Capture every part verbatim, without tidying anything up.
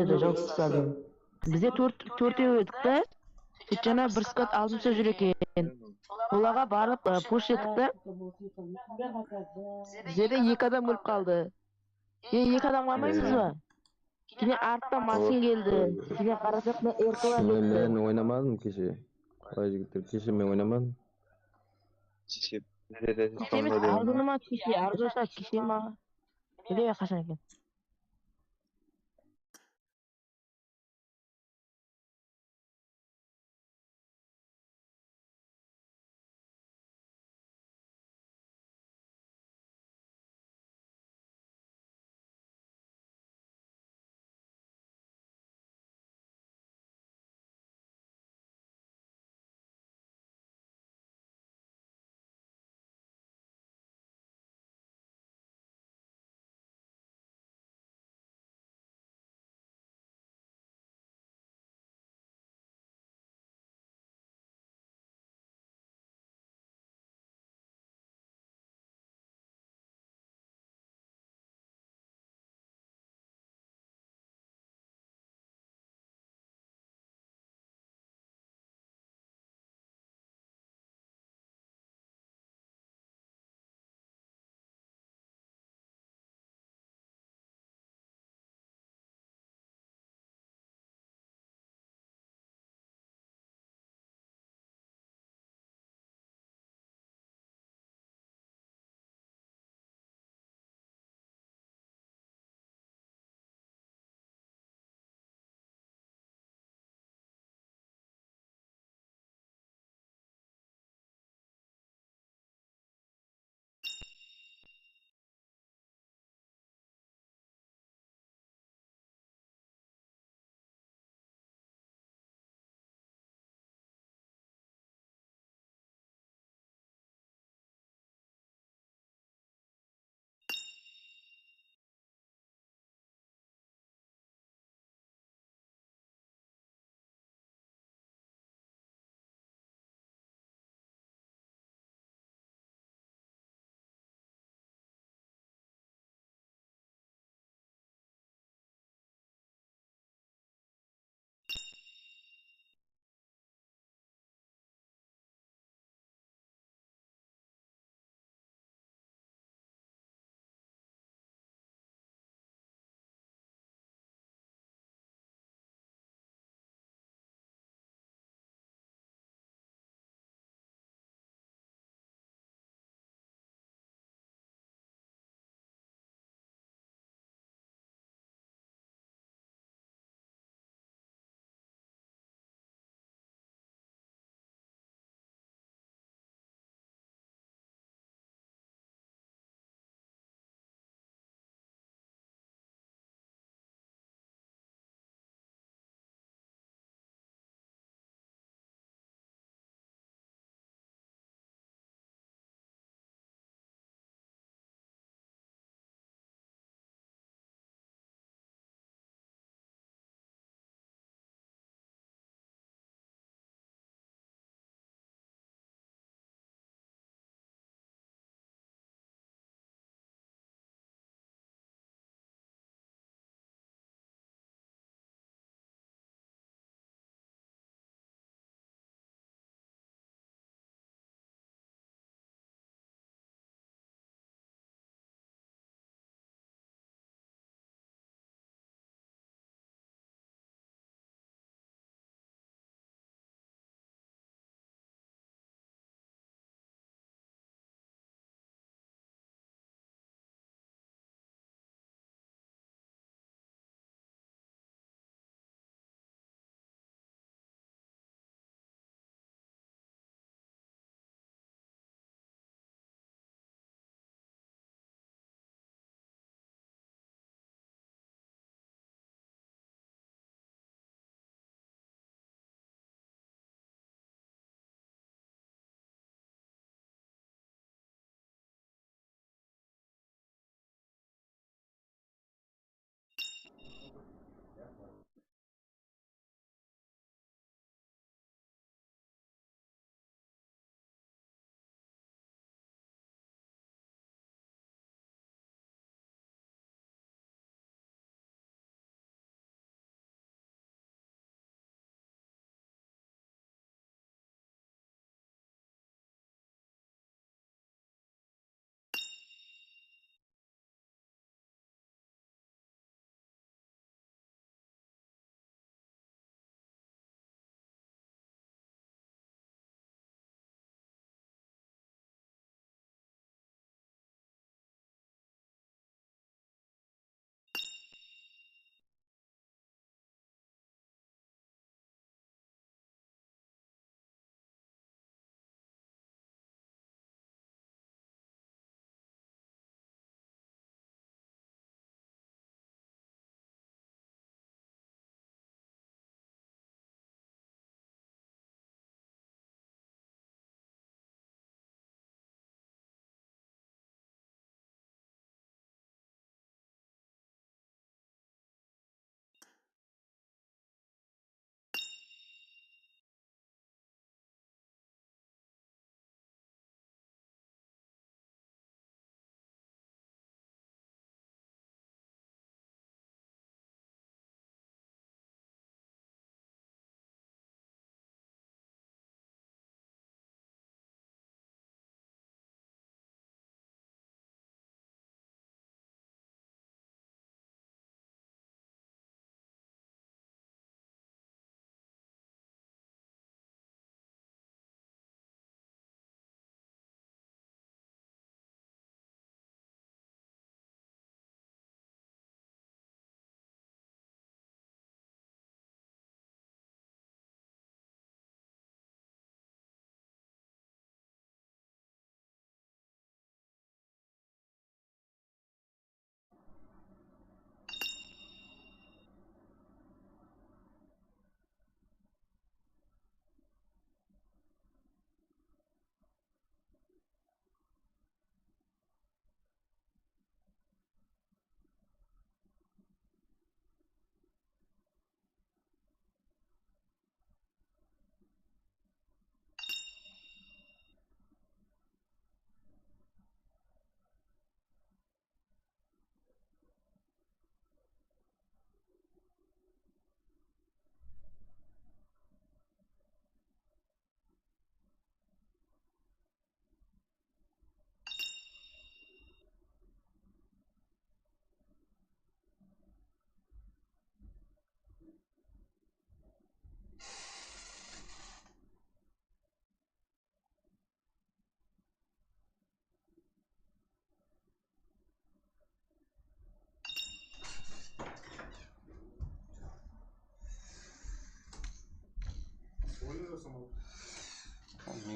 edi, jawıp tasladı. Bizde tórt, tórtew edik te. Tejana bir skat aldımsha júr eken. Olarǵa barıp, e, push ettik te. Bizde de eki adam ólip qaldı. E, eki adam qalmaymız ba? Keyin arttan mashın keldi. Keyin qarasaq, men R T kettim. Men oynamadım keshe. Qalay jigitler, keshe men oynamadım. Keshe bizde de. Keshe emes, aldınma keshe, Arjasa keshe ma? Bilmeymen qashan eken.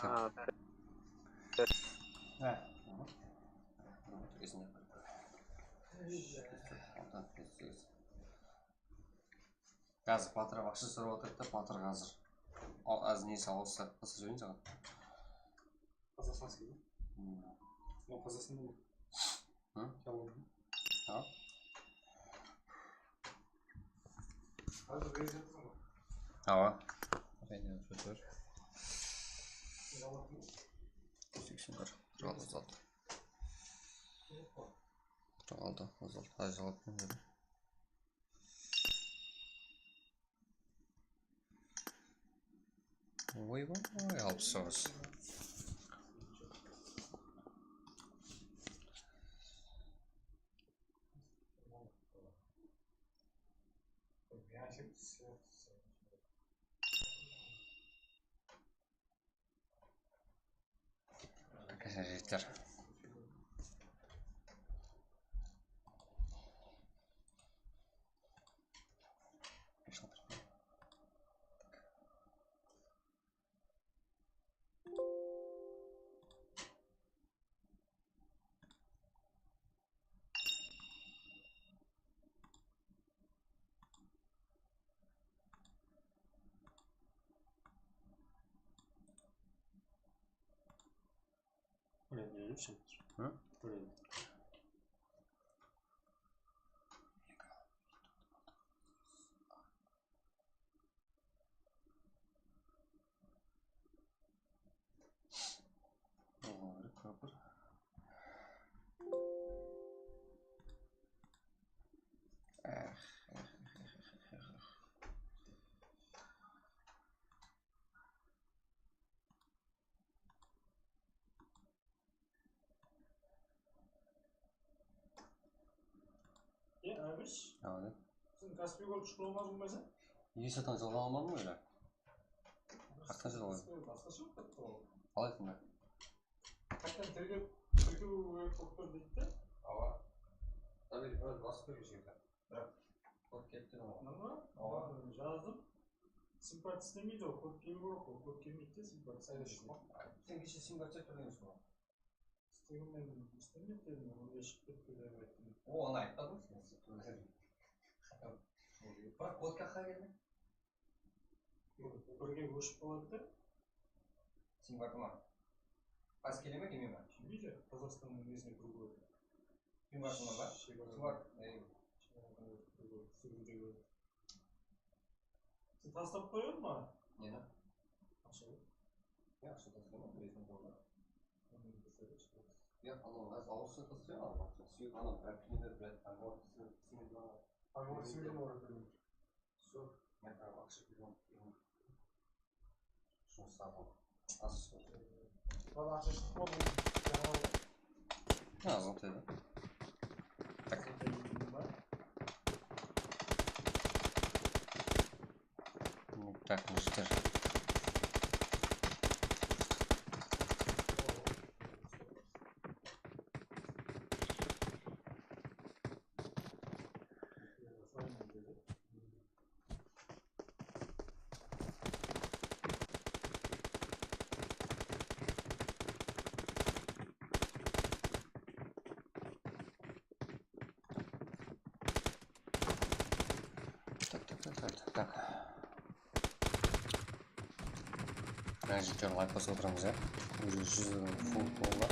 Ha, Házir batır aqsha sorap atır da, batır házir. Al, házir nesi awıssa, qısa joyın saǵan. Qazaqstanskiy ma? Mınaw Qazaqstanda ma? Hı? Jawabı. Ha? Házir berip atırsań ba? Awa. Aynen, sóz bar. Seksen bir, qırq altı, qırq altı. Qırq altı, qırq altı. Házir jawap berdim. Oy, oy, oy, alpıs toǵız. Jeter. Óledi, óledi sen. Hı? Óledi. Olar kópir. E, Ábish, Awa. sen Kaspiy Gold shıqırıwma almaysın? Esi atan jılǵa almadım ǵoy ele. Qasqa jılǵa? Basqasha bolıp ketti ol. Qalay sonda? Qaytadan tergep, tirkew kerek bolıp tur deydi de. Awa. Tabelka bir basıp bergen shıǵar. Biraq kod kelip turǵan ǵoy. Awa. Jazdım. Sim kart islemeydi ǵoy, kod keliw kerek ǵoy, kod kelmeydi de, sim kart islemeydi. Sen keshe sim kart islep turǵan emes pe? Islegenmen islemeydi dedim, onday shıǵıp ketti dep ayttım. O, onı aytpadıń sen. Biraq kodka qalay keldi? Birge óship qaladı da. Sim kartı ma? Qaz kele me, kelmey me? Kelmeydi. Qazaqstannıń nesine kiruw kerek. Sim kartı ma? Sim kartı. Sen taslap qoyar ma? Neni? Aqsha. Ya, aqsha taslama, bilesin, boldı. Ya, anaw, az awızsız qız ya, anaw, suyik, anaw, bir kilo berip, bir anaw, sıyırdı, anaw. Anaw sıyırdı, anaw. Sol, men qarap aqsha berdim. Jumıs satan. Az sol. Bala aqsha shıqtı ma, bul jańa? Ha, вот это. Tak. Ну, так, мужиктер. Так, так, так, так, так, так. Mına jigitler lay basıp otıramız, ya. Уже júz full boldı.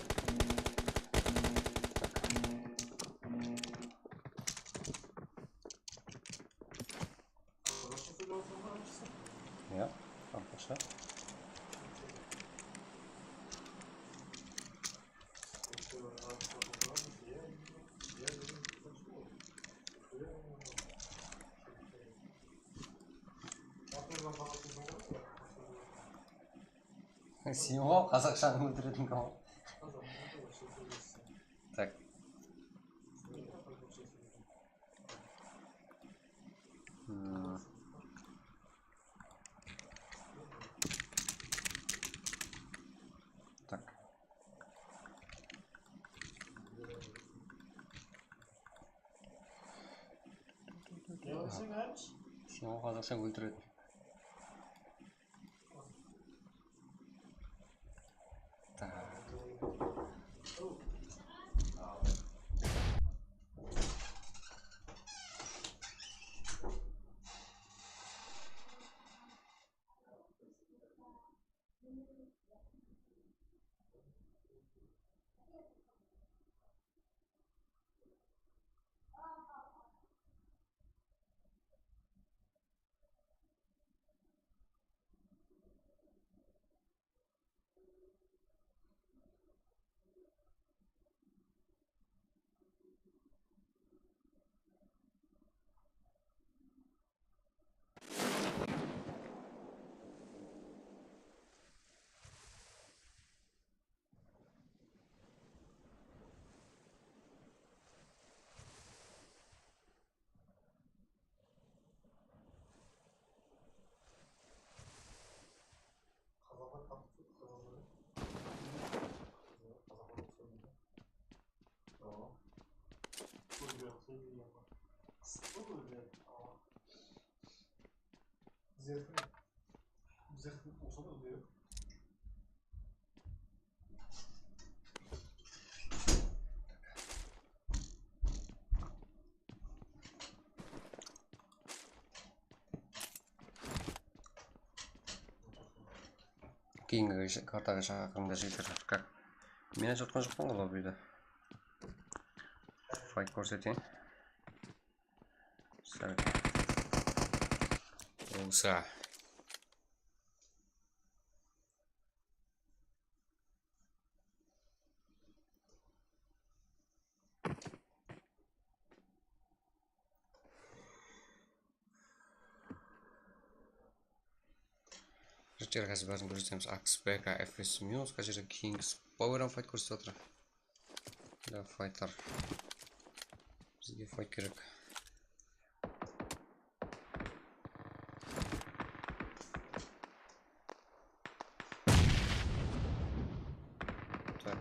Ya, arkadaşlar. Sen ǵoy qazaqshanı óltiretin ǵoy. Sen ǵo qazaqsha óltiretin. Keyingi kartaǵa shaqırıńda jigitler. Kak? Men aytıp otqan joqpan ǵoy lobbydi. Fayt kórseteyin. Sál. Usa. Jigitler, házir bárin kórsetemiz. Ax B K, F S Muse, qay jerde Kings Power ham fayt kórsetip atır. Da faytlar. Bizge fayt kerek. Tak.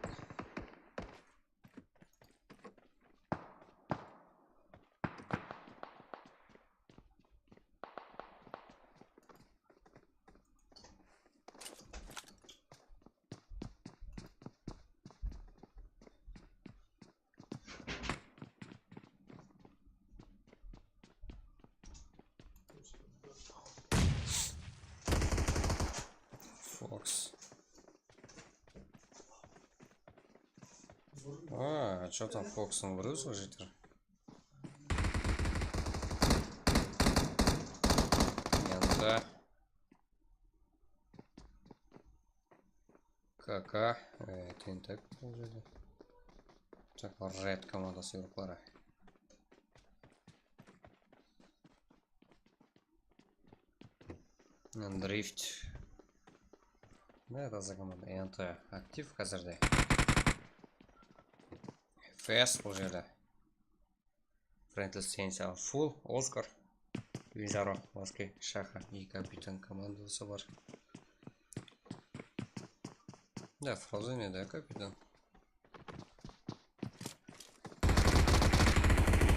Fox. А, что там Fox-ın vuruyorsun, jigitler? Yanında. K K, e, tentak bul jerde. Tak, Red komandası yurıqları. Drift. Ne taza komanda, E N T aktiv házirde. F S bul jerde. Friendly Sense, full, Oscar, Vinzaro, Moskva, Shaxa, eki kapitan komandası bar. Da, Frozen edi, kapitan.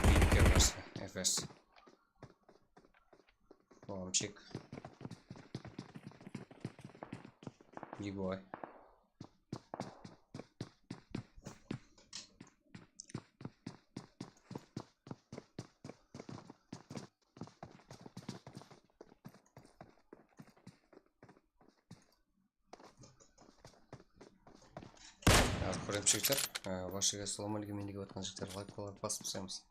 Vipke qarsı, F S. Lomchik. Digoy. Házir kóremiz, jigitler. Á, barshagá assalawma áleykum, mendegi otqan jigitler, layk qoyıp basıp taslaymız.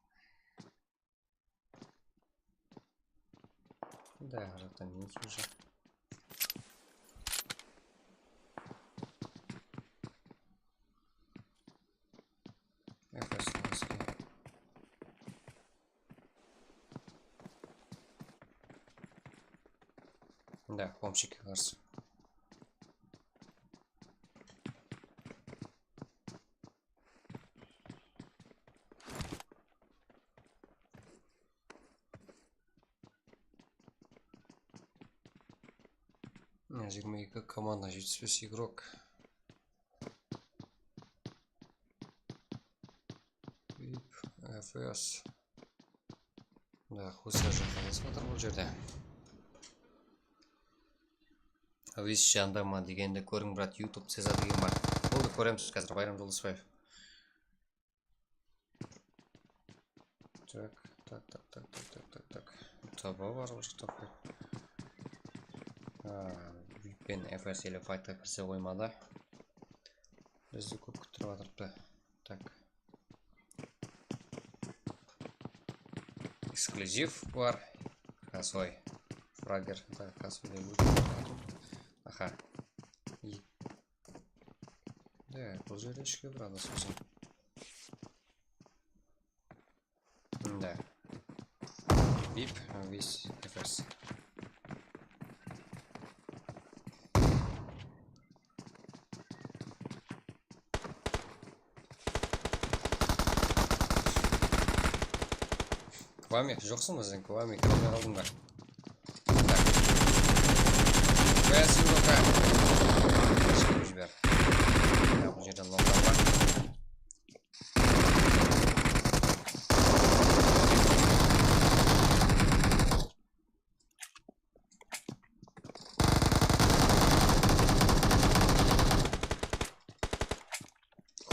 Da, jaqtan minus уже. F S. Da, Homchikke qarsı. Mına jigirma eki komanda, jetpis bes igrok. Vip, F S. Húsar jaqınlasıp atır bul jerde. Avis janda ma degendi kóriń, brat, YouTube Ceza degen bar. Boldı, kóremiz házir, Bayram Joldasbaev. Tak, tak, tak. Taba bar, bar, taba. Ha, V I P pen F S ele faytqa kirse qoymadı. Bizdi kóp kúttirip atırıptı. Tak. Eksklyuziv bar. Kasoy. Frager. Da, kasoy dep ótip. Aha. I- Da, bul jerde ishke bir adam sosın. Da. V I P, Avis, F S. Kvami, joqsıń ba sen? Kvami, kire almay qaldıń ba? Tak. Best, Luka. Shıǵıp jiber. Ya, bul jerden longlar bar.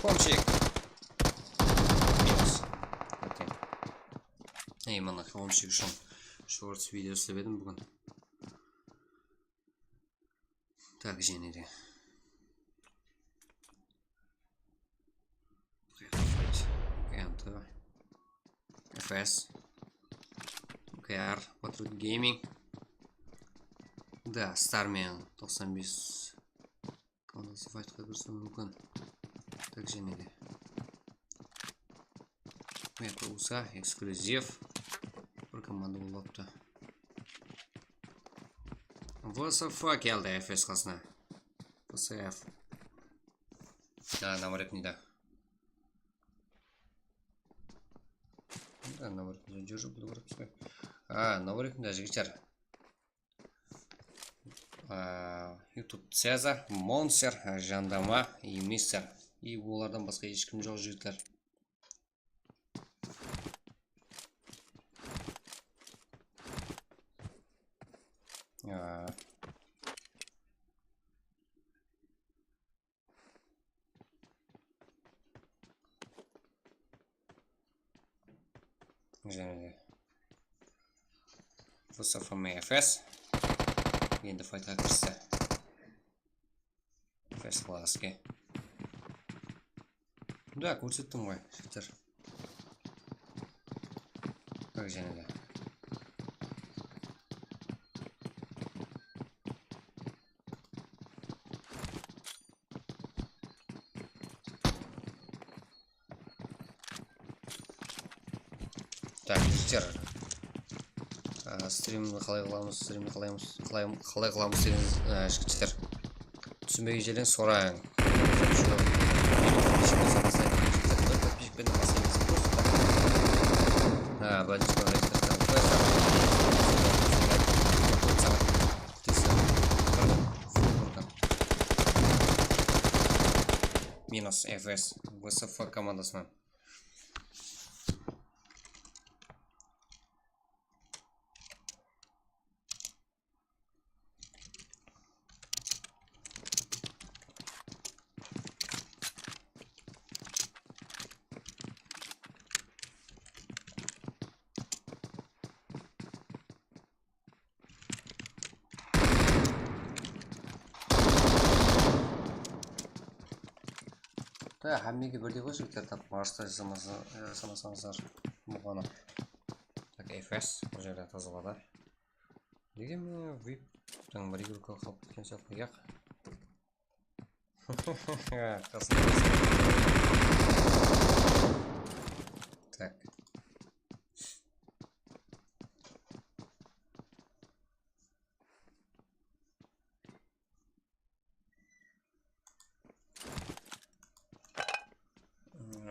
Homsik. Minus. Okey. Ey, mana, Homsik ushın shorts video islep edim búgin. Tak, jáne de. F S, K R, Patriot Gaming. Da, Starman toqsan bes. Komandası faytqa kirse múmkin. Tak, jáne de. Meta U S A, eksklyuziv. Bir komanda bolıp alıptı. V S F keldi F S qasına. V S F. Ha, namorekniyda. Da, namorekniyda júr, bul ko'ribsiz. Ha, namorekniyda jigitler. A, YouTube Ceza, Monster, Jandama, i Mister. I olardan basqa hesh kim joq, jigitler. A. Jáne de. V S F M F S. Endi faytqa kirse. F S klaske. Da, kórsettim ǵoy, jigitler. Bak, jáne de. Tak, jigitler. A, strimdi qalay qılamız, strimdi qalay, qalay, qalay qılamız degen, a, jigitler. Túsinbegen jerlerin sorań. Подписчикпен baslaymiz. Просто так. Ha, подписчикпен baslaymiz. Minus F S, V S F komandasınan. Da, hámmege birdey ǵoy, jigitler, tap, marsta jasamasa, jasamasańızlar, muǵanı. Tak, F S, bul jerde tazaladı. Degen men V I P-tiń bir eki qalıp ketken sıyaqlı, yaq. Qasında. Tak.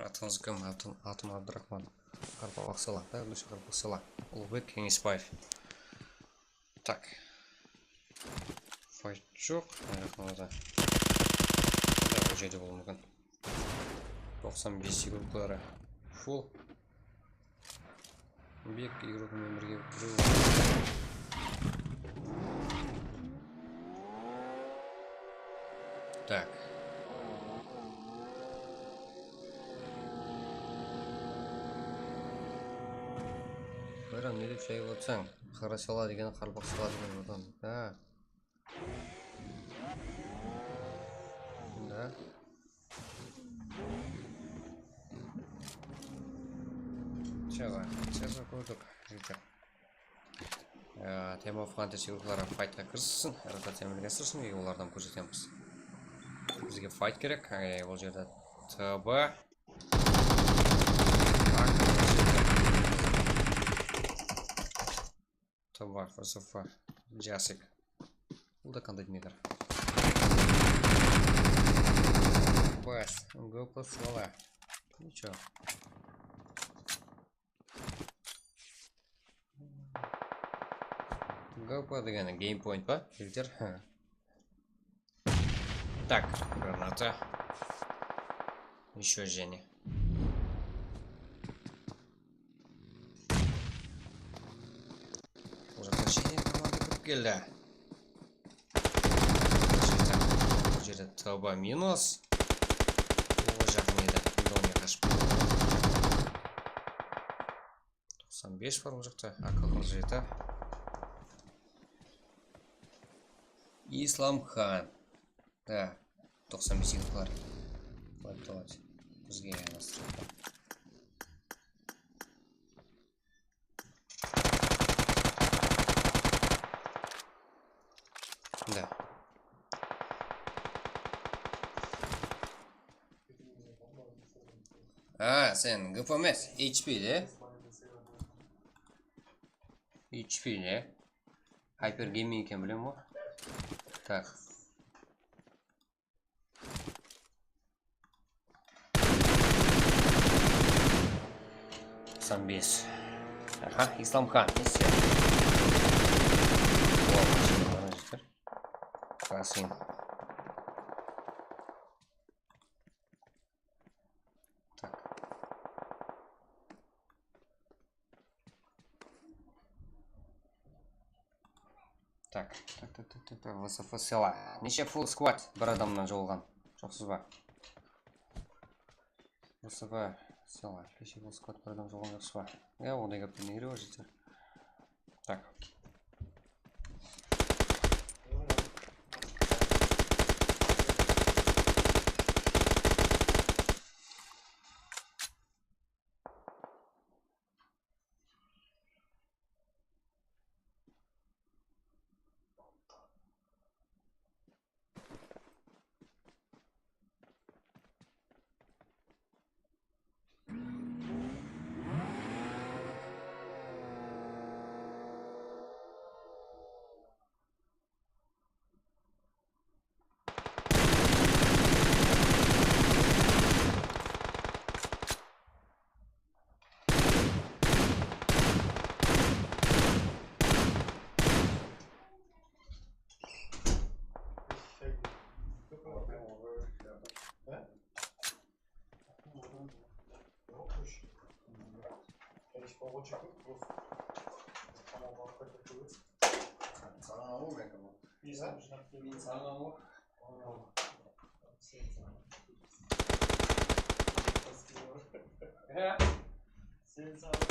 Atıńız kim? Atım, atım Abduraxman. Qaraqalpaq sela, da, Gúlshe Qaraqalpaq sela. Uluǵbek Keńesbaev. Tak. Fayt joq. Mına jaqlarda. Da, bul jerde bolıwı múmkin. Toqsan bes sekundları. Full. Bek игрокымен birge birew. Так. Bayram, ne dep jayıp otsań? Qara sala degen, qarpaq sala degen odan. Ha. Да. Чего? Чего курдук? Jigitler. Ee, Team of Hunters guruhları faytqa kirissin, rotaciya bilgestirsin, и olardan kórsetemiz. Bizge fayt kerek, ee, ol jerde T B. T B, F S F, Jasik. Bul da qanday demidir. Bas, G P sala. Ничего. G P degeni game point pa, jigitler? Так, граната. Ещё jáne. Bul jaqta jáne komanda kirip keldi. Bul jerde T B minus. Oǵı jaqın edi. Endi oǵan qashıp ketedi. Toqsan bes bar bul jaqta. A K qırq jeti. Islamxan. Da, toqsan bes yılqılar. Qoyıp taladı. Bizge yanaştırıp. Da. Ha, sen G P emes, H P de. H P de. Hyper Gaming eken, bilem ǵoy. Tak. Toqsan bes. Aha, Islamxan, ne ister? Olar mashinalarına jeter. Klasin. Tak. Tak, tak, tak, tak, tak, tak, V S F sela. Neshe full squad bir adamnan jawılǵan? Joqsız ba? V S F sela. Neshe full squad bir adam jawılǵan, joqsız ba? Ya, onday gápten ne keregi bar, jigitler? Tak. Saǵan alıw, men saǵan alıw. Sen saǵan.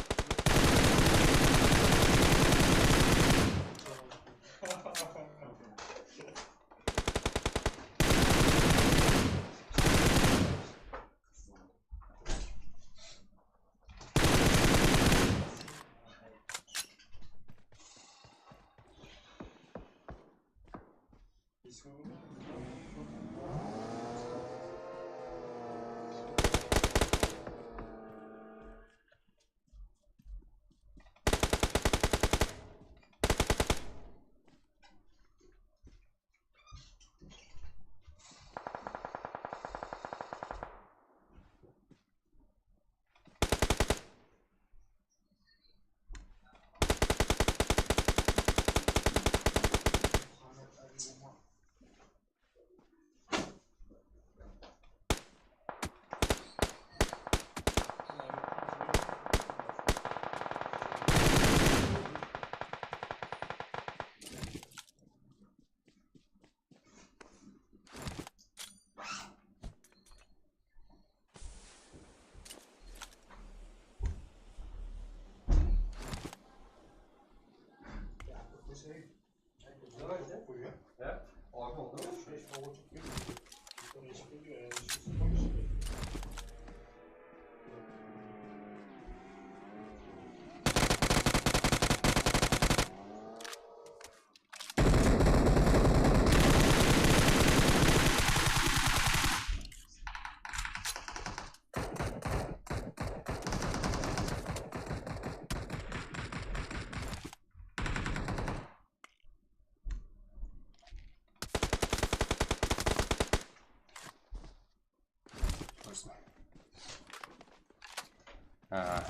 A,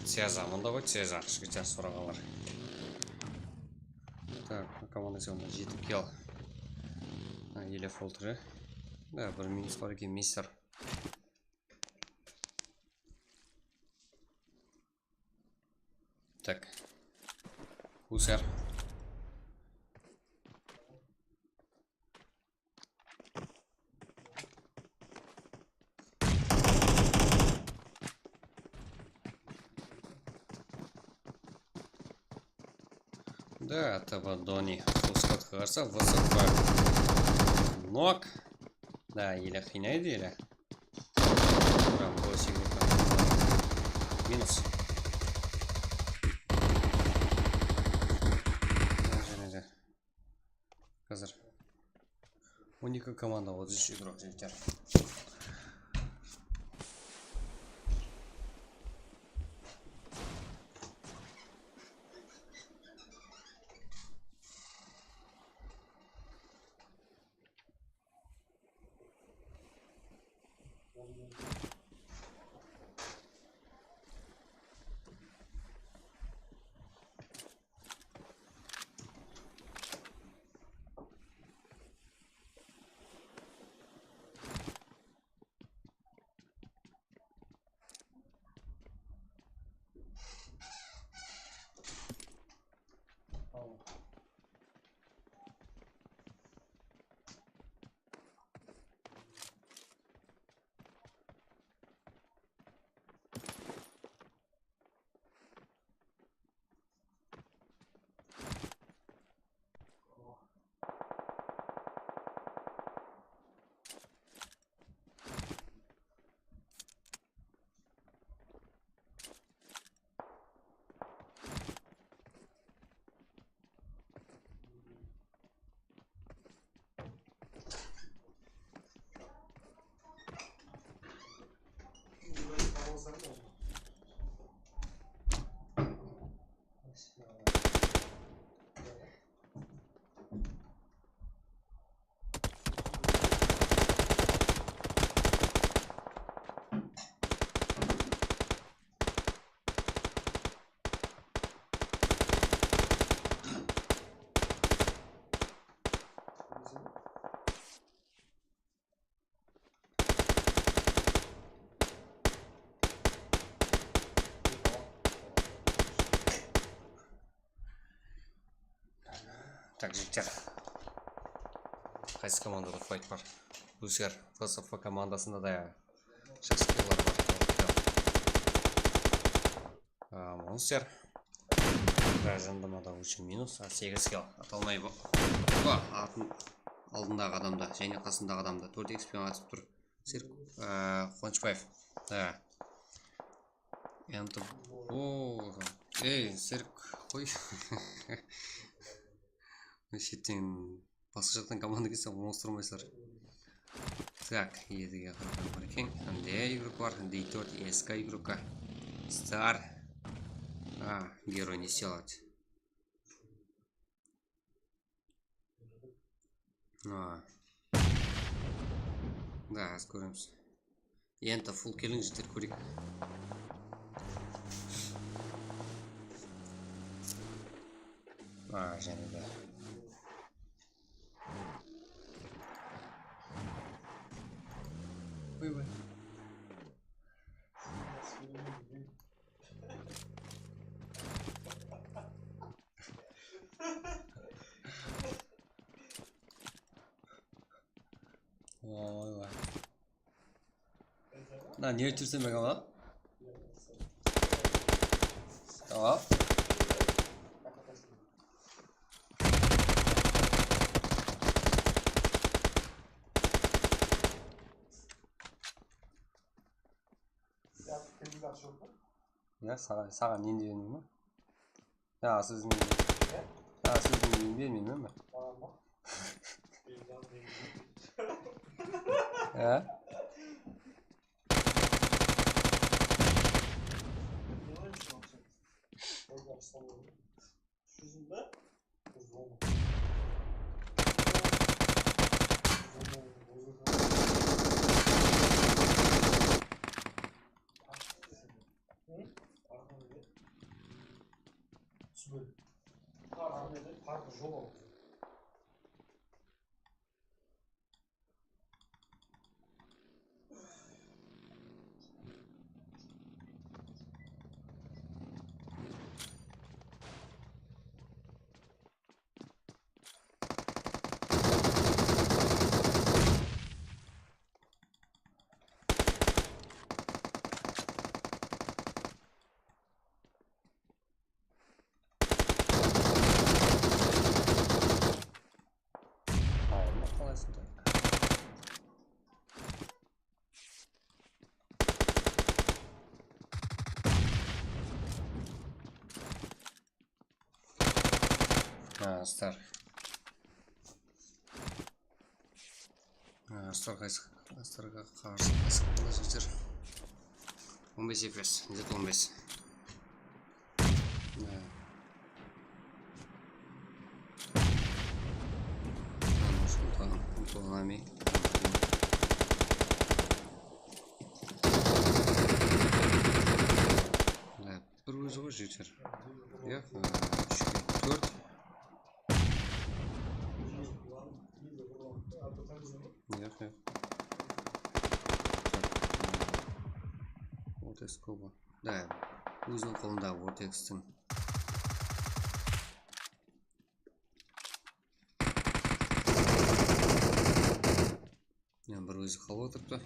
Ceza, mında ǵoy Ceza, jigitler soraǵanlar. Tak, komanda sonda jetip kel. A, ele foltırı. Da, bir minus bar eken, mister. Tak. Husar. Да, Тободони. Пускать хорошо, высоко. Нок. Да, или хиняйды, или. Прям было сильно. Минус. Даже, даже. Házir on eki komanda, otız úsh игрок, jigitler. Tak, jigitler. Qaysı komandada fight bar? Husar, F S F komandasında da jaqsı killer bar. A, monster. Rajandamada úsh minus, a, segiz kill. Ata almay bu. Bu atın aldındaǵı adamda, jáne qasındaǵı adamda tórt X penen atıp tur. Sirk, a, Quwanıshbaev. Da. Endi, o, ey, Sirk, qoy. Shetten Basqa jaqtan komanda kelse, ońıstırmaysızlar. Так, Edige qaraǵan bar eken. Ande игрок bar, D tórt S K игрока. Star. A, герой не сделать. A. Да, házir kóremiz. Endi full kelin jigitler, kóreyik. A, jáne de. Oy, oy. Oy, oy. Mına ne túrsem ekan, a? Tamam. Ya, saǵan, saǵan endi bermeymen. Ya, siz ne? Ya, siz ne bermeymen men. Ya. Alma qalaysın da. Ha, star. Ha, star qaysı, starǵa qarsı qaysı qıldı jigitler? On bes F P S, net on bes. Ha. Tamam, tamam, tamam. Ha. Bir ózi ǵoy jigitler. Yaq, e, úshke tórt. Yaq, yaq. Tak, e, Vortex Koba. Da, óziniń qolındaǵı Vortextiń. Mına bir ózi qalıp otırıptı.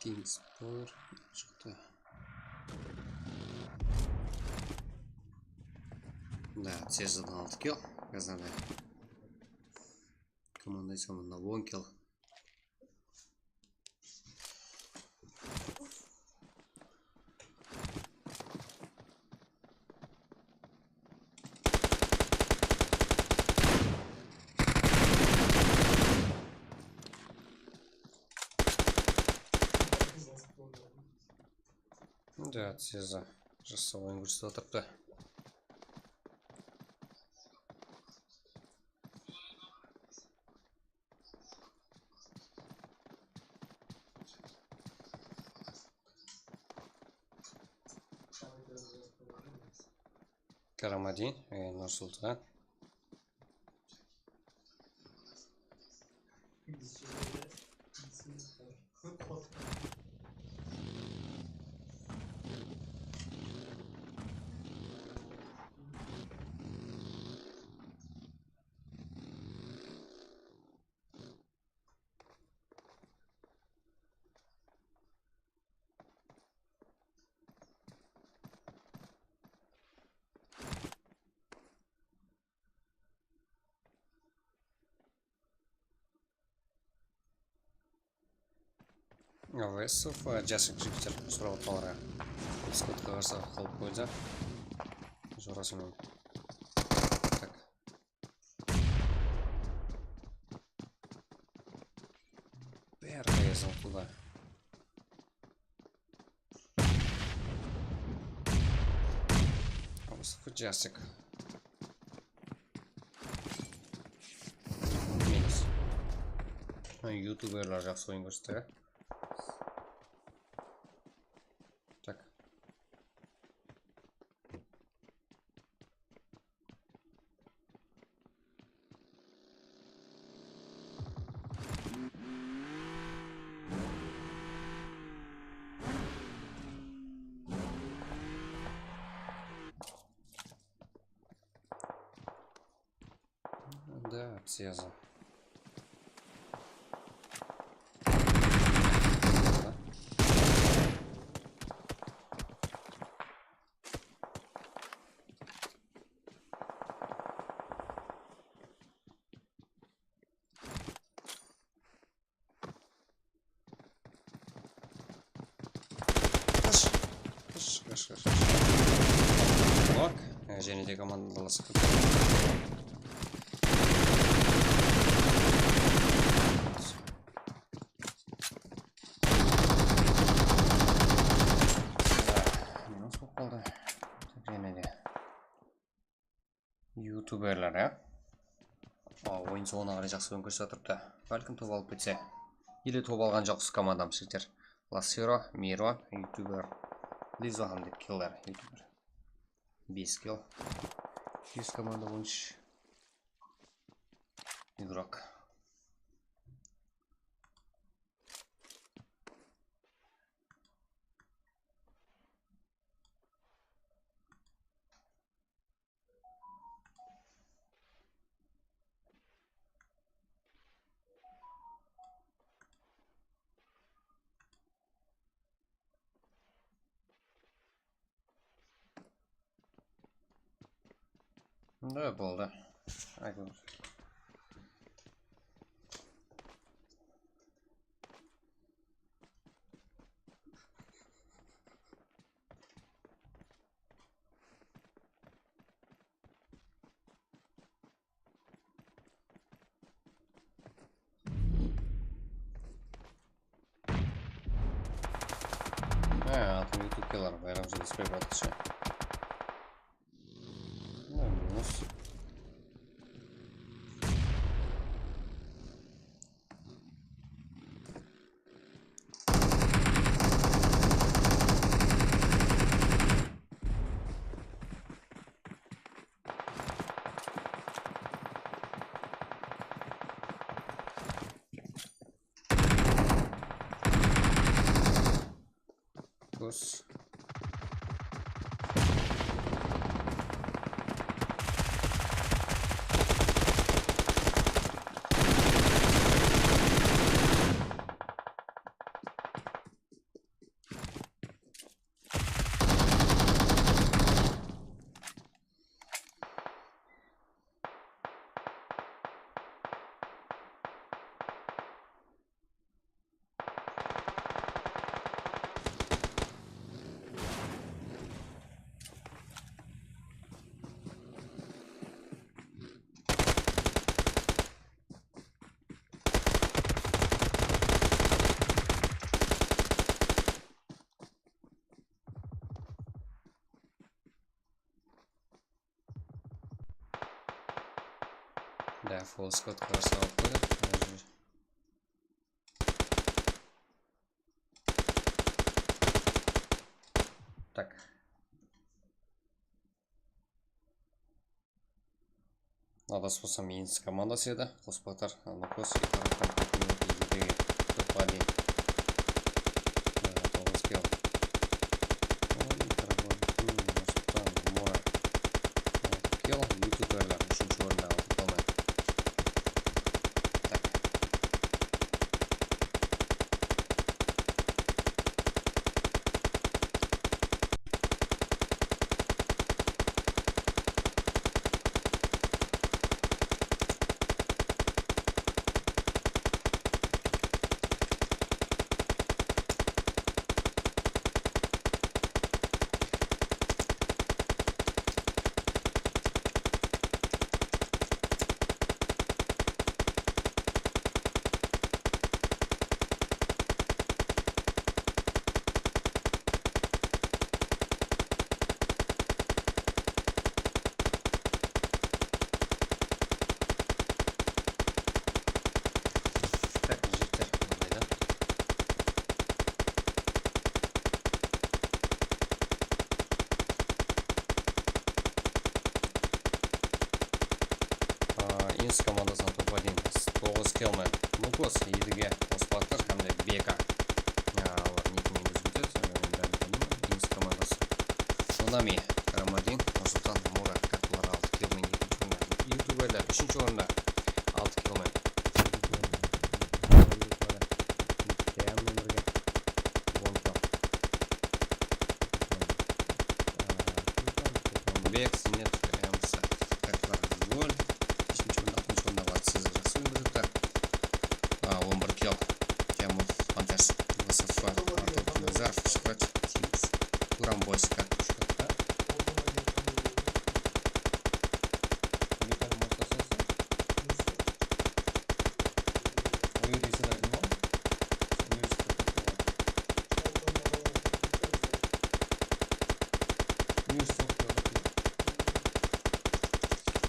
Kingspor shıqtı. Da, Cezardan altı kill. Gaznada. Komandayı sonında on kill. Da, Ceza. Jaqsı oyın kórsetip atırıptı. Karamadi, e, Nursultan. Vesov, e, Jasik jigitler sorap atqanlarǵa. Discordqa qarsa qoyıp qoydı. Jorası menen. Tak. Bári qayasın qıldı. Mustafa Jasik. Minus. Ha, youtuberlar jaqsı oyın kórsetedi. Tak. Да, связал. Qısh, qısh, qısh, qısh, qısh. Bak, e, jáne de komandalasıp kettik. Minus bolıp qaldı. Jáne de. Youtuberler, ya. Aa, oyın sońına qaray jaqsı kún kórsetip atırıptı. Bálkim top alıp ketse. Ele top alǵan joqsız komandamız, jigitler. Lasero, Miro, youtuber. Lizo hám de killer, youtuber. Bes kill. Bes komanda boyınsha. Igrok. Da boldı. Aytılır. Ha, altın YouTube kelar, bayramshı displey batıqshı. Minus. Kos. Да, full squad qarsa alıp qoydı. Так. Adaspasam, Minsk komandası edi. Qosıp atır. Nukos, Ikarov, Konstantin, Topadin. Toǵız kill. Oy, Ikarov, Nursultan, Mura. Altı kill, youtuberler úshinshi orında, altı kill. Tak. Tak, jigitler, mınday da. Aa, Inks komandasınan top один, toǵız kill men. Nukos, Edige, Qosıp atır hám de Beka. Aa, olar nikin endi ózgertedi, men bárin tanıyman. Inks komandası. Nunami, Ramadin, Nursultan, Mura, Kapılar altı kill men ekinshi orında. Youtuberler úshinshi orında. Bek, Zinet, Emsa, Kayflar, nol. Beshinshi orında, altınshı orında Latsi, jaqsı oynap atır. A, on bir kill. Temur, Panthers, V S F, Artur, Nazarov, Shukrat, Segiz, Guram Boys, Kartushka.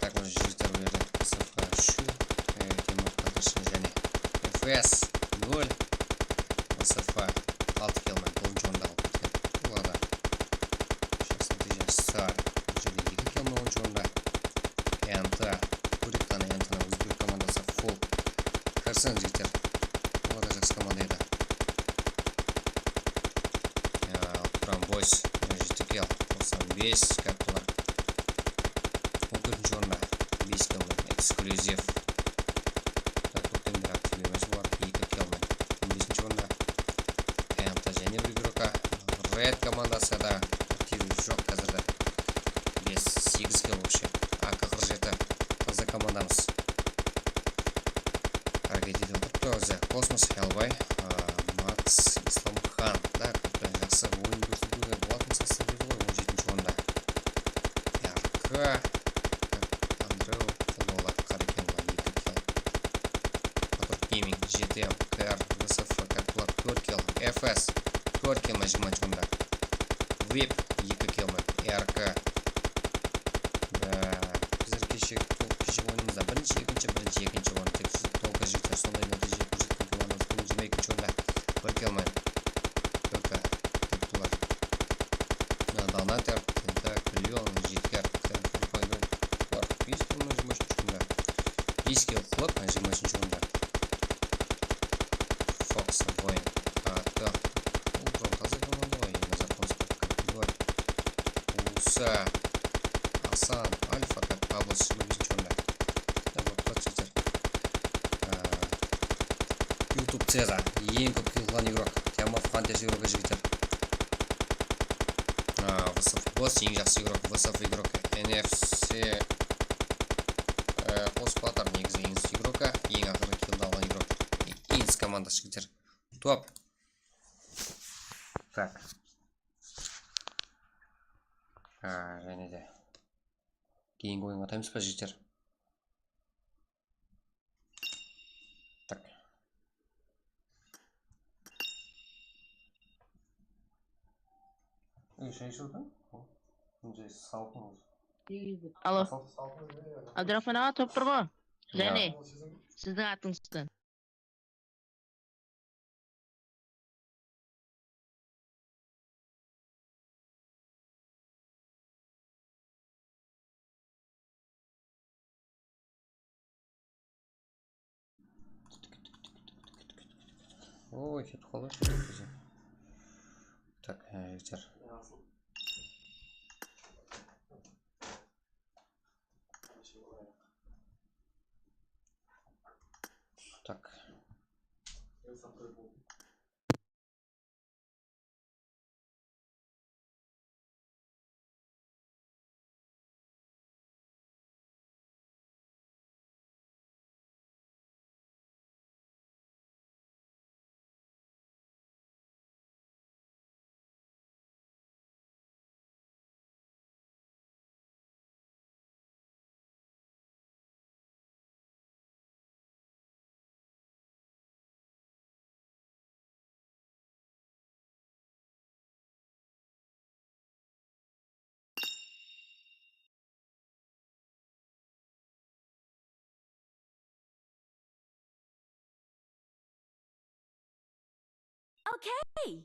Tak, mına jigitler bul jerde V S F úsh, e, Temur Qadırshın jáne F S nol, V S F altı kill menen onınshı orında qalıp ketken. Bul da jaqsı nátiyje. Sar bul jerde eki kill menen onınshı orında. N T, kórik qana N T-nıń ózbek komandası full. Kirsin, jigitler. Bul da jaqsı komanda edi. Ya, Turan Boys, jeti kill, toqsan bes, kartalar. On tórtinshi orında, bes kill menen, ekskllyuziv. Tak, kópten beri aktiv emes bular, eki kill menen. On besinshi orında, N T jáne bir igroka. Red komandası da aktiv joq házirde. Bes, segiz kill вообще. A K qırq jeti, taza komandamız. Háreket etip otırıptı ózi. Kosmos, Helbay, a, Mats, Islamxan. Da, kópten jaqsı oyın kórsetpege bolatuǵın sastap edi ǵoy, on jetinshi orında. R K, Andreu, Lola, Qarakenova, eki kill. Patruk Gaming, G T M, K R, V S F, Kartlar, tórt kill, F S, tórt kill, jigirmanshı orında. Vip, eki kill, R K. Bizler keshe, keshe oyınımızda birinshi, ekinshi, birinshi, ekinshi orın, tek tolqa jigitler sonday nátiyje kórsetken komandamız. Bul jigirma ekinshi orında, bir kill menen. Только, только bular. Mına Donater, Tentak, Leon, Jitkar, Tentak, bular bes kill menen jigirma úshinshi orında. Bes kill qılıp, mına jigirma úshinshi orında. Fox, Voin, Atı. Bul taza komanda ǵoy, Nazar Qonıstov, Kobulay, Usa, Asan, Alfa, Pablo, jigirma besinshi orında. Tamam, podpисчиктер. Á, YouTube Ceza, eń kóp kill qılǵan igrok. Temur Qantes igrok, jigitler. Á, V S F Boss, eń jaqsı igrok, V S F igrok, N F C, á, Qosıp Batar, negizi, eń jaqsı igrok, eń aqırǵı killdi alǵan igrok. Eń jaqsı komanda, jigitler. Top. Tak. Á, jáne de. Keyingi oyınǵa ataymız ba, jigitler? Tak. Ey, shay iship atırman. Mınday salqın bolsın. Alo. Salqın, salqın. Abduraxman aǵa, turıp tur ǵo. Ya. Jáne. Sizdiń atıńızdan. Oy, ketip qaldı, ketip qaldı. Tak, e, jigitler. Tak. Okay.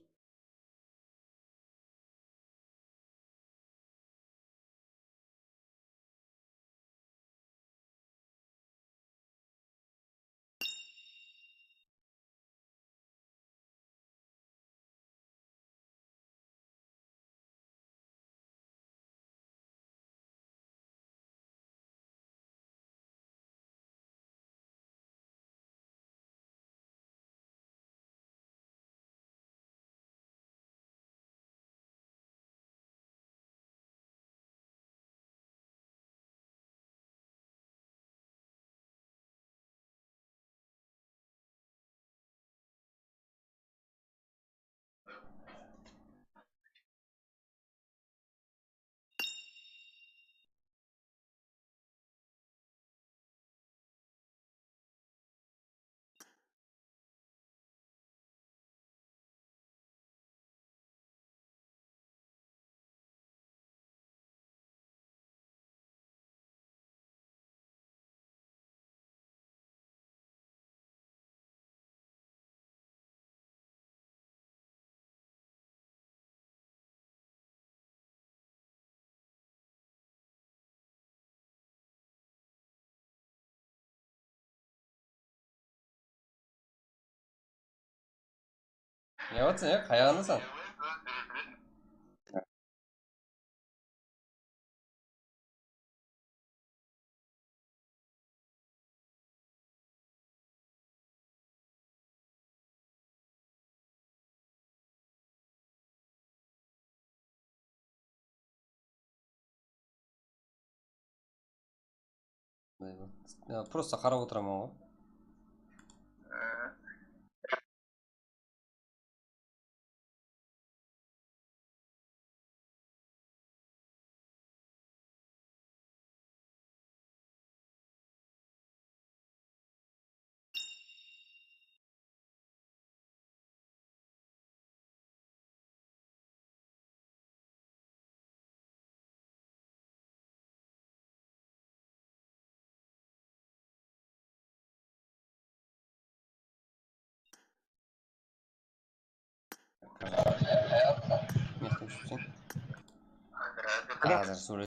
Ne yapatsań, ya? Qayaǵındasań? Просто qarap otıraman ǵoy. Mehter Húseyin. Házir súwret.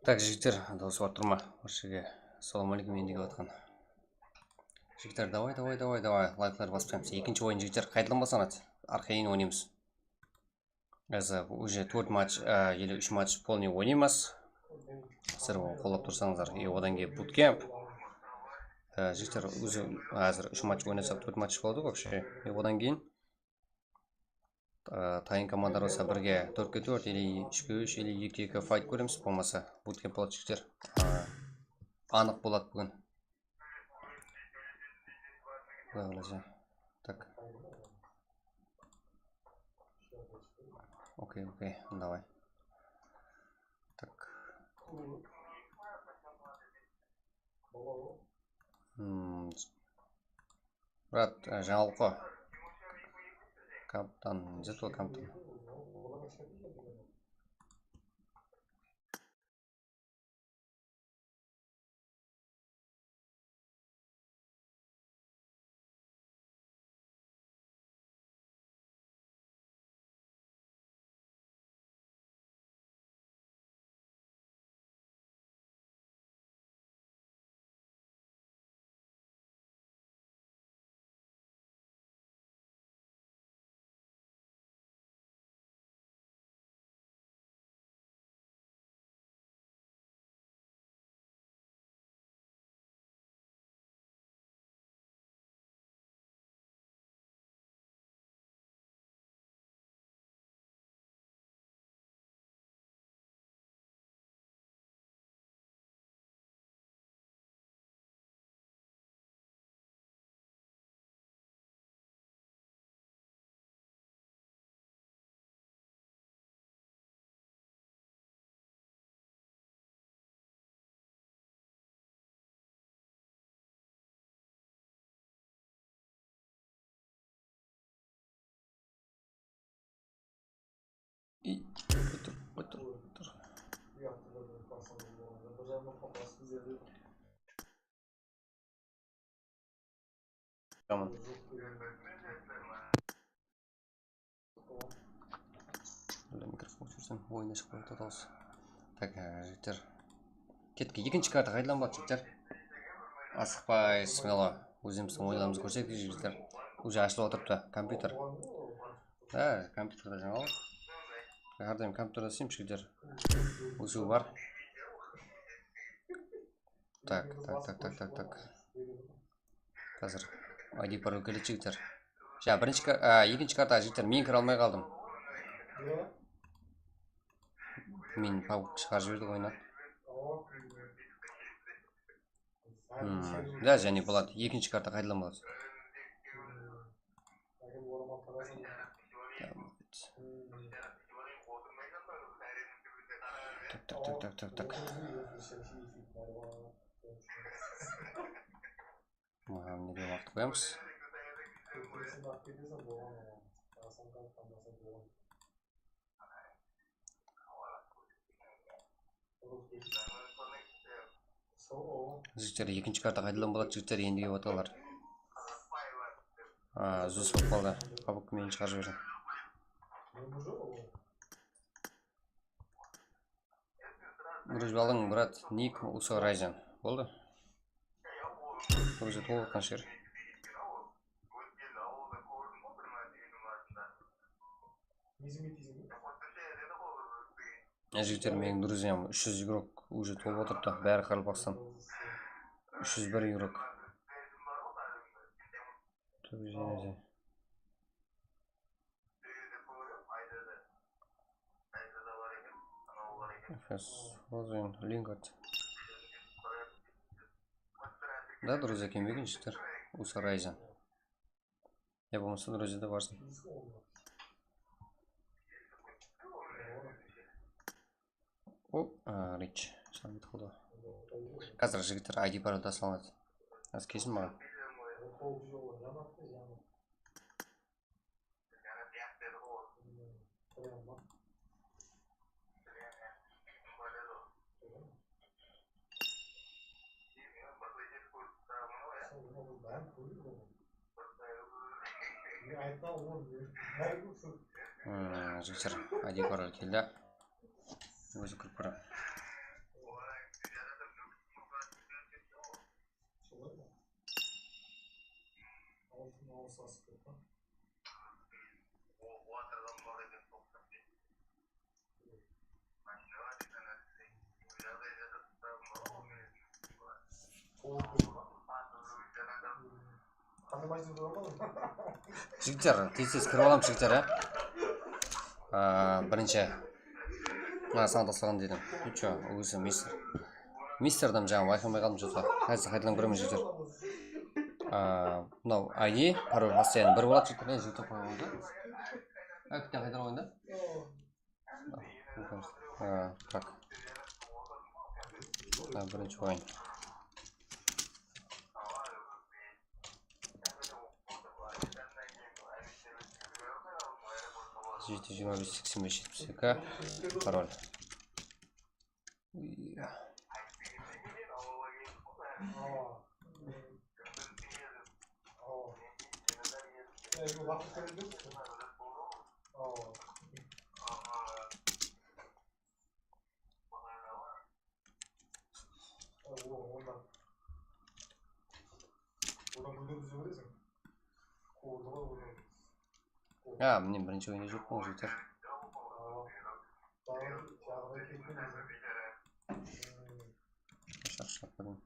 Tak, jigitler, dawıs barıp tur ma? Barshege assalawma aleykum, endi kelip atqan. Jigitler, davay, davay, davay, davay, layklardı basıp qoyamız. Ekinshi oyın, jigitler, qaytadan baslanadı. Arqayın oynaymız. Házir уже tórt match, á, ele úsh match polnıy oynaymız. Sizler qollap tursańızlar, e, odan keyin bootcamp. Á, jigitler, ózi házir úsh match oynasaq, tórt match boladı вообще. E, odan keyin, á, tayın komandalar bolsa birge tórtke tórt, ele úshke úsh, ele ekige eki fight kóremiz, bolmasa bootcamp boladı, jigitler. Á, anıq boladı búgin. Quday qálese. Tak. Okey, okey, davay. Tak. Hmm. Brat, e, jańalıq ǵo. Kamptan, Zeto Kamptan. Tamam. Mikrofon óshirsem, oyında shıqpay atır dawıs. Tak, e, jigitler. Kettik, ekinshi karta qaytadan boladı, jigitler. Asıqpay, smelo. Ózimizdiń oyınlarımızdı kórsek, jigitler. Уже ashılıp atırıptı kompyuter. Há, kompyuterde jańalıq. Hár dayım kompyuterde isleymiz, jigitler. Ósiw bar. Tak, tak, tak, tak, tak, tak. Házir I D parol keledi, jigitler. Ja, birinshi kar-, a, ekinshi kartaǵa, jigitler, men kire almay qaldım. Men pabg shıǵarıp jiberdi, oynadı. Hmm, da, jáne boladı. Ekinshi karta qaytadan boladı. Tak, tak, tak, tak, tak, tak. Maǵan nege waqıt qoyamız? Jigitler, ekinshi karta qaytadan boladı, jigitler, endi kep atalar. A, úzilis bolıp qaldı. Pabg menen shıǵarıp jiberdi. Gruziya alıń, brat, nik usı Ryzen. Boldı. Gruziya tolıp atqan shıǵar. Jigitler, meniń druziyam úsh júz igrok, уже tolıp otırıptı, bári Qaraqalpaqstan. Úsh júz bir igrok. F S, Rozen, Lingard. Da, druzya kelmegen, jigitler. Usı Ryzen. Ya bolmasa, druzya da barsın. O, a, Rich. Házir, jigitler, I D parol taslanadı. Házir kelsin maǵan. Hmm, jigitler, I D parol keldi. Ózi kirip kórem. Jigitler, tez-tez kirip alamız, jigitler, ya. Aa, birinshi. Mına, saǵan taslaǵan dedim. Ты чё, ózi mister. Misterden jańa bayqamay qaldım, jigitler. Házir qaytadan kóremen, jigitler. Aa, mınaw I D, parol постоянно bir boladı, jigitler, jigitler qoyıp qoydı. Aa, bitta qaytarıp qoyıń da. Ha, так. Ha, birinshi oyın. Jeti, jigirma bes, seksen bes, jetpis eki. Parol. Iya. Ya, mine, birinshi oyında joq bolǵan jigitler. Shaq-shaq, bildim.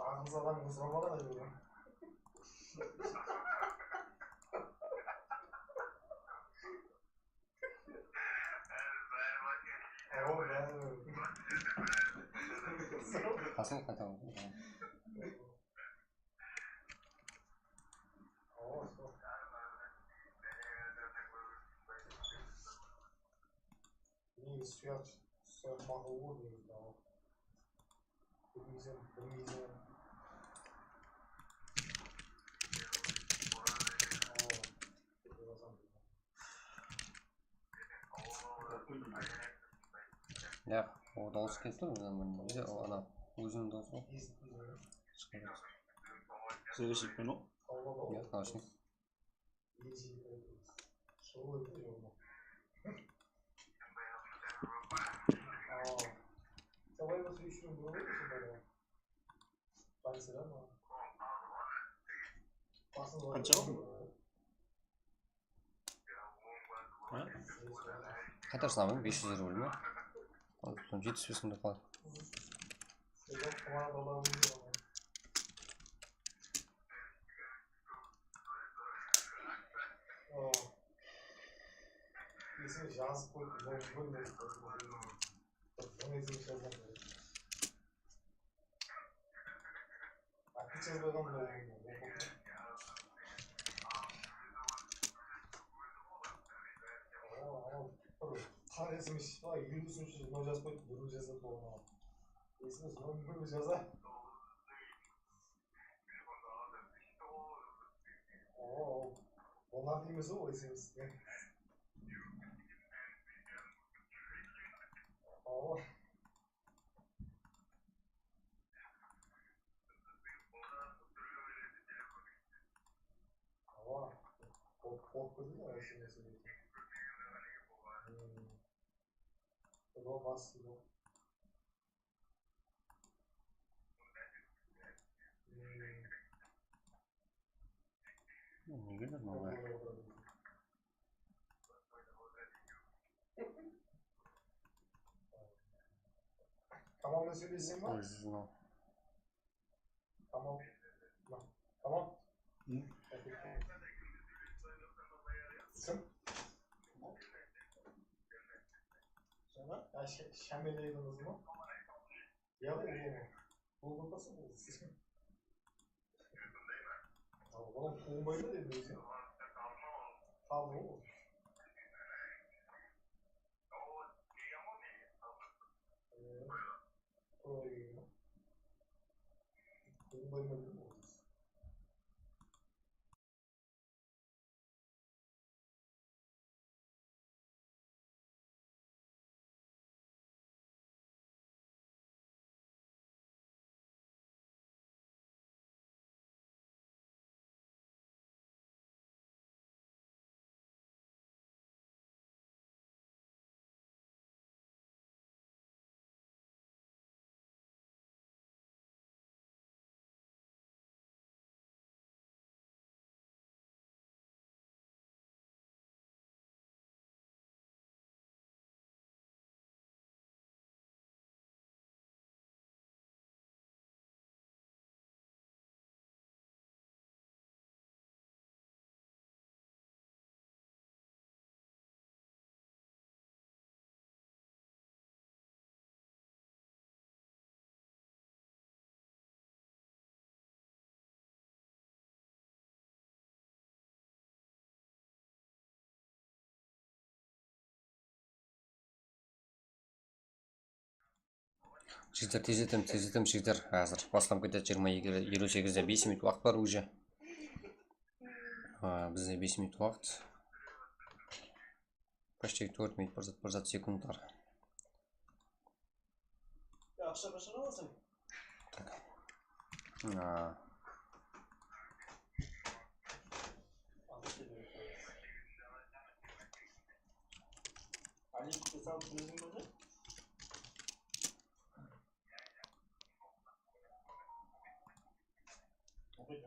Aǵız adam qızǵan bala da júrgen. Qasıl qayta. Negizi suyaq, suyaq maqul ǵoy negizi, awa. Bilmeyseń, bilmeyseń. Awa, dep jazasań. Yaq, o dawıs kelip tur, mına, mına, o ana, óziniń dawısı ǵoy. Sizlerge shekpen ol. Yaq, nausnik. Qansha aldın? Ha? Qaytarsın abi, bes júz rubl ma? Al, jetpis bes mıń qaladı. Esime jazıp qoyıp, mıń dep. Esime jazıp qoyıp. Atlet jazbay qaldım. Qara esime shıqpa, eliw úshinshi jıl jazıp qoyıp, bir jazıp qoyǵan. Esime sol bir jaza. Oo, olar emes ǵoy, esemes. Oo. Awa, qo-, qorqıp ketedi ǵoy, esemes. Hmm. Qudayǵa bas, qudayǵa. Hmm. Nege de mınaw? Tamam, sóylesem ba? Tamam. Tamam. Kim? Sana? Ya, Şa-, Şamil Aydınız mı? Ya, o, o. Bul bolmasa, bul. Al, olam tuwılmay ma endi ózi? Qaldı ǵoy. Ee, tuwılmay ma endi? Jigitler, tezletemiz, tezletemiz, jigitler. Házir baslanıp ketedi, jigirma eki eliw segizde bes minut waqıt bar уже. A, bizde bes minut waqıt. Почти tórt minut, bir zat, bir zat sekundlar. Ya, aqsha qashan alasań? Tak. A. Olimpiya salıp júresiń be?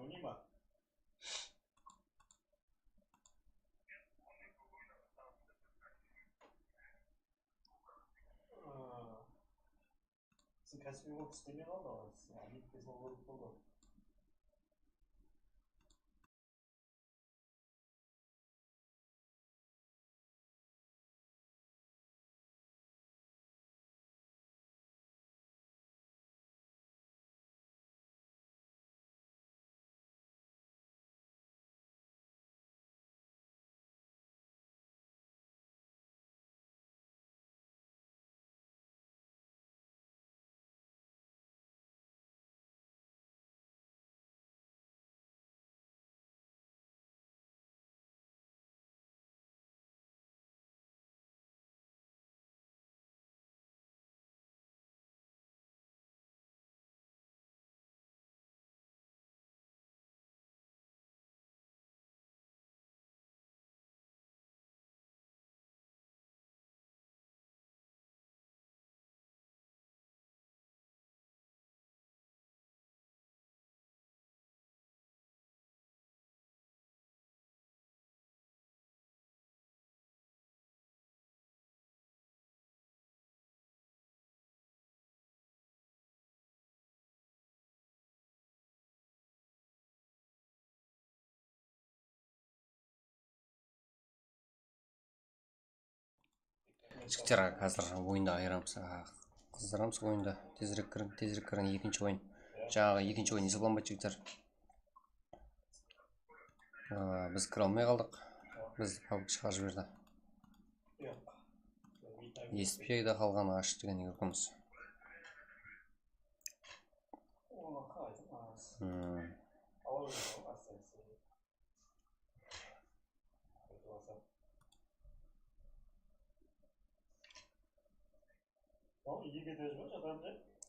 Oynay ma? Siz kásbiy bolıp islemey qaldı ǵoy, siz olimpiya salıp boldı. Jigitler, házir oyındı ayıramız, a, qızdıramız oyındı. Tezirek kiriń, tezirek kiriń, ekinshi oyın. Jańaǵı ekinshi oyın esaplanbaydı, jigitler. A, biz kire almay qaldıq. Bizdi pabg shıǵarıp jiberdi. Esitpey de qalǵanı ashıq degen úyrekemiz. Hmm.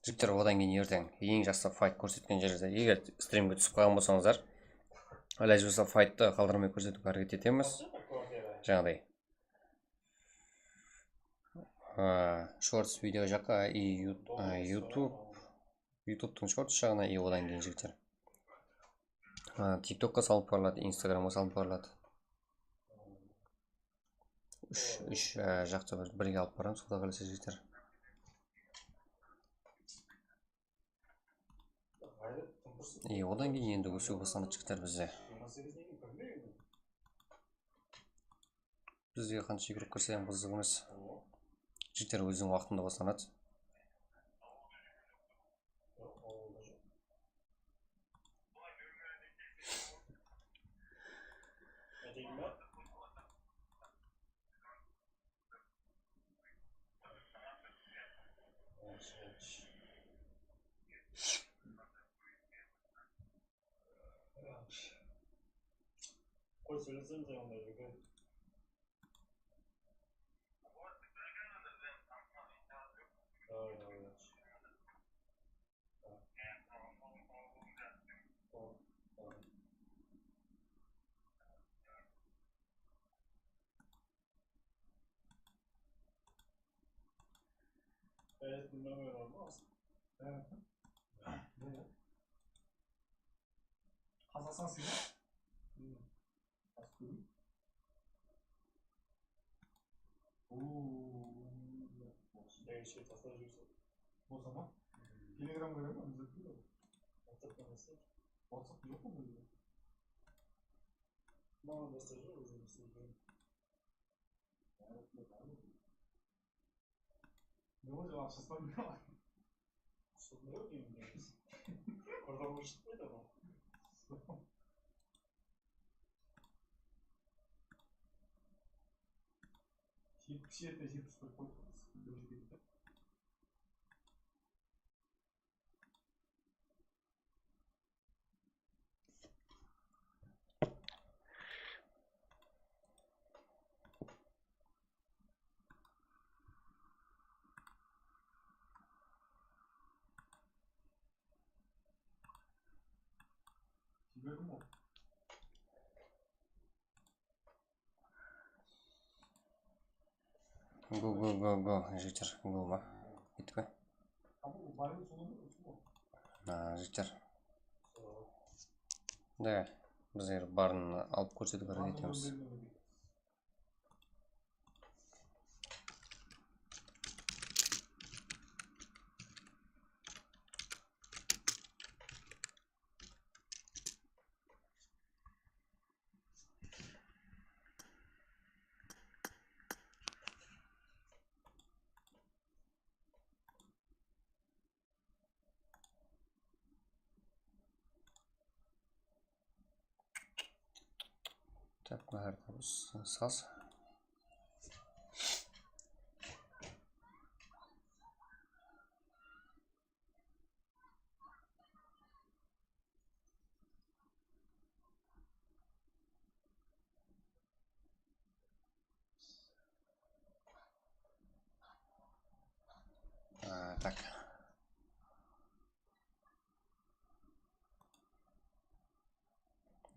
Jigitler, odan keyin erteń eń jaqsı fayt kórsetken jerinde, eger strimge túsip qalǵan bolsańızlar, ilaj bolsa fayttı qaldırmay kórsetiwge háreket etemiz. Jańaday, a, shorts video jaqqa i yu-, a, YouTube, YouTube'tıń shorts jaǵına, i odan keyin, jigitler, a, TikTokqa salıp barıladı, Instagramǵa salıp barıladı. Úsh, úsh, e, jaqta bir, birge alıp baramız, Quday qálese, jigitler. E, odan keyin endi ósiw baslanadı, jigitler, bizde. Bizge qansha úykerip kirse hám qızıq emes. Jigitler, óziniń waqtında baslanadı. Qoy, sóylesemiz ya, onday júrgen. Qazaqstan sıydı. Basıp kóreyik. Oo. Yangi shey taslap júrsiz. Bolsa ma? Telegramǵa kire ma? WhatsApptan baslayıq. WhatsApp joq pa bizde? Maǵan baslayıq, ózimiz. Ne olacak, aqshası bar ma? Aqshası bar endi. Qurdan shıqpaydı ǵoy. Jetpis jeti, jetpis bir qoyıp qoyıpsız. Go, go, go, go, jigitler, go ma? Kettik pe? Ha, jigitler. Da, bizler barın alıp kórsetip háreket etemiz. Так, bári saz. A, tak.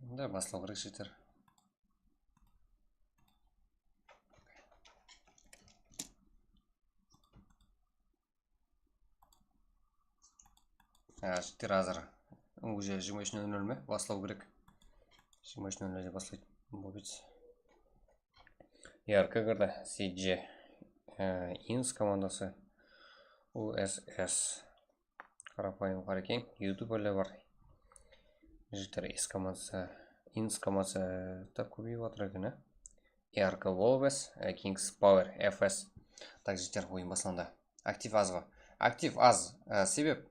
Endi baslaw kerek, jigitler. Ha, jigitler, házir уже jigirma úsh nol nol me? Baslaw kerek. Jigirma úsh nol nolde baslaydı. Bobit. Yarkı kirdi. C J. E, Ins komandası. U S S. Qarapayım, qarekeń. Youtuberler bar. Jigitler, Ins komandası. Ins komandası da kóbeyip atır eken, a? Yarkı Wolves, e, Kings Power, F S. Tak, jigitler, oyın baslandı. Aktiv az ǵo. Aktiv az, e, sebep,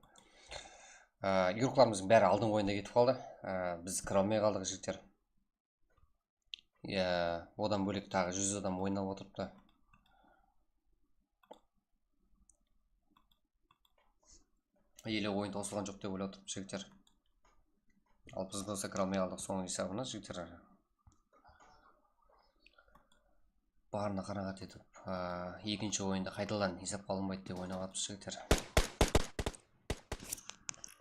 e, yurıqlarımızdıń bári aldınǵı oyında ketip qaldı. E, biz kire almay qaldıq, jigitler. Ya, odan bólek taǵı júz adam oynap otırıptı. Ele oyın tawsılǵan joq dep oylap otırıptı, jigitler. Al, biz bolsa kire almay qaldıq sońǵı esabına, jigitler. Barına qanaat etip, a, ekinshi oyında qaytadan esapqa alınbaydı dep oynap atırmız, jigitler.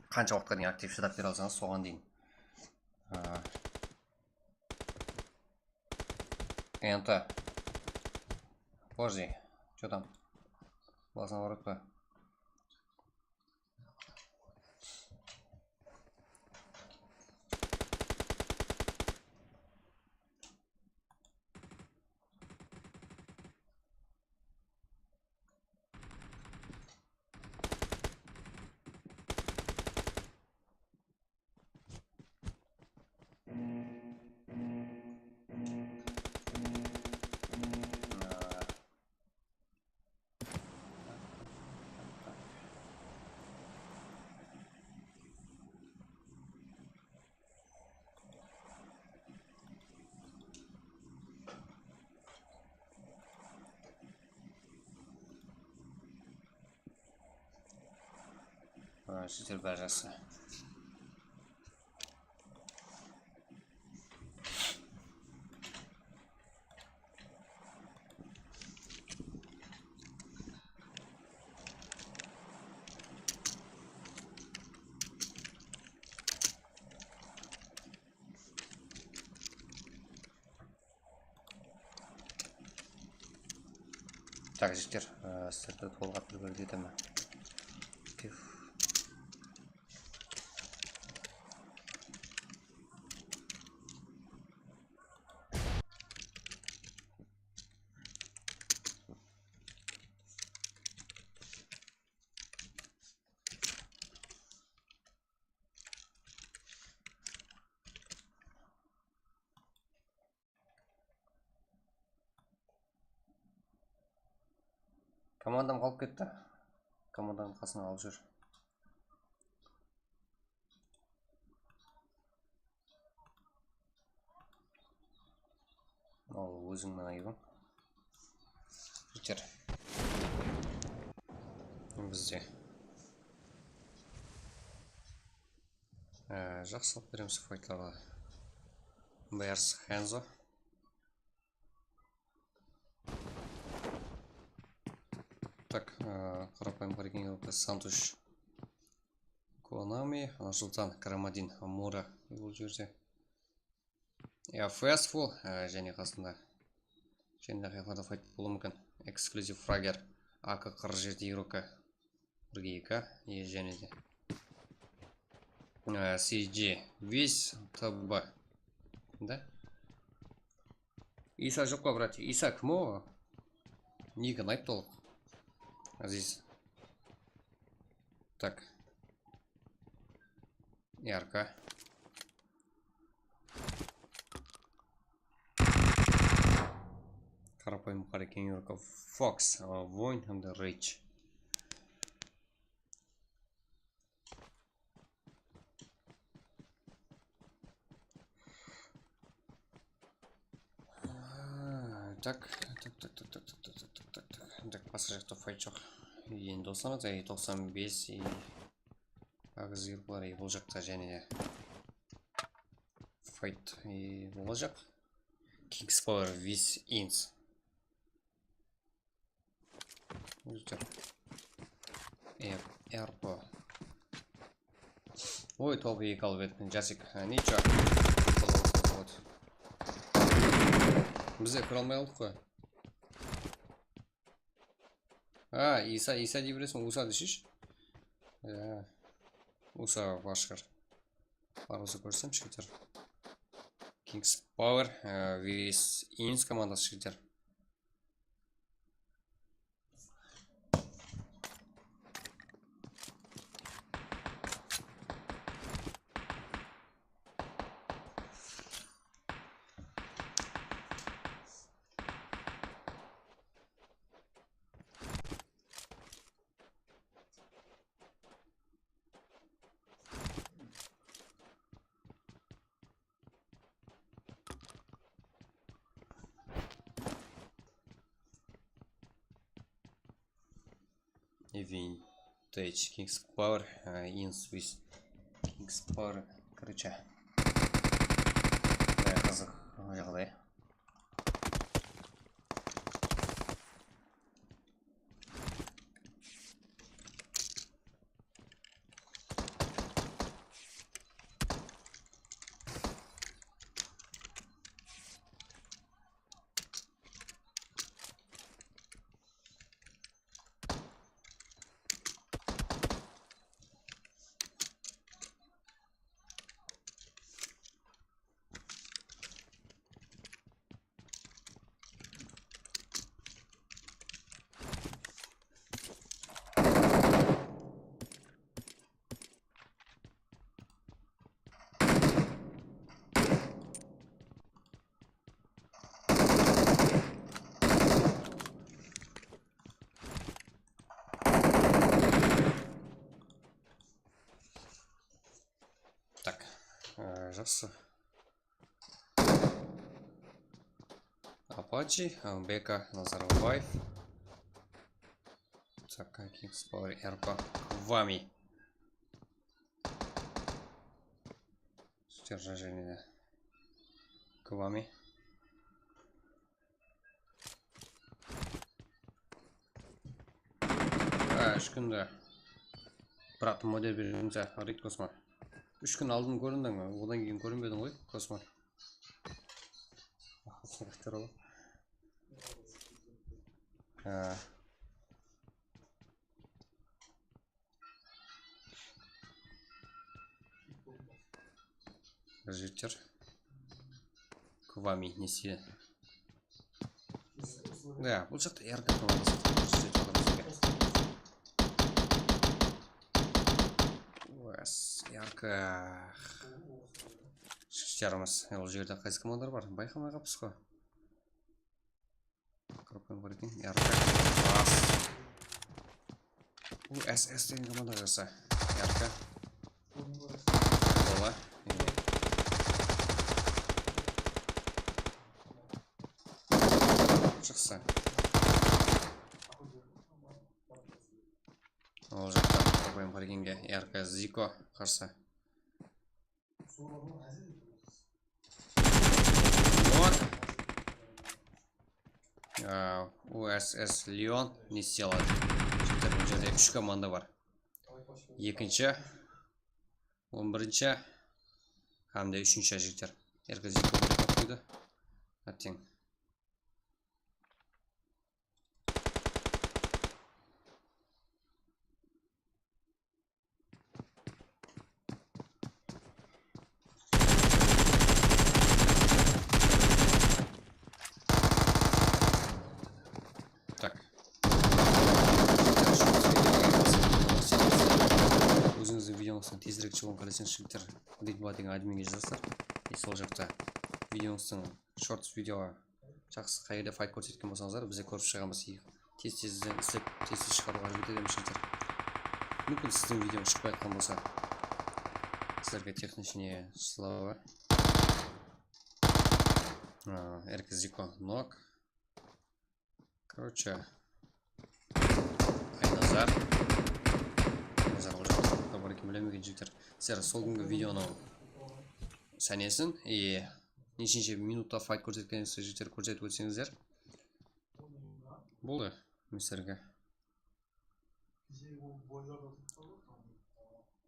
Qansha waqıtqa deyin aktiv shıdap bere alsańız, soǵan deyin. A, Enter. Подожди. Что там? Basına barıp pa? Mına sizler bári jaqsı. Tak, jigitler, e, sizlerdi tolıq atırıp jiberiwdi aytaman. Pif. Komandam qalıp ketti. Komandanıń qasına alıp júr. Al, óziń mına ayıbıń. Jigitler. Bizde. Ee, jaqsı alıp beremiz faytlardı. Bárs Henzo. Tak, ee, qarapayım qarekeń, Santush. Konami, Nursultan, Karamadin, Amura, bul jerde. Ya, Fastful, e, jáne qasında. Jáne de qayaqlarda fight bolıwı múmkin. Exclusive Fragger, A K qırq jeti, Iroka, birge eki, e, jáne de. E, C G, Viz, T B. Da? Isa joq pa, brat? Isa kim o? Nik unayıptı ol. Aziz. Tak. Yarka. Qarapayım qara keń Yorka. Fox, a, Voyn hám de Rage. Tak, tak, tak. Tak, basqa jaqta fight joq. Endi doslarımız, e, toqsan bes, e, agzirlar, e, bul jaqta jáne de fight, e, bolajaq. King's Power, Viz, Ins. Júrip. E, R P. Oy, tolqı eki alıp ettim, jasik. Ha, nicho. Biz de kire almay qaldıq ǵoy. Ha, Isa, Isa dey bereseń, Usa deshish. Ya. Usa bashqır. Bar bolsa kórsem, jigitler. King's Power, e, Viz, Ins komandası, jigitler. Vintage, King's Power, e, Ins, Viz, King's Power, короче. Baya qızıq jaǵday. Tak, e, jaqsı. Apache, e, B K Nazarbaev. Tak, King's Power, R P, Kwami. Stержа jáne de. Kwami. Ha, úsh kúnde. Brat, model beremiz, ya, Rit Kosmo. Úsh kún aldın kórindiń, odan keyin kórinbediń ǵoy, Kosmo. Ha. Jigitler. Kwami, ne isteydi? Ya, bul jaqta R K komandası júrip atır bizge. Wes, R K. Jigitlerimiz, ol jerde qaysı komandalar bar? Bayqamay qalıppız ǵoy. Qırıp qoyıp bar eken. Yarqa. Bas. Bul S S degen komanda jasa. Yarqa. Bola. Jaqsı. Ol jaqta qırıp qoyıp bar ekenge. Yarqa Ziko qarsı. Вот. A, U S S Leon ne istey aladı? Jigitler, bul jerde úsh komanda bar. Ekinshi. On birinshi hám de úshinshi, jigitler. Erkezi eki bolıp qoydı. Átteń. Tak. Ózińizdiń videońızdıń tezirek shıǵıwın qáleseńiz, jigitler, Ridba degen adminge jazasızlar. E, sol jaqta videońızdıń shorts video jaqsı, qayerde fayt kórsetken bolsańızlar, biz de kórip shıǵamız. Tez-tezden islep, tez-tez shıǵarıwǵa háreket etemiz, jigitler. Múmkin, siziń videońız shıqpay atqan bolsa, sizlerge texnichniye slava. A, Erkiziko nok. Короче, Aynazar. Aynazar ol jaqta bar eken, bilemegen, jigitler. Sizler sol kúngi videonıń sánesin, e, neshinshi minutta fayt kórsetkenińizdi, jigitler, kórsetip ótseńizler. Boldı, men sizlerge.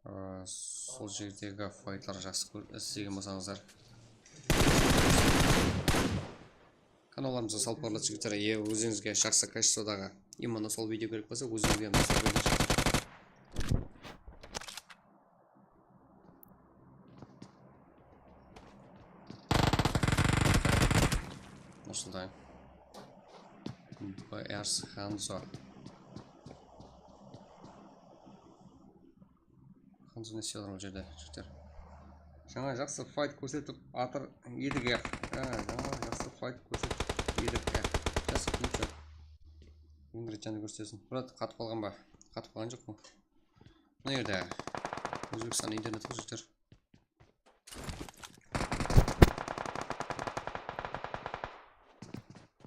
Aa, sol jerdegi faytlar jaqsı kór-, islegen bolsańızlar. Kanallarımızǵa salıp barıladı, jigitler. E, ózińizge jaqsı kachestvodaǵı именно sol video kerek bolsa, ózińizge mısal bergen jigitler. Nursultan. B R Hanzo. Hanzo ne islep atır ol jerde, jigitler? Jańa jaqsı fayt kórsetip atır edik, ya. Ha, jańa jaqsı fayt kórsetip edik, ya. Jaqsı klip joq. Ingrid janı kórsetesin. Brat, qatıp qalǵan ba? Qatıp qalǵan joq pa? Mına jerde Ózbekstan interneti ǵoy, jigitler.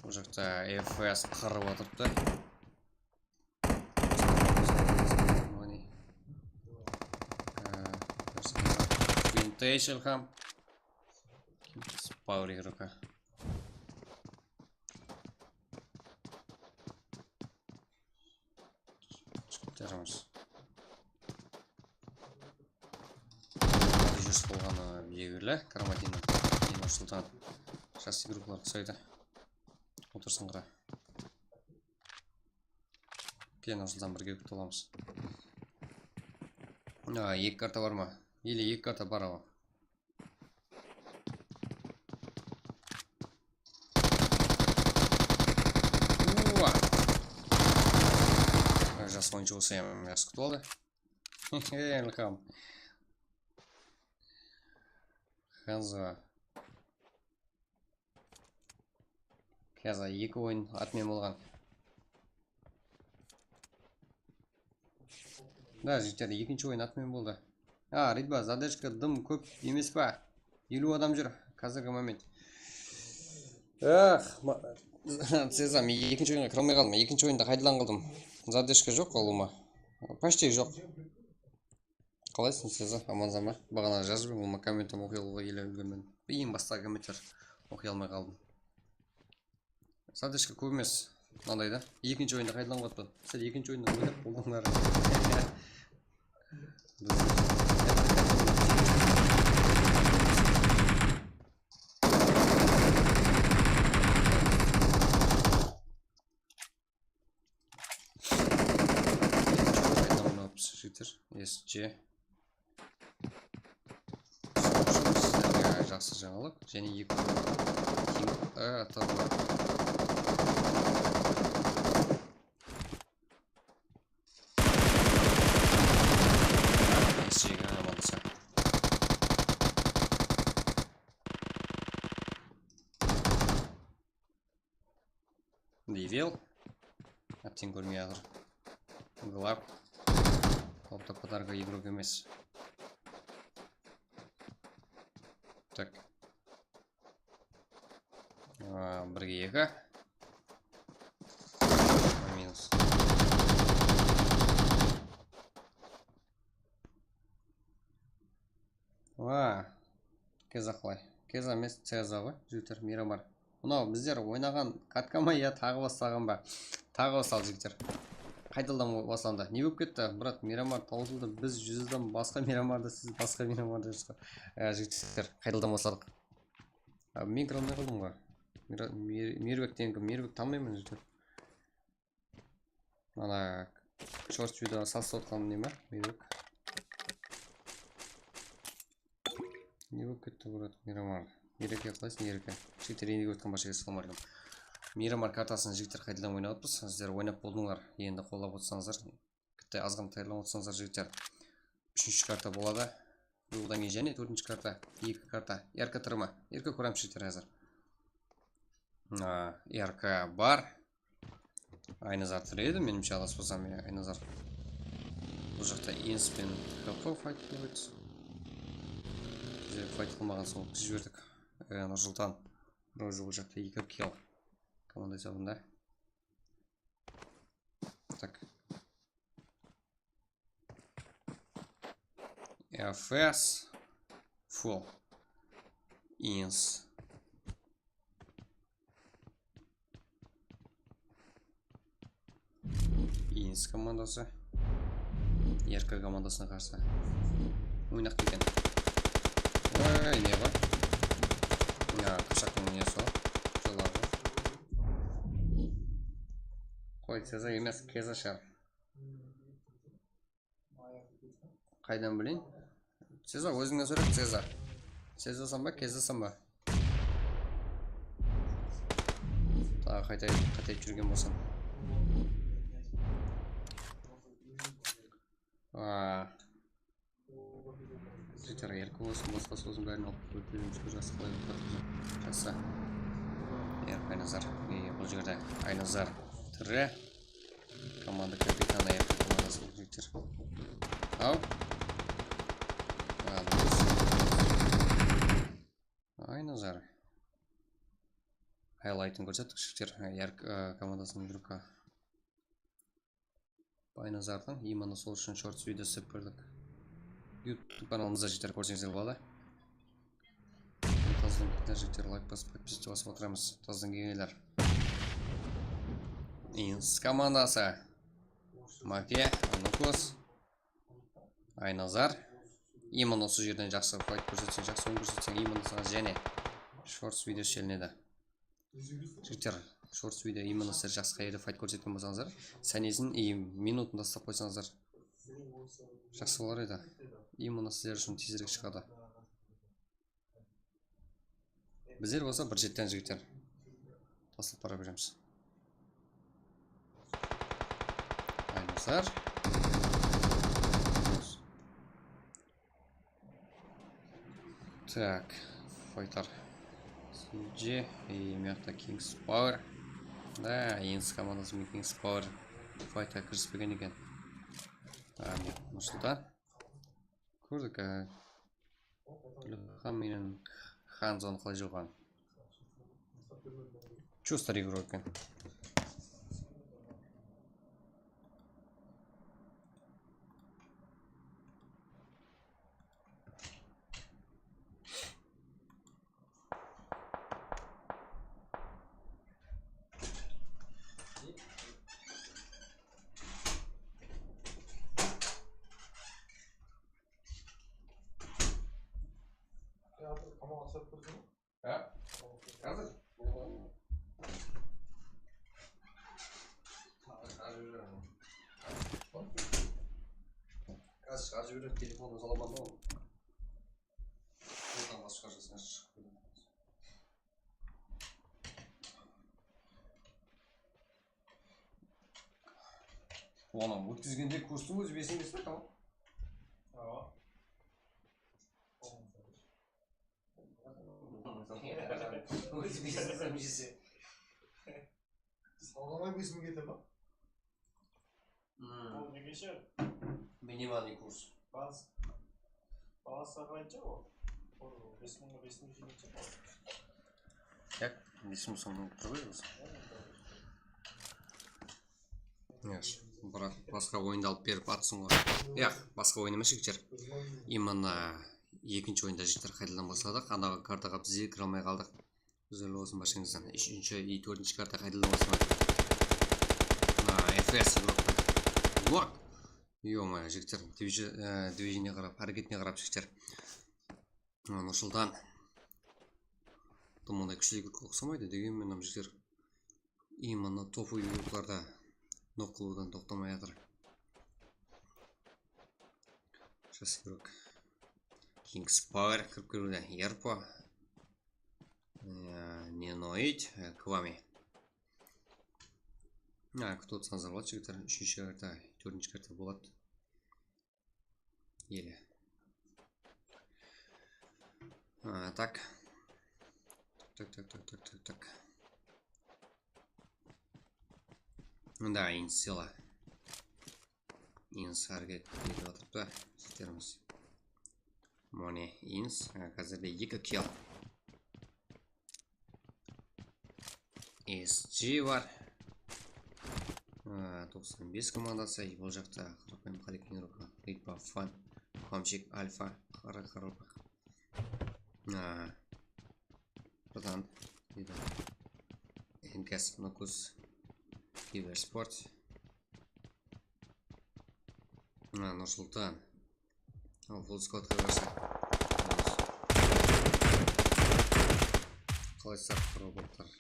Bul jaqta F P S qırıp atırıptı. Mine. Ee, Vintage Ilham. Spawling ruka. Jigitlerimiz. Júris bolǵanı belgili, Karamadinov, Nursultan. Jas igrukalar qusaydı. Otırsın qıra. Kel, Nursultan, birge kútip alamız. A, eki karta bar ma? Ele eki karta bar awa. Uwa! Jas oyınshı bolsa hám jaqsı kútip aldı. Ilham. Hanzo. Házir eki oyın admin bolǵan. Da, jigitler, ekinshi oyın admin boldı. A, Ridba, zadержка dım kóp emes pa? Eliw adam júr, házirgi moment. Ax, Ceza, men ekinshi oyınǵa kire almay qaldım. Ekinshi oyında qaytadan qaldım. Zadержка joq, ulıwma. Почти joq. Qalaysıń, Ceza? Amansań ba? Baǵana jazıp edim, ulıwma, kommentim oqıy alıwǵa ele úlgermedim. Eń bastaǵı kommentler oqıy almay qaldım. Zadержка kóp emes. Mınaday da. Ekinshi oyında qaytadan qoyıptı. Sizler ekinshi oyında oynap boldıńlar. Qaytadan oynapsız, jigitler. S C. Sizlerge jaqsı jańalıq. Jáne eki. Team A atı bar. S C ge amanlasa. Level. Ábden kórmey atır. Glab. Topta podarka igrok emes. Tak. A, birge eki. Minus. Wa. Keza qalay? Keza emes, Ceza ǵoy, jigitler, Miramar. Mınaw bizler oynaǵan katka ma ya taǵı baslaǵan ba? Taǵı basladı, jigitler. Qaytadan baslandı. Ne bolıp ketti? Murat, Miramar tawsıldı. Biz júz adam basqa Miramarda, siz basqa Miramarda júz. Á, jigitler, qaytadan basladıq. Á, men kire almay qaldım ǵoy. Mira-, Mir-, Mirbek degen kim? Mirbek tanımayman, jigitler. Ana, short video salısıp otqan ne ma? Mirbek. Ne bolıp ketti, Murat, Miramar? Ereke, qalaysıń, Ereke? Jigitler, endigi ótken barshege assalawma aleykum. Miramar kartasın, jigitler, qaytadan oynap atırmız. Sizler oynap boldıńlar, endi qollap otırsańızlar. Bitta azǵana tayarlanıp otırsańızlar, jigitler. Úshinshi karta boladı. Odan keyin jáne tórtinshi karta, eki karta. Erke turma. Erke kóremiz, jigitler, házir. A, Erke bar. Aynazar tiri edi, menimshe, adaspasam, ya, Aynazar. Bul jaqta Ins penen K P fayt bolıp atır. Bizler fayt qılmaǵan soń biz jiberdik. E, Nursultan Rozi bul jaqta eki kill. Komanda esabında. Tak. F S. Full. Ins. Ins komandası. Erke komandasına qarsı. Oynap kelgen. Oy, ne bar? Ya, qıpshaqtıń nesi ol? Jolaǵı. Qoy, Ceza emes, Keza shıǵar. Qaydan bileyin? Ceza, ózińnen sóyle, Ceza. Cezasań ba, Kezasań ba? Taǵı qayta, qayta júrgen bolsam. Aa. Jigitler, Erke bolsın, basqası bolsın, bárin alıp qoyıp beremiz, jaqsı qalay bolıp atır. Jaqsı. Erke, Aynazar. E, bul jerde Aynazar tiri. Komanda kapitanı, Erke komandası, jigitler. Al. Al. Aynazar. Haylaytın kórsettik, jigitler. Erke, e, komandasınıń drupka. Aynazardıń imını sol ushın shorts video islep berdik. YouTube kanalımızda, jigitler, kórseńizler boladı. Tazdan kelgenler, jigitler, layk basıp, podpiska basıp otıramız. Tazdan kelgenler. Ins komandası. Mafia, Anukus, Aynazar. Imın usı jerden jaqsı fayt kórsetseń, jaqsı oyın kórsetseń, imın saǵan jáne shorts video shelinedi. Jigitler, shorts video, именно sizler jaqsı qayerde fayt kórsetken bolsańızlar, sánesin и minutın taslap qoysańızlar, jaqsı bolar edi. Именно sizler ushın tezirek shıǵadı. Bizler bolsa bir jetten, jigitler, taslap bara beremiz. Aynazar. Tak, faytar. C J, e, mıyaqta Kings Power. Da, Ins komandası menen Kings Power faytqa kirispegen eken. A, mine, Nursultan. Kórdik, a, Ilham menen Hanzonı qalay jawǵanın. Чё, старый игрок eken. Házir? Házir. Házir shıǵarıp jiberedi, telefonı zalaban da ol. Oradan basıp shıǵarasın, shıǵıp ketedi. Onı ótkizgende kurstı ózi bes emes pe, tamam? Awa. Ózi bes emes, jese. Salǵanlar bes mıń kete ma? Hmm. Ol nege shıǵar? Минимальный курс. Bas. Bas sarlayınca ol. Ol bes mıń, bes mıń jigirma. Yak, bes mıń soń tur ǵoy ózi. Yash, biraq basqa oyındı alıp berip atırsıń ǵoy. Yaq, basqa oyın emes, jigitler. Именно ekinshi oyında, jigitler, qaytadan basladıq. Anaǵı kartaǵa biz de kire almay qaldıq. Uzrli bolsın barshangızdan. Úshinshi и tórtinshi karta qaytadan baslandı. Mına, F S gruppa. Bak. Ё-моё, jigitler, движи-, e, движениеге qarap, háreketine qarap, jigitler. Mına, Nursultan. Dım onday kúshli uqsamaydı, degenmen, mına jigitler именно топовый игрокlarda nok qılıwdan toqtamay atır. Jas igrok. King's Power kirip keliwde. Erpo. E, Nenoid, e, Kvami. Ha, кто-то sanzar boladı, jigitler. Úshinshi karta, tórtinshi karta boladı. Ele. Ha, tak. Tak, tak, tak, tak, tak, tak. Mında Insila. Ins háreket etip atırıptı, jigitlerimiz. Mone Ins, ha, házirde eki kill. S G bar. Ha, toqsan bes komandası, bul jaqta qarapayım, Xalikin Ruka, Ritpa, Fan, Komchik, Alfa, Qara Qarılpa. Ha. Bratан, deydi. Enkas, Nukus, Kibersport. Ha, Nursultan. Al, full squadqa qarsı. Qalay saq robotlar.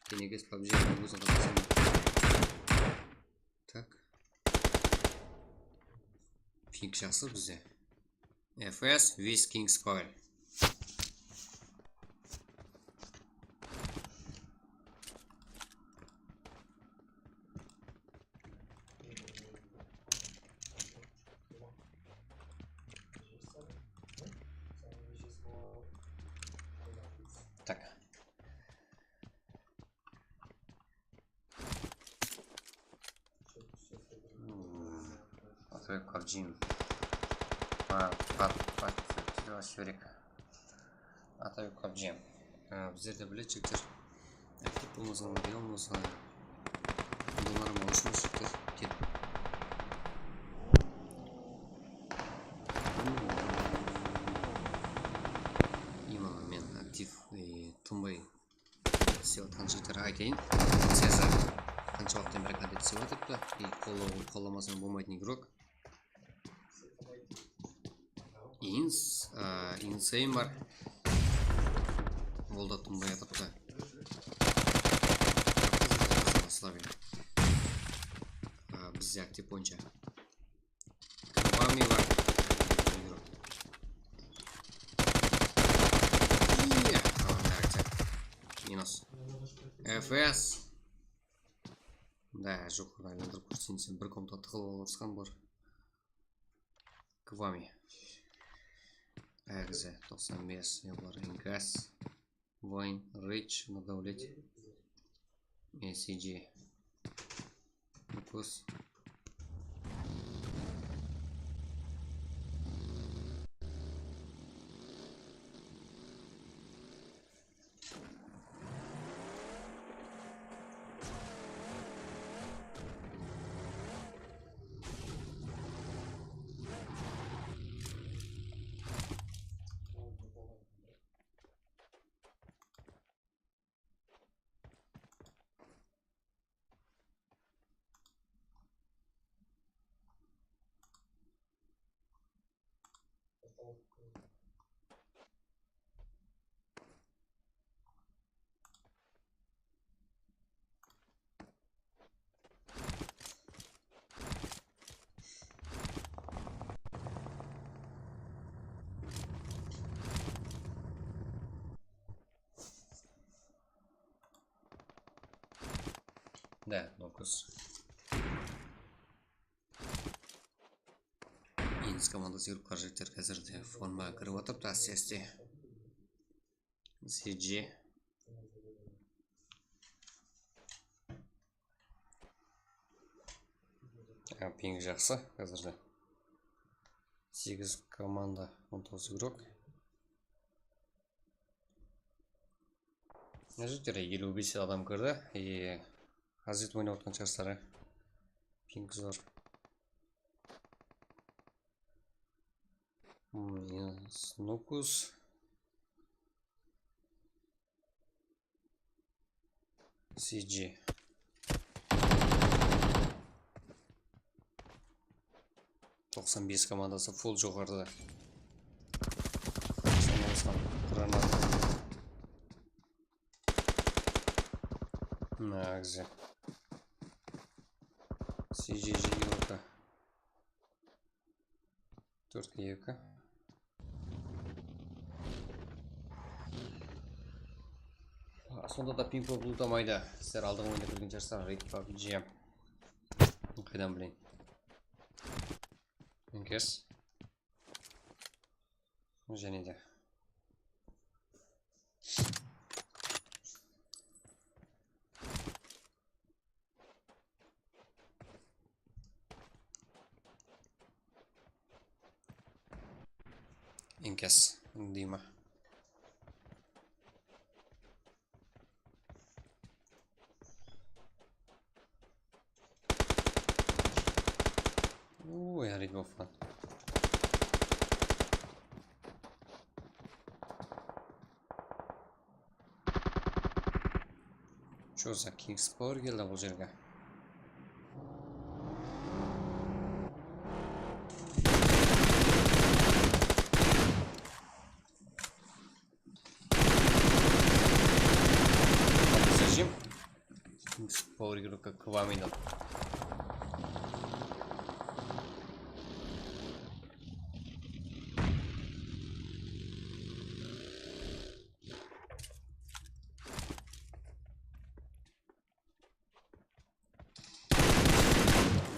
Kenekes PUBG-niń ózin qatnasań. Tak. Ping jaqsı bizde. F S with King's Power. Tak. Hmm. Atabek PUBG. Ha, pat, pat, pat, pat, Atabek PUBG. Ha, bizler de biledi, jigitler. Aktiv bolmasań, ne bolmasa, bunlar alışmaz, jigitler. Ket. Именно men aktiv, e, tınbay islep atırǵan jigitlerge aytayın. Sezar qansha waqıttan beri kontent islep atırıptı. И qolla-, qollamasam bolmaytın igrok. Ins, a, Insane bar. Ol da tınbay atırıptı. Слабый. A, bizde aktiv boyınsha. Kvami bar. Iye, qalanday aktiv. Minus. F S. Da, joq, aylandırıp kórseyin sen, bir komnata tıǵılıp alırısqan bular. Kvami. Egzi, toqsan bes, bular Inkas. Voin, Rich, Nurdavlet. S C G. Nukus. Da, Nukus. Ins komandası kirip, qarajigitler házirde formaǵa kirip atırıptı, áste-áste. S C. Ya, ping jaqsı házirde. Segiz komanda, on toǵız igrok. Jigitler, eliw bes adam kirdi. E, házir oynap atırǵan shıǵarsızlar. Ping zor. Hmm, ya, Snukus. C G. Toqsan bes komandası full joqarıda. Sonda basqan granata. Mına, güzel. C J J Yorka. Tórtke eki. Sonda da ping-pong lutamaydı. Sizler aldınǵı oyında kórgen shıǵarsızlar, Red pabg. Qaydan bileyin? Inkes. Jáne de. Inkes, Dima. Uy, yaraydı, bofan. Chё za, Kings Power keldi bul jerge. Zajim. Kings Power игрока Kwamidan.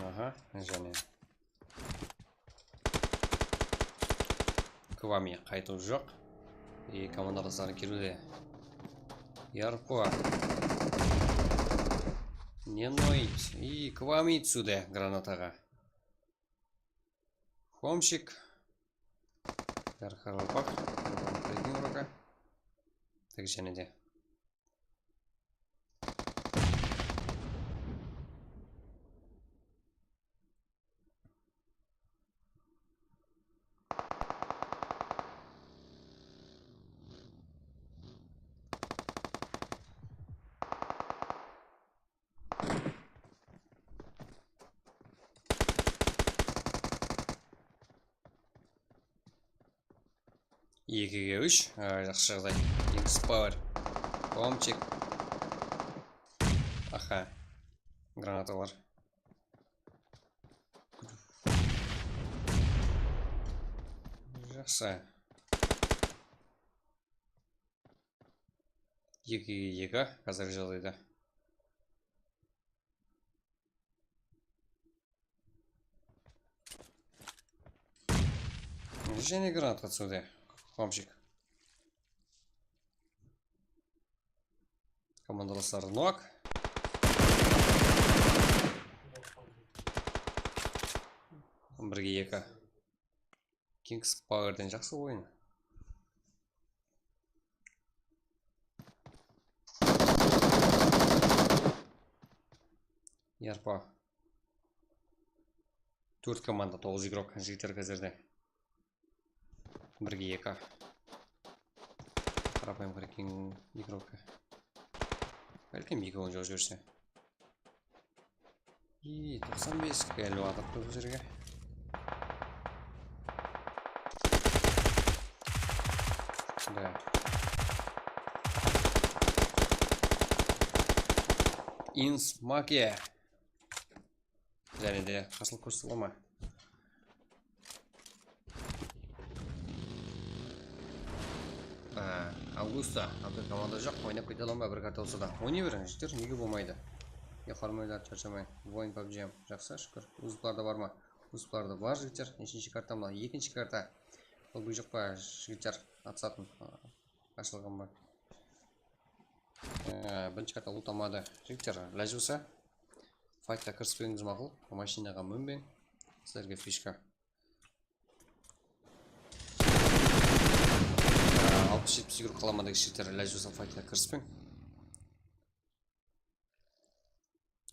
Aha, jáne. Kwami qaytıw joq. I komandadasları keliwde. Yarpo. Не ноет. И Kwami túsiwde granataǵa. Homchik. Yarqaralpaq. Kredin uroka. Tak, jáne de. Ekige úsh. A, jaqsı jaǵday. Kings Power. Homchik. Aha. Granatalar. Jaqsı. Ekige eki házirgi jaǵdayda. Jáne granatqa túsiwde. Homchik. Komandadasları nok. Birge eki. Kings Powerden jaqsı oyın. Yarpa. Tórt komanda, toǵız igrok, jigitler házirde. Birge eki. Qarapayım, qara, keń igrok. Bálkim ekewin jawıp jiberse. И, toqsan bes kelip atırıptı bul jerge. Da. Insmake. Jáne de qasıl kóz sıqlama. Á, Augusto, Abdul komanda joq, oynap kete alaman ba bir karta bolsa da? Oynay beriń, jigitler, nege bolmaydı? Uyaqa barmaylar, sharshamań. Voin pabjim, jaqsı, shúkir. Uzıplarda bar ma? Uzıplarda bar, jigitler. Neshinshi karta mına? Ekinshi karta. Pabg joq pa, jigitler? Atısatın. Ashılǵan ba? Á, birinshi karta lutamadı. Jigitler, ilaj bolsa, faytqa kirispegińiz maqul. Mashinaǵa minbeń. Sizlerge fishka. Á, alpıs jetpis igrok qalamadagi shilter, ilaj bolsa faytqa kirispeń.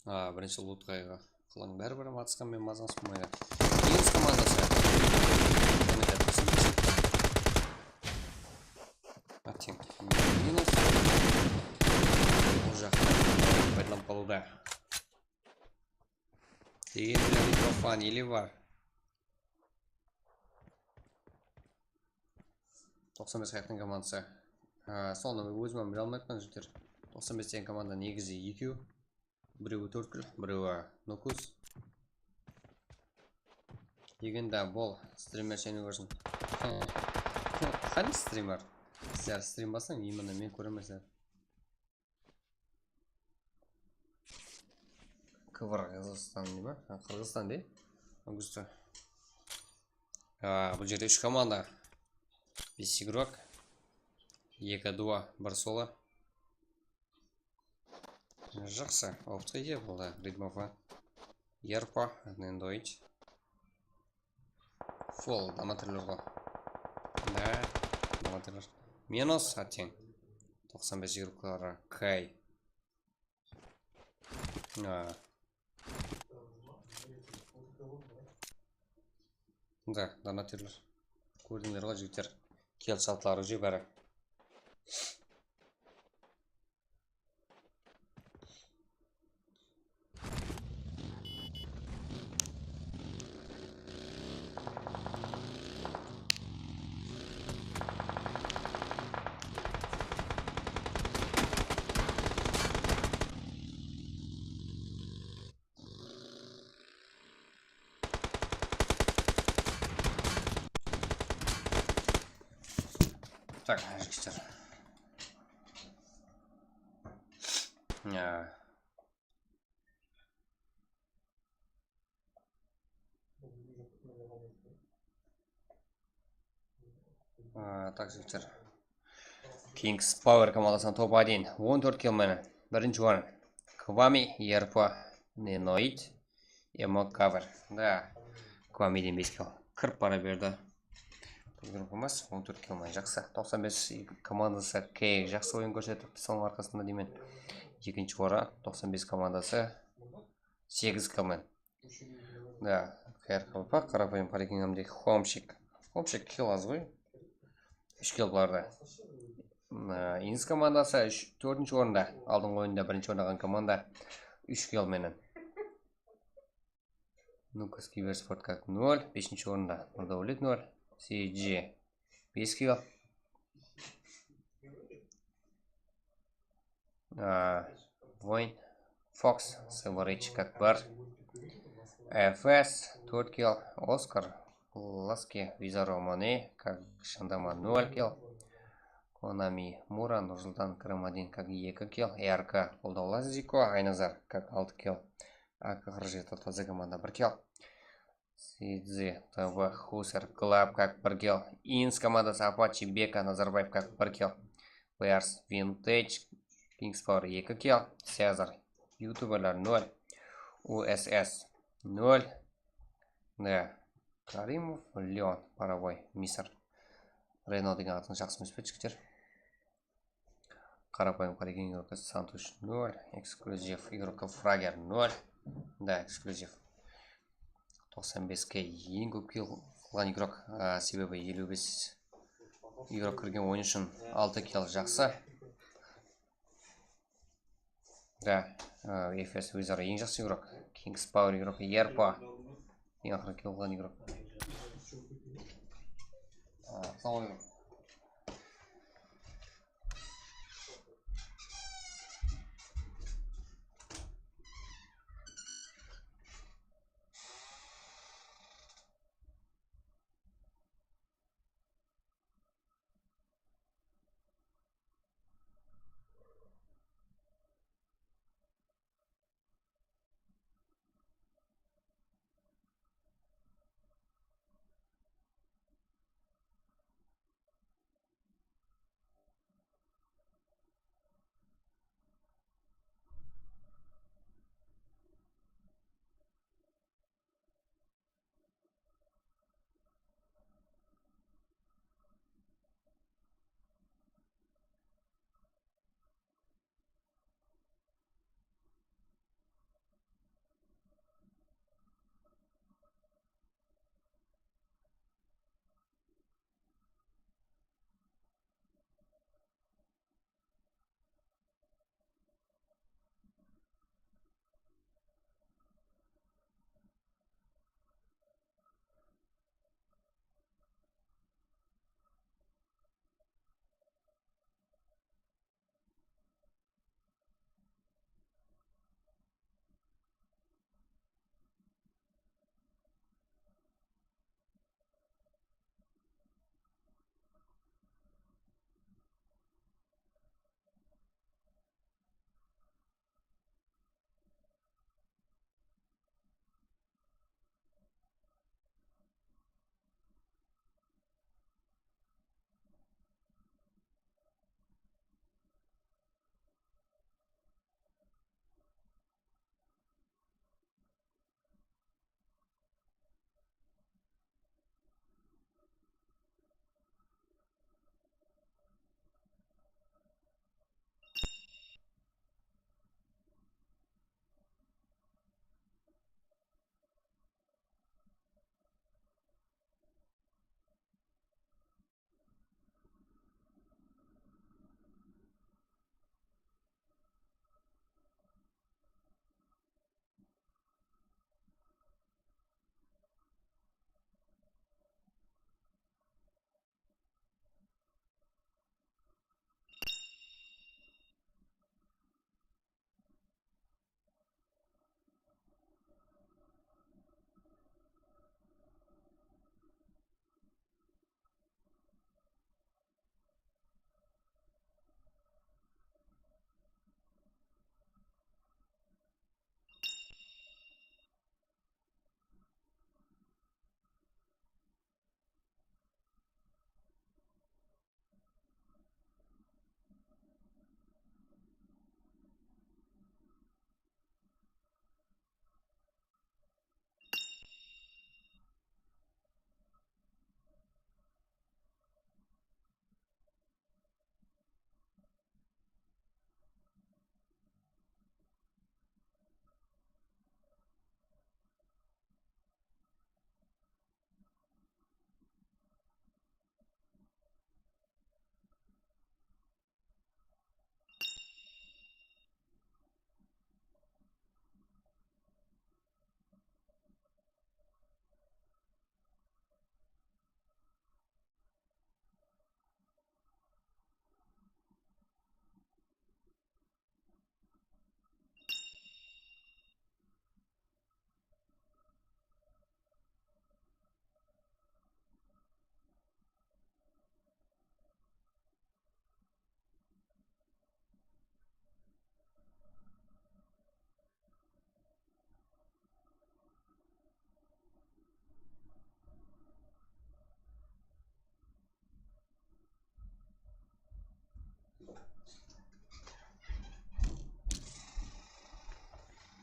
Á, birinshi lutqa qılıń, báribir atısqan menen mazamız bolmaydı. Kings komandası. Ateń. Minus. Ol jaqta paydalanıp qalıwda. Degen bilen mikrofon ele bar. Toqsan bes qayaqtıń komandası. Á, sonı ózim hám bile almayappan, jigitler. Toqsan bes degen komanda negizi ekew. Birewi tórtkúl, birewi Nukus. Legenda bol, strimer seni kórsin. Qáne strimer? Sizler strim baslań, именно men kóremen sizler. Qırǵızstan dey ma? Ha, Qırǵızstan dey. Augusto. Aa, bul jerde úsh komanda. Bes igrok. Eki duo, bir solo. Jaqsı, optqa iye boldı. Ridmova. Yerpa, Nendoid. Full donatorlar ǵo. Da, donatorlar. Minus, ateń. Toqsan bes igrokları. Kay. A. Da, donatorlar. Kórdińler ǵo, jigitler. Kel, saltları uje bári. Tak, jigitler. Ya. A, tak, jigitler. Kings Power komandasınan top один. On tórt kill menen. Birinshi orın. Kvami, Yerpa, Nenoid, Emo Cover. Da, Kvamiden bes kill. Kirip bara berdi. Bul gruppamız on tórt kill menen, jaqsı. Toqsan bes komandası K jaqsı oyın kórsetip, sonıń arqasında deymen. Ekinshi orın, toqsan bes komandası segiz kill menen. Da, K R K P P, Qarapayım Parikin hám de Homşik. Homşik kill az ǵoy. Úsh kill bularda. Mına, Inis komandası úsh, tórtinshi orında. Aldınǵı oyında birinshi oynaǵan komanda úsh kill menen. Nukas Kibersport kak nol, besinshi orında Nurdaullet nol, C G bes kill. A, Voyn, Fox, Sevarich kak bir, F S tórt kill, Oskar, Laski, Vizar Romane kak Shandama nol kill, Konami, Mura, Nursultan, Kramadin kak eki kill, R K, Qoldawlas Ziko, Aynazar kak altı kill, A K qırq jeti, Taza komanda bir kill. Sidzi, T V, Huser, Klab kak bir kill. Ins komandası Apache, Beka, Nazarbaev kak bir kill. Bears, Vintage, Kings Power eki kill. Sezar, youtuberler nol. U S S nol. Ne? Karimov, Leon, Paravoy, Misr. Reno degen atıńız jaqsı emes pe, jigitler? Qarapayım qarayken, igrokka Santush nol, eksklyuziv, igrokka Frager nol. Da, eksklyuziv. Toqsan bes K eń kóp kill qılǵan igrok, a, sebebi eliw bes igrok kirgen, oyın ushın altı kill jaqsı. Da, a, F S Wizard eń jaqsı igrok. Kings Power igrokka Yerpa. Eń aqırǵı kill qılǵan igrok. A, sawal igrok.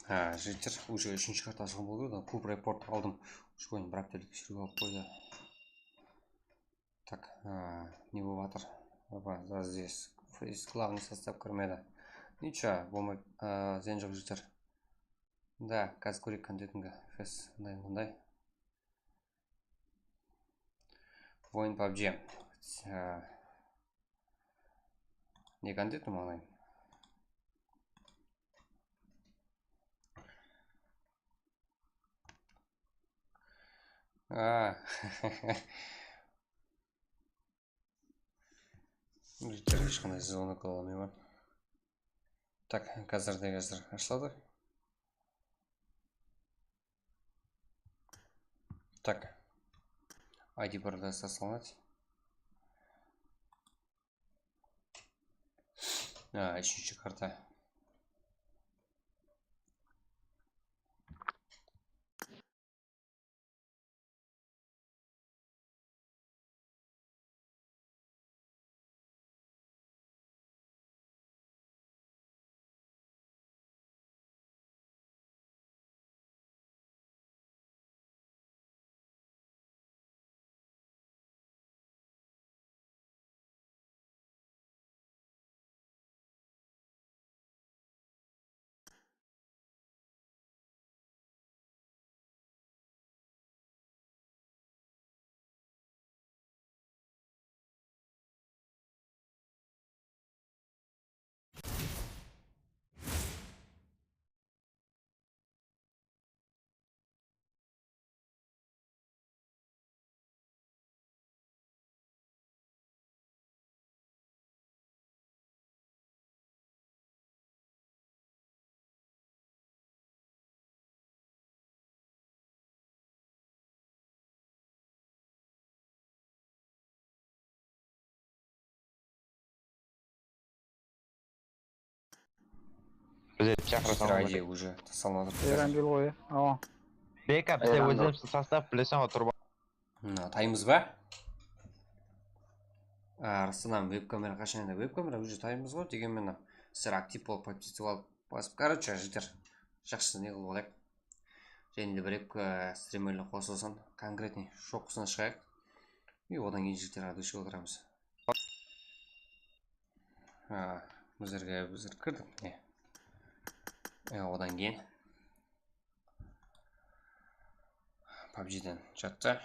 Ha, jigitler, уже úshinshi karta ashılǵan bolıw kerek. Kub report aldım. Ushı boyın bir háptelik tekseriw alıp qoydı. Tak, ha, ne bolıp atır? Opa, здесь. Фейс главный состав kirmedi. Ничего, bolmaydı. Ha, zıyan joq, jigitler. Da, házir kóreyik kontentinga. Fes, mınday, mınday. Voin pabji. Ha. Ne kontent maǵanayım? A. Jigitler, hesh qanday zvonok ala almayman. Tak, házirde házir ashıladı. Tak. I D продавца сломать. A, úshinshi karta. Bizler chaqırasań. Уже tasalmadı. Eran bil ǵoy, awa. Beka, bizler ózimiz sostav bileseń ǵoy, turıp. Mına, taymız ba? A, Ruslanam, veb-kamera qashan edi? Veb-kamera уже taymız ǵoy, degenmen, sizler aktiv bolıp, podpiskiya alıp, basıp, короче, jigitler, jaqsı ne qılıp alayıq. Jáne de bir-eki, e, strimerler qosılsın, конкретный shokısına shıǵayıq. И odan keyin jigitler, радуйчий otıramız. Ha, bizlerge, bizler kirdik, mine. E, odan keyin pabjiden jattı.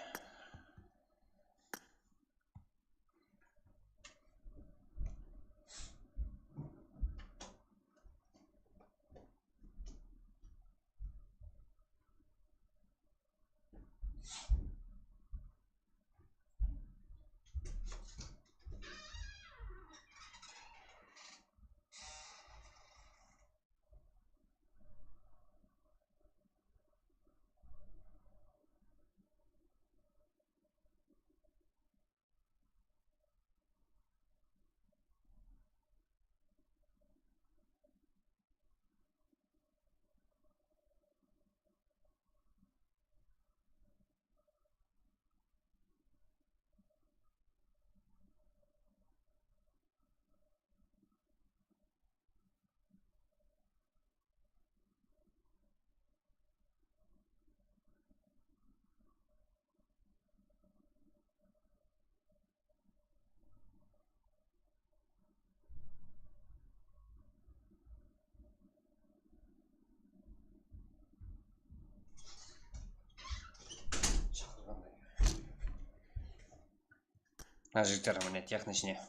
Mına jigitler, mine, texnichne.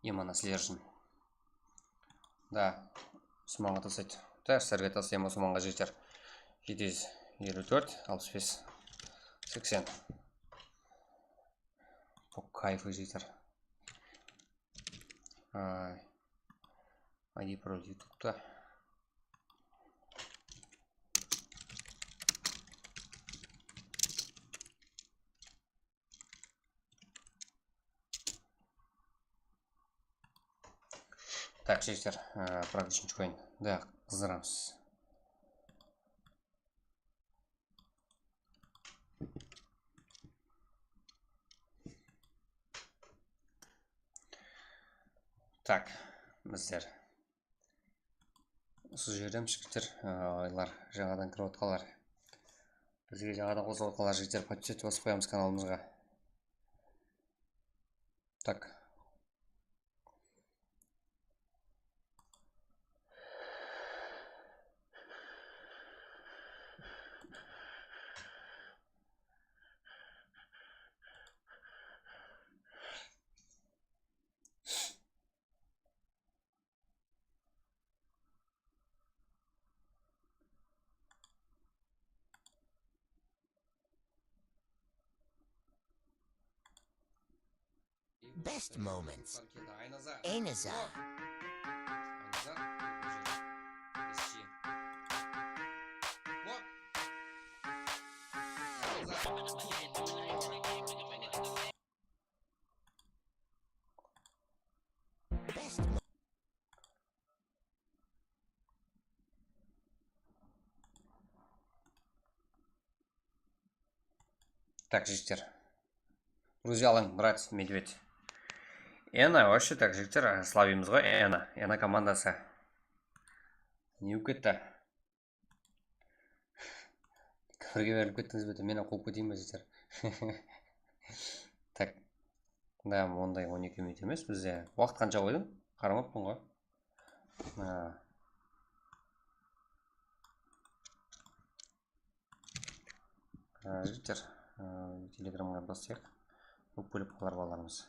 Именно sizler ushın. Da, usmanǵa taslaydı. Da, sizlerge taslayman usmanǵa, jigitler. Jeti júz eliw tórt, alpıs bes, seksen. По кайфу, jigitler. Ay. I D Pro YouTube'da. Tak, jigitler, e, правда, úshinshi koin. Da, qızdıramız. Tak, bizler Usı jerden jigitler, a, aylar jańadan kirip atqanlar. Bizge jańadan qosılıp atqanlar jigitler, подписаться basıp qoyamız kanalımızǵa. Tak. Best moments. Aynazar. Aynazar. Best mo- Tak, jigitler. Друзья alıń, брат, медведь. Ena, вообще, tak, jigitler, slabıymız ǵoy, Ena. Ena komandası. Ne bolıp ketti? Kópirge berilip kettińiz be? Men quwıp keteyin be, jigitler? Tak. Da, onday on eki minut emes bizde. Waqıt qansha qoydım? Qaramappan ǵoy. Ha. Ha, jigitler, ha, telegramǵa basayıq. Ókpelep qalar balalarımız.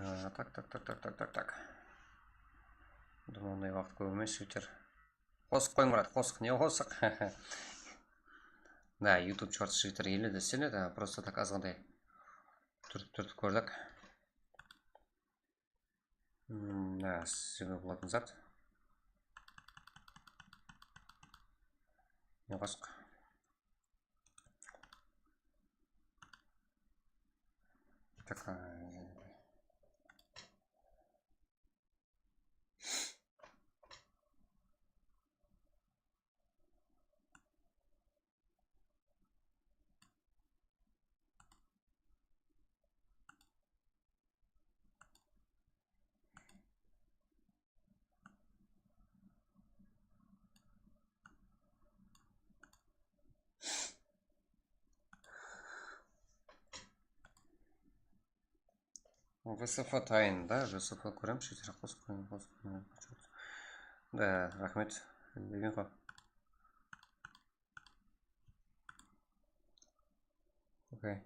Aa, tak, tak, tak. Bunday waqıt kóp emes, jigitler. Qosıq qoyıń, Murat, qosıq. Ne qosıq? Da, YouTube Shorts, jigitler, ele de islenedi, prosto tak azǵantay túrtip-túrtip kórdik. Hmm, da, sizge bolatuǵın zat. Ne qosıq? Такая. V S F tayın da, V S F kóremiz, qosıq qoyıń, qosıq qoyıń. Da, raxmet. Bilmeymen ǵoy. Okey.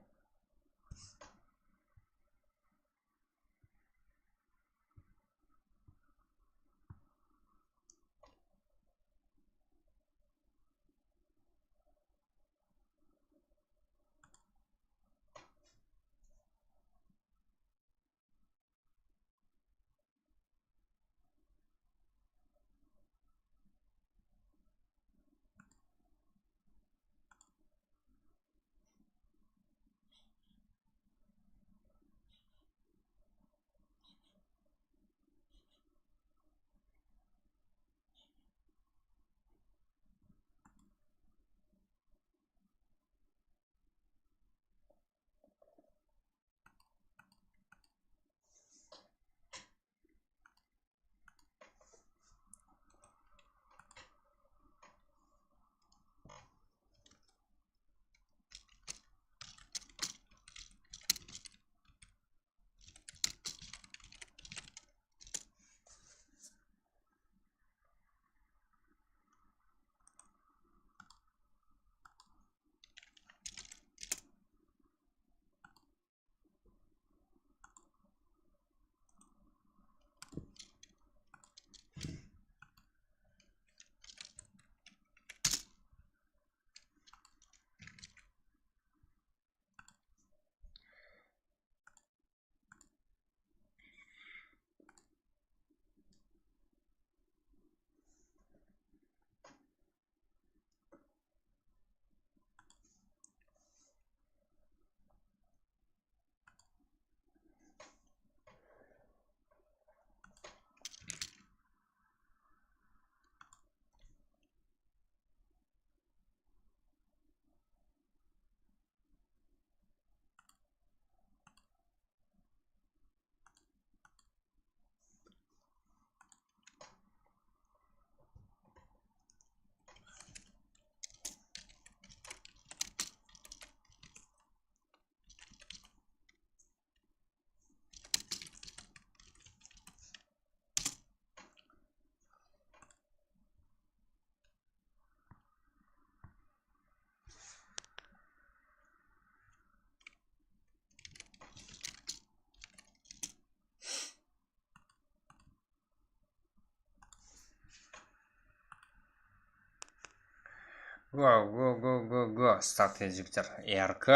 Go, go, go, go, go. Start edi, jigitler. R K.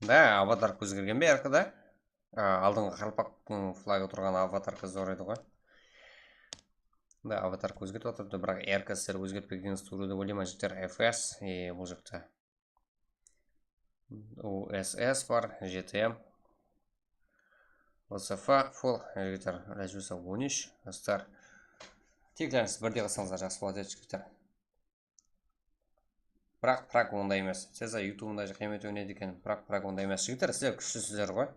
Da, avatarka ózgergen be R K da? A, aldınǵı qaraqalpaq, ım, flagı turǵan avatarka zor edi ǵoy. Da, avatarka ózgertip atırdı, biraq R K sizler ózgertpegenińiz tuwrı dep oylayman, jigitler. F S, e, bul jaqta U S S bar, G T M. L S F full, jigitler, Rajusa on úsh, dostlar. Teklerińizdi birdey qılsańızlar, jaqsı boladı edi, jigitler. Biraq, biraq onday emes. Siz de YouTube'ında qıymet oynaydı eken, biraq, biraq onday emes. Jigitler, sizler kúshlisizler ǵoy.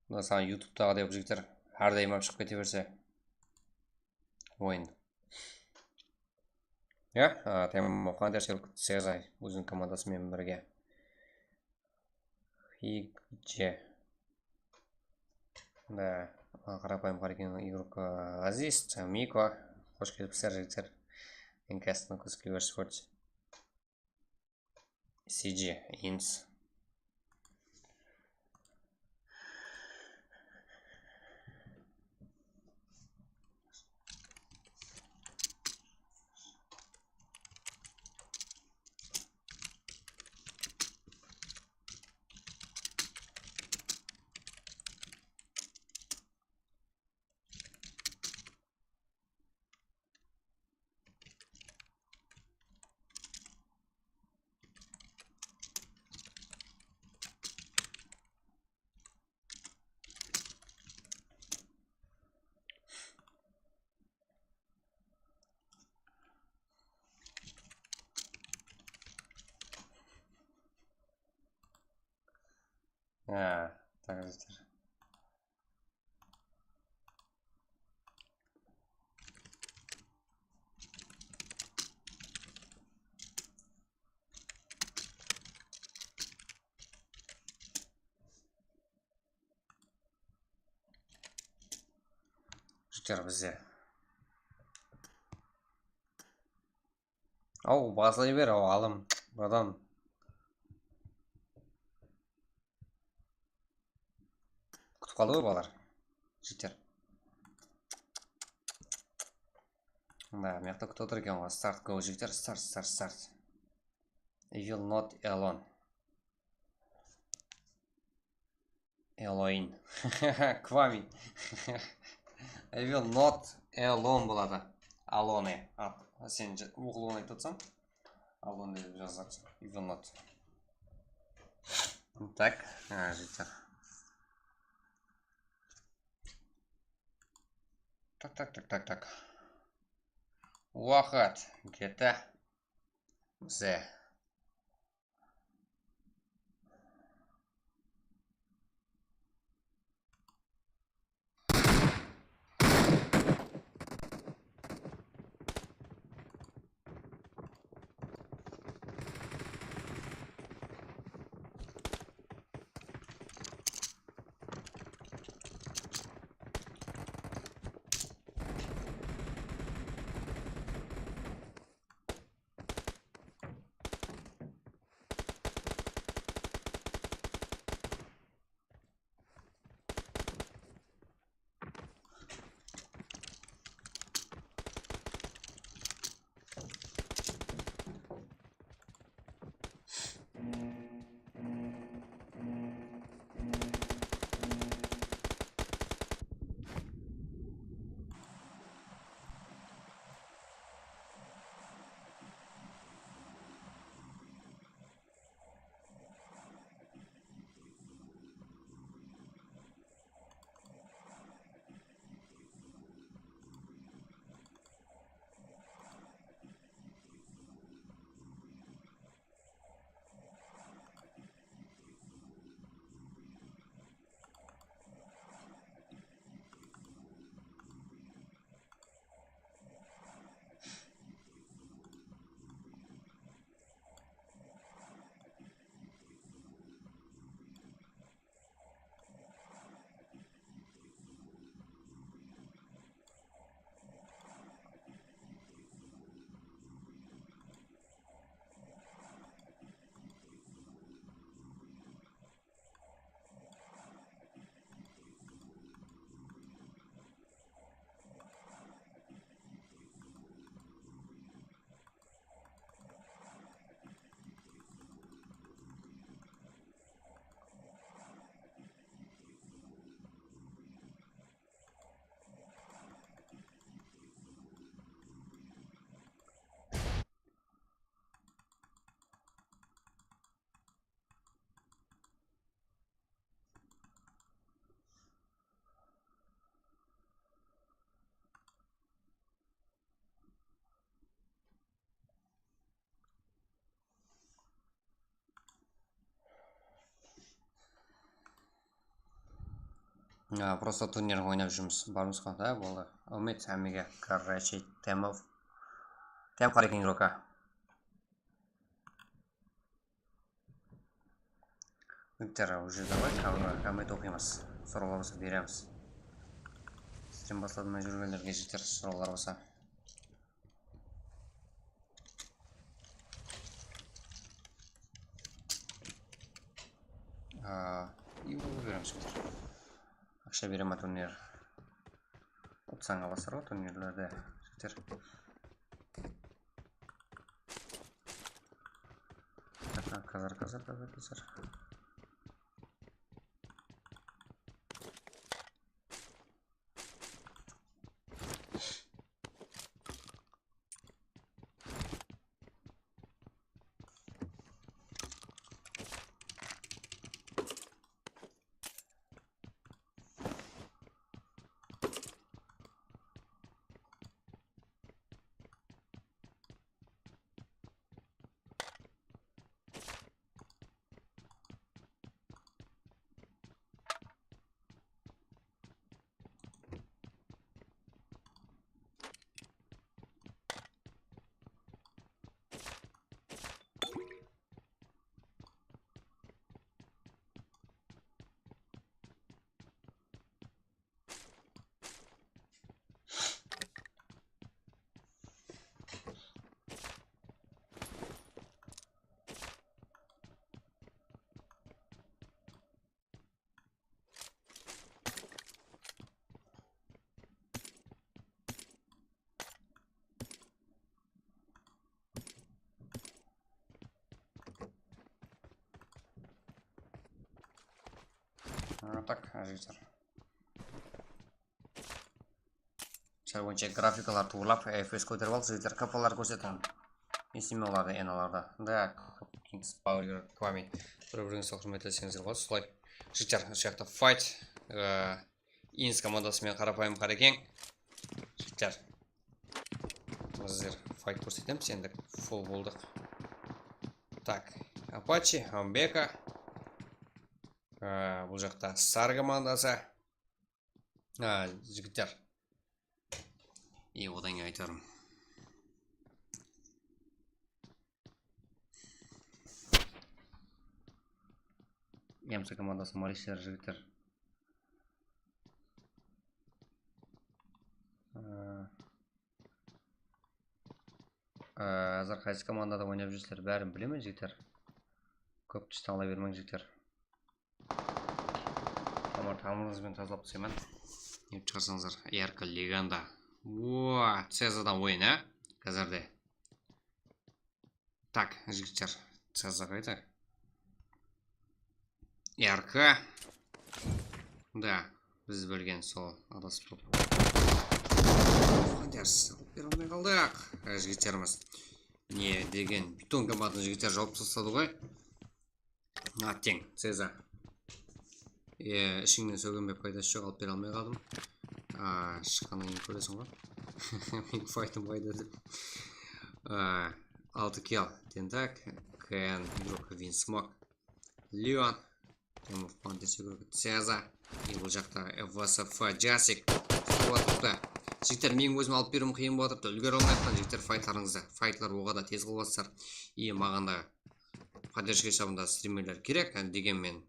Mına saǵan YouTube'daǵıday jigitler, hár dayım shıǵıp kete berse. Oyın. Ya, a, tamam, oqıǵan ders Sezay óziniń komandası menen birge. Higce. Da, a, qarapayım qareken, Yurko, Aziz, Miko, xosh kelipsizler, jigitler. Enkasına kóz kibersports. C G, ins. Ha, tak, jigitler. Jigitler, bizde. Aw, baslay ber, aw, alım, bratан. Kútip qaldı ǵoy, balalar. Jigitler. Mına, mıyaqta kútip otır eken ǵoy. Start, go, jigitler, start, start, start. You will not alone. Eloin. Kvami. I will not alone boladı. Alone. At. Sen je-, oqılıwın aytıp atsań. Alone dep jazıladı. I will not. Tak. Ha, jigitler. Tak, tak, tak, tak, tak. Waqıt. G T A. Bize. A, prosto turnir oynap júrmiz. Barmız ǵo da, boldı. Úmit hámmege. Горячий Temov. Tem Qareken Roka. Jigitler, уже давай, kom-, komment oqıymız. Sorawlar bolsa beremiz. Strim basladımay júrgenlerge, jigitler, sorawlar bolsa. A, iu beremiz, jigitler. Aqsha bere ma turnir? Opciyaǵa basar ǵo turnirlerde, jigitler. Kazar, kazar, kazar, kazar. A, tak, jigitler. Sál ónshe grafikalar tuwrılap, F P S kóterip aldı, jigitler, kapalar kórsetiń. Esime olardı, enalarda. Da, Kings Power Kwami. Bir-birińizge húrmet etseńizler boladı, solay. Jigitler, usı jaqta fight. E, Ins komandası menen Qarapayım Qarekeń. Jigitler. Bizler fight kórsetemiz, endi full boldıq. Tak, Apache, Ambeka. Á, bul jaqta Sar komandası. Á, jigitler. E, odan keyin aytarım. M C komandası, Marisler, jigitler. Á, Á, házir qaysı komandada oynap júrsizler, bárin bilemen, jigitler. Kóp tish tańlay bermeń, jigitler. Tamır-tamırıńız benen tazalap taslayman. Dep shıǵarsańızlar, R K Legenda. Ooo, Cezadan oyın, á? Házirde. Tak, jigitler, Ceza qayda? R K. Da, biz bilgen sol adasıp turıp. Qandes, alıp bere almay qaldıq. Á, jigitlerimiz. Ne degen, Beton komandasınıń jigitleri jawıp tasladı ǵoy. Atteń, Ceza. E, ishińnen sógin be, paydası joq, alıp bere almay qaldım. A, shıqqannan keyin kóresiń ǵoy. Meniń faytım qayda dep. A, altı kill, Tentak, Ken, Druk, Vinsmok, Leon, Temur, Panter, Ceza. E, bul jaqta V S F, Jasik. Kútip atırıptı. Jigitler, meniń ózim alıp beriwim qıyın bolıp atırıptı. Úlgere almay atırman, jigitler, faytlarıńızdı. Faytlar oǵada tez qılıp atsızlar. E, maǵan da поддержка esabında strimerler kerek, hám degenmen.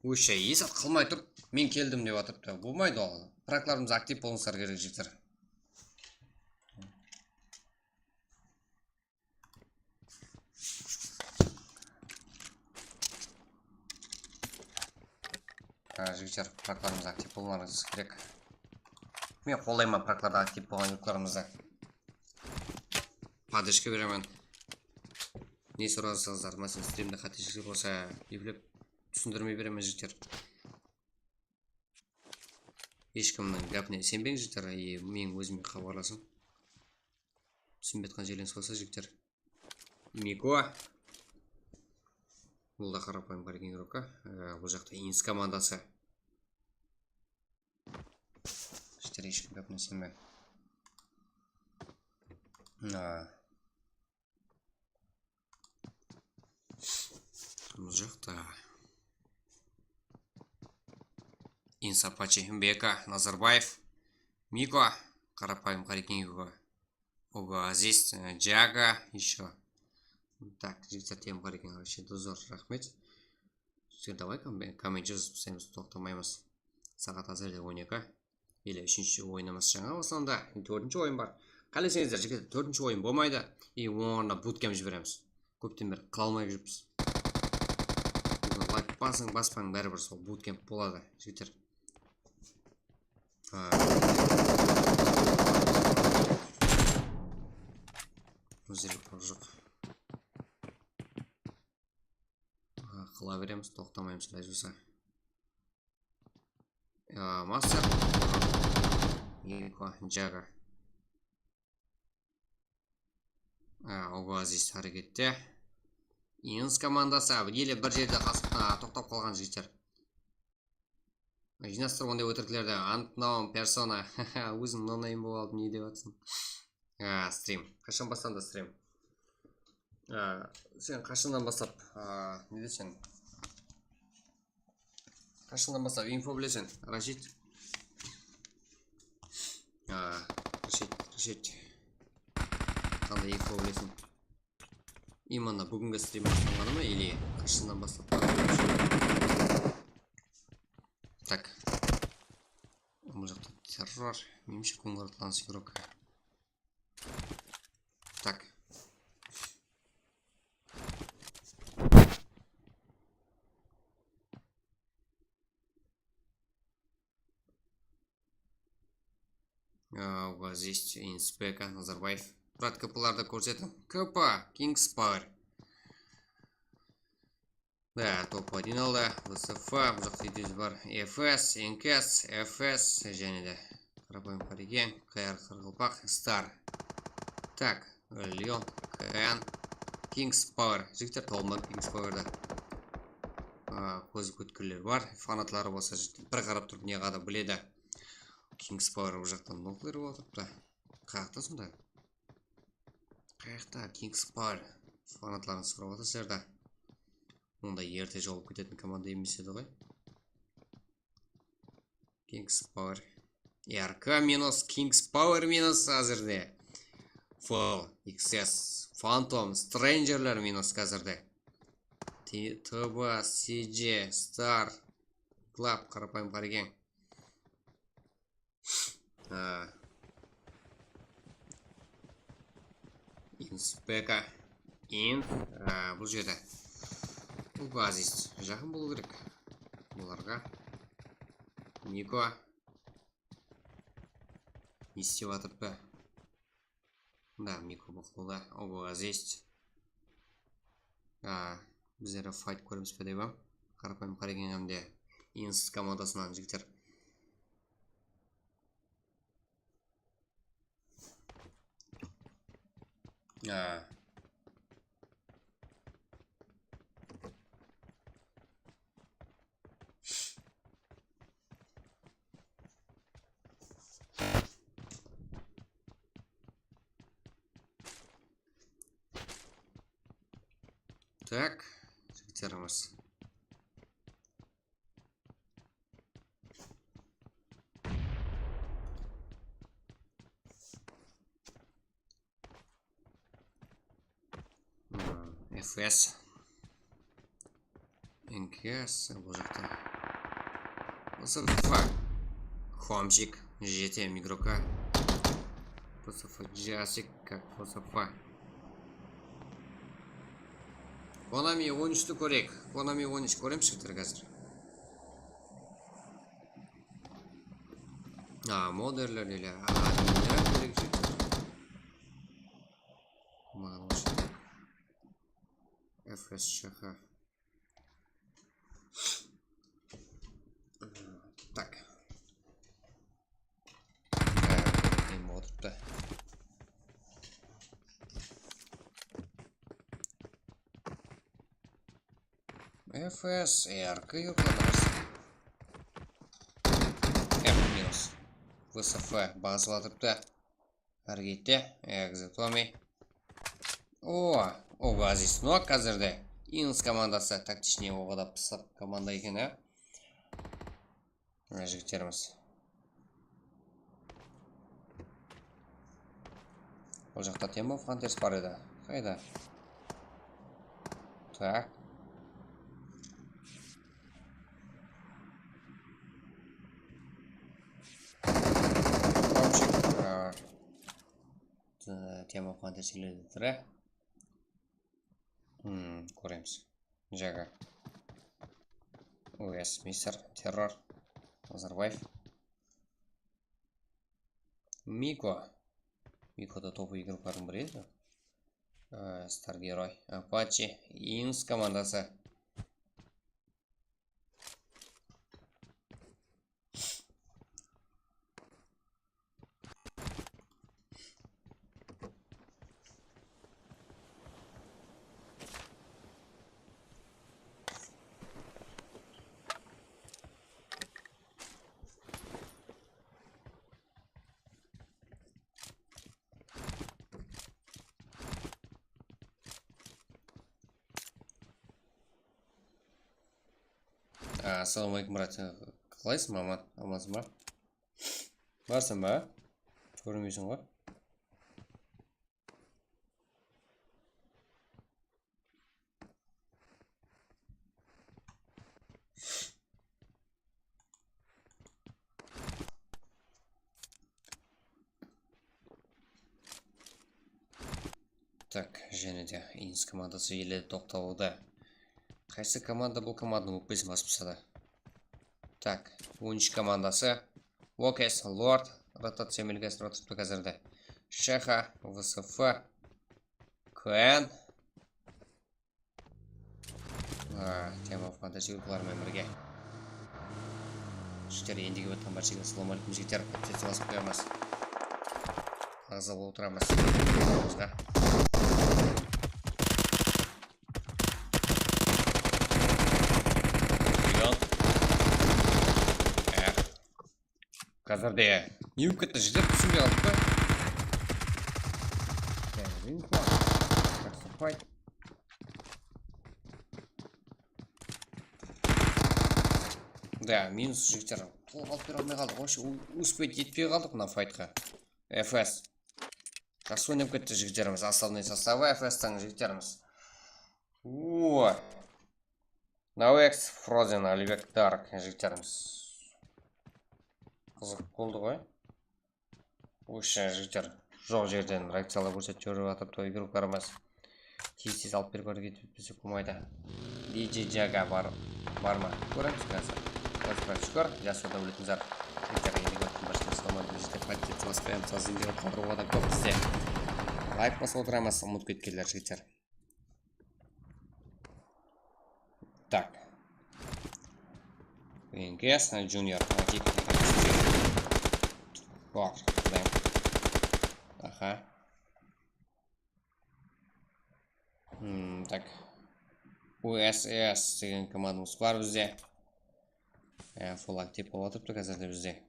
Вообще, esap qalmay turıp, men keldim dep atırıptı. Bolmaydı ol. Praklarımız aktiv bolıńızlar kerek, jigitler. Ha, jigitler, praklarımız aktiv bolmalarıńız kerek. Men qollayman praklarda aktiv bolǵan yurtlarımızda. Поддержка beremen. Ne sorasańızlar, máselen, strimde qátelik bolsa, eplep túsindirmey beremen, jigitler. Hesh kimniń gápine isenbeń, jigitler, e, meniń ózime xabarlasıń. Túsinbey atqan jerlerińiz bolsa, jigitler. Miko. Bul da qarapayım Qareken Roka. E, bul jaqta Ins komandası. Jigitler, hesh kim gápine isenbeń. A. Bul jaqta. Insapachi, Beka, Nazarbaev, Miko, Qarapayım Qareken, Yugo, Ogo Aziz, e, Jaga, ещё. Так, jigitler, tem Qareken, вообще dozor, raxmet. Sizler, давай, kom-, komment jazıp taslaymız, toqtamaymız. Saat házirde on eki. Ele úshinshi oyınımız jańa baslandı. Tórtinshi oyın bar. Qáleseńizler, jigitler, tórtinshi oyın bolmaydı. I onıń ornına bootcamp jiberemiz. Kópten beri qıla almay júrmiz. Layk basıń, baspań, báribir sol bootcamp boladı, jigitler. Ha. Ózleri joq. Ha, qıla beremiz, toqtamaymız, Rajusa. Ya, Master. Eko, Jaga. Ha, Ogo Aziz hárekette. Ins komandası, ele bir jerde qasıp, ha, toqtap qalǵan jigitler. Jıynastır onday ótiriklerdi. Unknown persona. Óziń no name bolıp alıp ne dep atırsań? Ha, stream. Qashan baslandı stream? Ha, sen qashannan baslap, ha, ne deseń? Qashannan baslap info bileseń, Rashid? A, Rashid, Rashid. Qanday info bileseń? Именно búgingi strim baslanǵanı ma, или qashannan baslap? Tak. Bul jaqta terror. Menimshe, конкурентланыс игрок. Tak. А, у вас есть инспека, Назарбаев. Брат, К П-lardı kórsetiń. K P, Kings Power. Da, top один aldı. V S F, bul jaqta bar. F S, N K S, F S, jáne de Qarapayım Qareken, K R Qaraqalpaq, Star. Tak, Leon, K N, Kings Power. Jigitler, tawılmań Kings Powerdı. A, kózi kótkenler bar. Fanatları bolsa, jigitler, bir qarap turıp ne qada biledi. Kings Power bul jaqtan nok berip otırıptı. Qayaqta sonda? Qayaqta Kings Power? Fanatların sorap atır sizler de. Onda erte jawıp ketetin komanda emes edi ǵoy. Kings Power. R K minus, Kings Power minus házirde. Full, X S, Phantom, Strangerler minus házirde. T-, T B, C J, Star, Club, Qarapayım Qareken. Ha. Inspeka. In. Ha, bul jerde. Bul Aziz. Jaqın bolıw kerek. Bularǵa. Miko. Ne istep atırıptı? Da, Miko baqlawda. Ogo Aziz. Ha, bizler fight kóremiz be dep. Qarapayım Qareken hám de Ins komandasınan jigitler. Ha. Tak, jigitlerimiz. Hmm, F S. N K S, bul jaqta. P S F. Komchik, J T M igroka. P S F Jasik, как P S F. Konami on úshti kóreyik. Konami on úsh kóremiz, jigitler, házir. A, moderler ele. A, ne kerek jigitler? Maǵan oshı. F S Sh H. Tak. Há, neme otırıptı. F S R K yoq. F minus. V S F bazıp atırıptı. Hárkette, Exit Tommy. O, Ogo Aziz nok házirde. Ins komandası, taktichniy oǵada pısıq komanda eken, á. Mına jigitlerimiz. Bul jaqta Team of Hunters bar edi. Qayda? Tak. Topchik. A, t-, Team of Hunters ileride tur, a? Hmm, kóremiz. Jaga. Westminster, Terror, Nazarbaev. Miko. Miko da topuv igrupalardıń biri edi. Á, Star Geroy. Apache. Inks komandası. Assalawma aleykum, Murat. Qalaysıń, aman, amansıń ba? Barsıń ba? Kórinbeyseń ǵoy. Tak, jáne de Inks komandası ele toqtawda. Qaysı komanda bul komandanıń ókpesin basıp tasladı? Tak, on úsh komandası. Vokes, Lord, rotaciya melges, rotaciya házirde. Shexa, V S F, Kuen. A, Team of Hunters gruppaları menen birge. Jigitler, endigi ótken barshege assalawma aleykum, jigitler. Podpis basıp qoyamız. Aǵza bolıp turamız. Milyon. E. Házirde ne bolıp ketti, jigitler, túsinbey qaldıq pa? Jaqsı fight. Da, minus, jigitler. Tolıq alıp bere almay qaldıq. Вообще, u-, успеть etpey qaldıq mına faytqa. F S. Jaqsı oynap ketti jigitlerimiz. Основной составı F S-tiń jigitlerimiz. Uuu. Navex, Frozen, Alibek, Dark, jigitlerimiz. Qızıq boldı ǵoy. Вообще, jigitler, joq jerden reakciyalar kórsetip júrip atırıptı, igrukalarımız. Tez-tez alıp berip ketpese bolmaydı. D J Jaga bar, bar ma? Kóremiz házir. Qudayǵa shúkir, jaqsı dáwletimiz bar. Jigitler, endigi waqıttın bashqasına jigitler, podpis basıp qoyamız. Azın kelip qaldırıwǵa da kóp bizde. Layk basıp otıramız, umıtıp ketkenler, jigitler. Так. Венгес, Junior, Алтик. Bor, bor. Aha. Hmm, tak. U S S degen komandamız bar bizde. E, full aktiv bolıp atırıptı házirde bizde.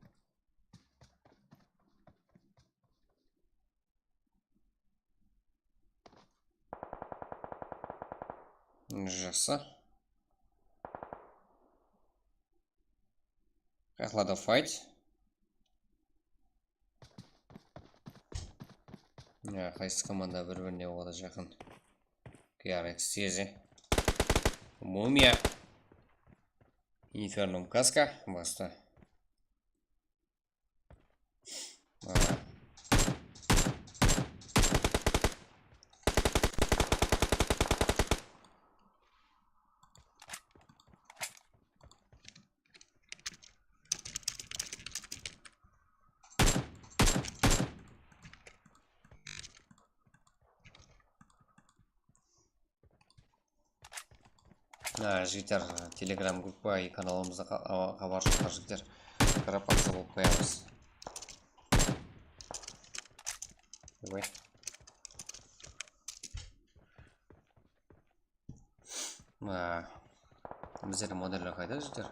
Jaqsı. Qayaqlarda fight? Ya, qaysı komanda bir-birine oǵada jaqın? K R X sezi. Mumia. Infernum kaska bastı. Ha, jigitler, Telegram gruppa, kanalımızda xa-, a-, xabar joqlar, jigitler. Qarap baqsa bolıp qoyamız. Давай. Ha. Bizler modeller qayda, jigitler?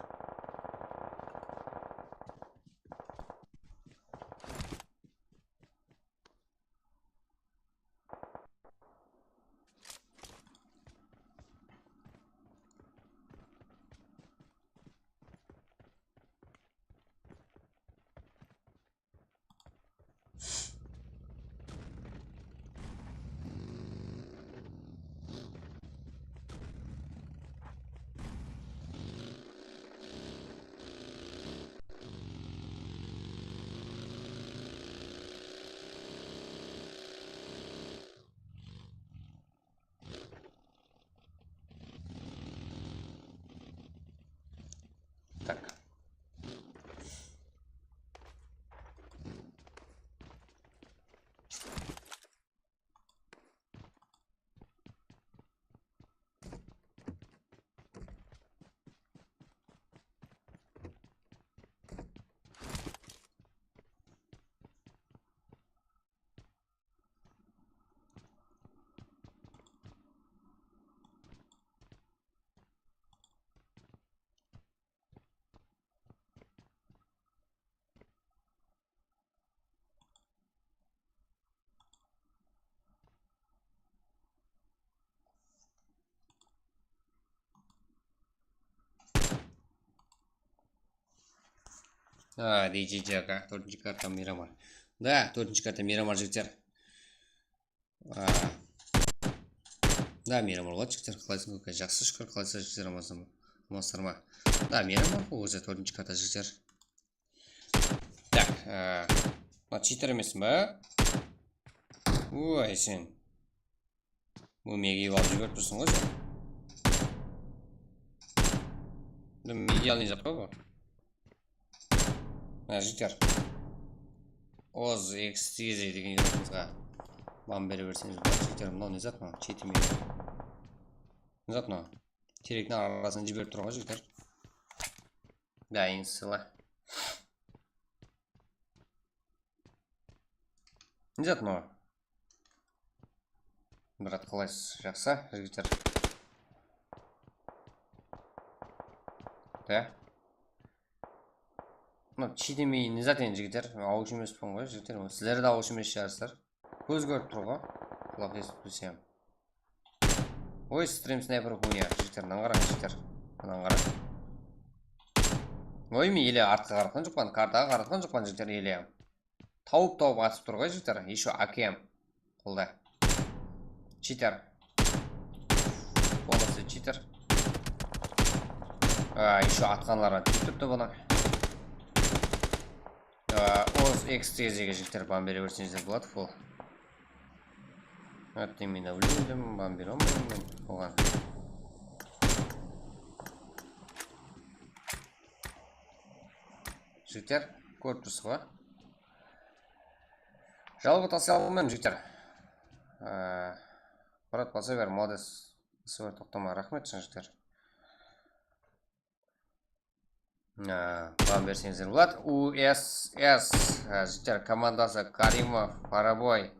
A, D J Jaka, tórtinshi karta Miramar. Da, tórtinshi karta Miramar, jigitler. A, da, Miramar boladı, jigitler. Qalaysıń, kóke? Jaqsı, shúkir. Qalaysızlar, jigitler? Amansızlar ma? Amansızlar ma? Da, Miramar ǵoy, ózi tórtinshi karta, jigitler. Tak, a, mına cheater emessin ba? Oy, sen. Bul megi alıp jiberip tursıń ǵoy sen. Bul megi alınıy zat pa bul? Mına jigitler. Oz X T Z degen yurtımızǵa ban bere berseńiz boladı, jigitler. Mınaw ne zat mınaw? Cheater me? Ne zat mınaw? Terektiń arasına jiberip tur ǵoy, jigitler. Da, endi sıla. Ne zat mınaw? Brat, qalaysız? Jaqsı, jigitler? Da. Mına cheater me ne zat endi, jigitler? Men awısh emeспen ǵoy, jigitler. Sizler de awısh emes shıǵarsızlar. Kóz kórip tur ǵoy. Qulaq esitip tursam. Oy, stream sniper hunya, jigitler, mınaǵan qarań, jigitler. Mınaǵan qarań. Oy, men ele artqa qaratqan joqpan, kartaǵa qaratqan joqpan, jigitler, ele. Tawıp-tawıp atıp tur ǵoy, jigitler. Ещё A K M. Qolda. Cheater. Polностью cheater. A, ещё atqanları túsip turıptı bunı. A, oz X T Z ge, jigitler, ban bere berseńizler boladı, full. Hátte men óldim, ban bere almayman men oǵan. Jigitler, kórip tursız ǵoy. Jalba taslay almayman, jigitler. Á, Murat, basa ber, molodec. Basa ber, toqtama. Raxmet, shın jigitler. Á, ban berseńizler boladı. U S S, á, jigitler komandası Karimov, Paraboy.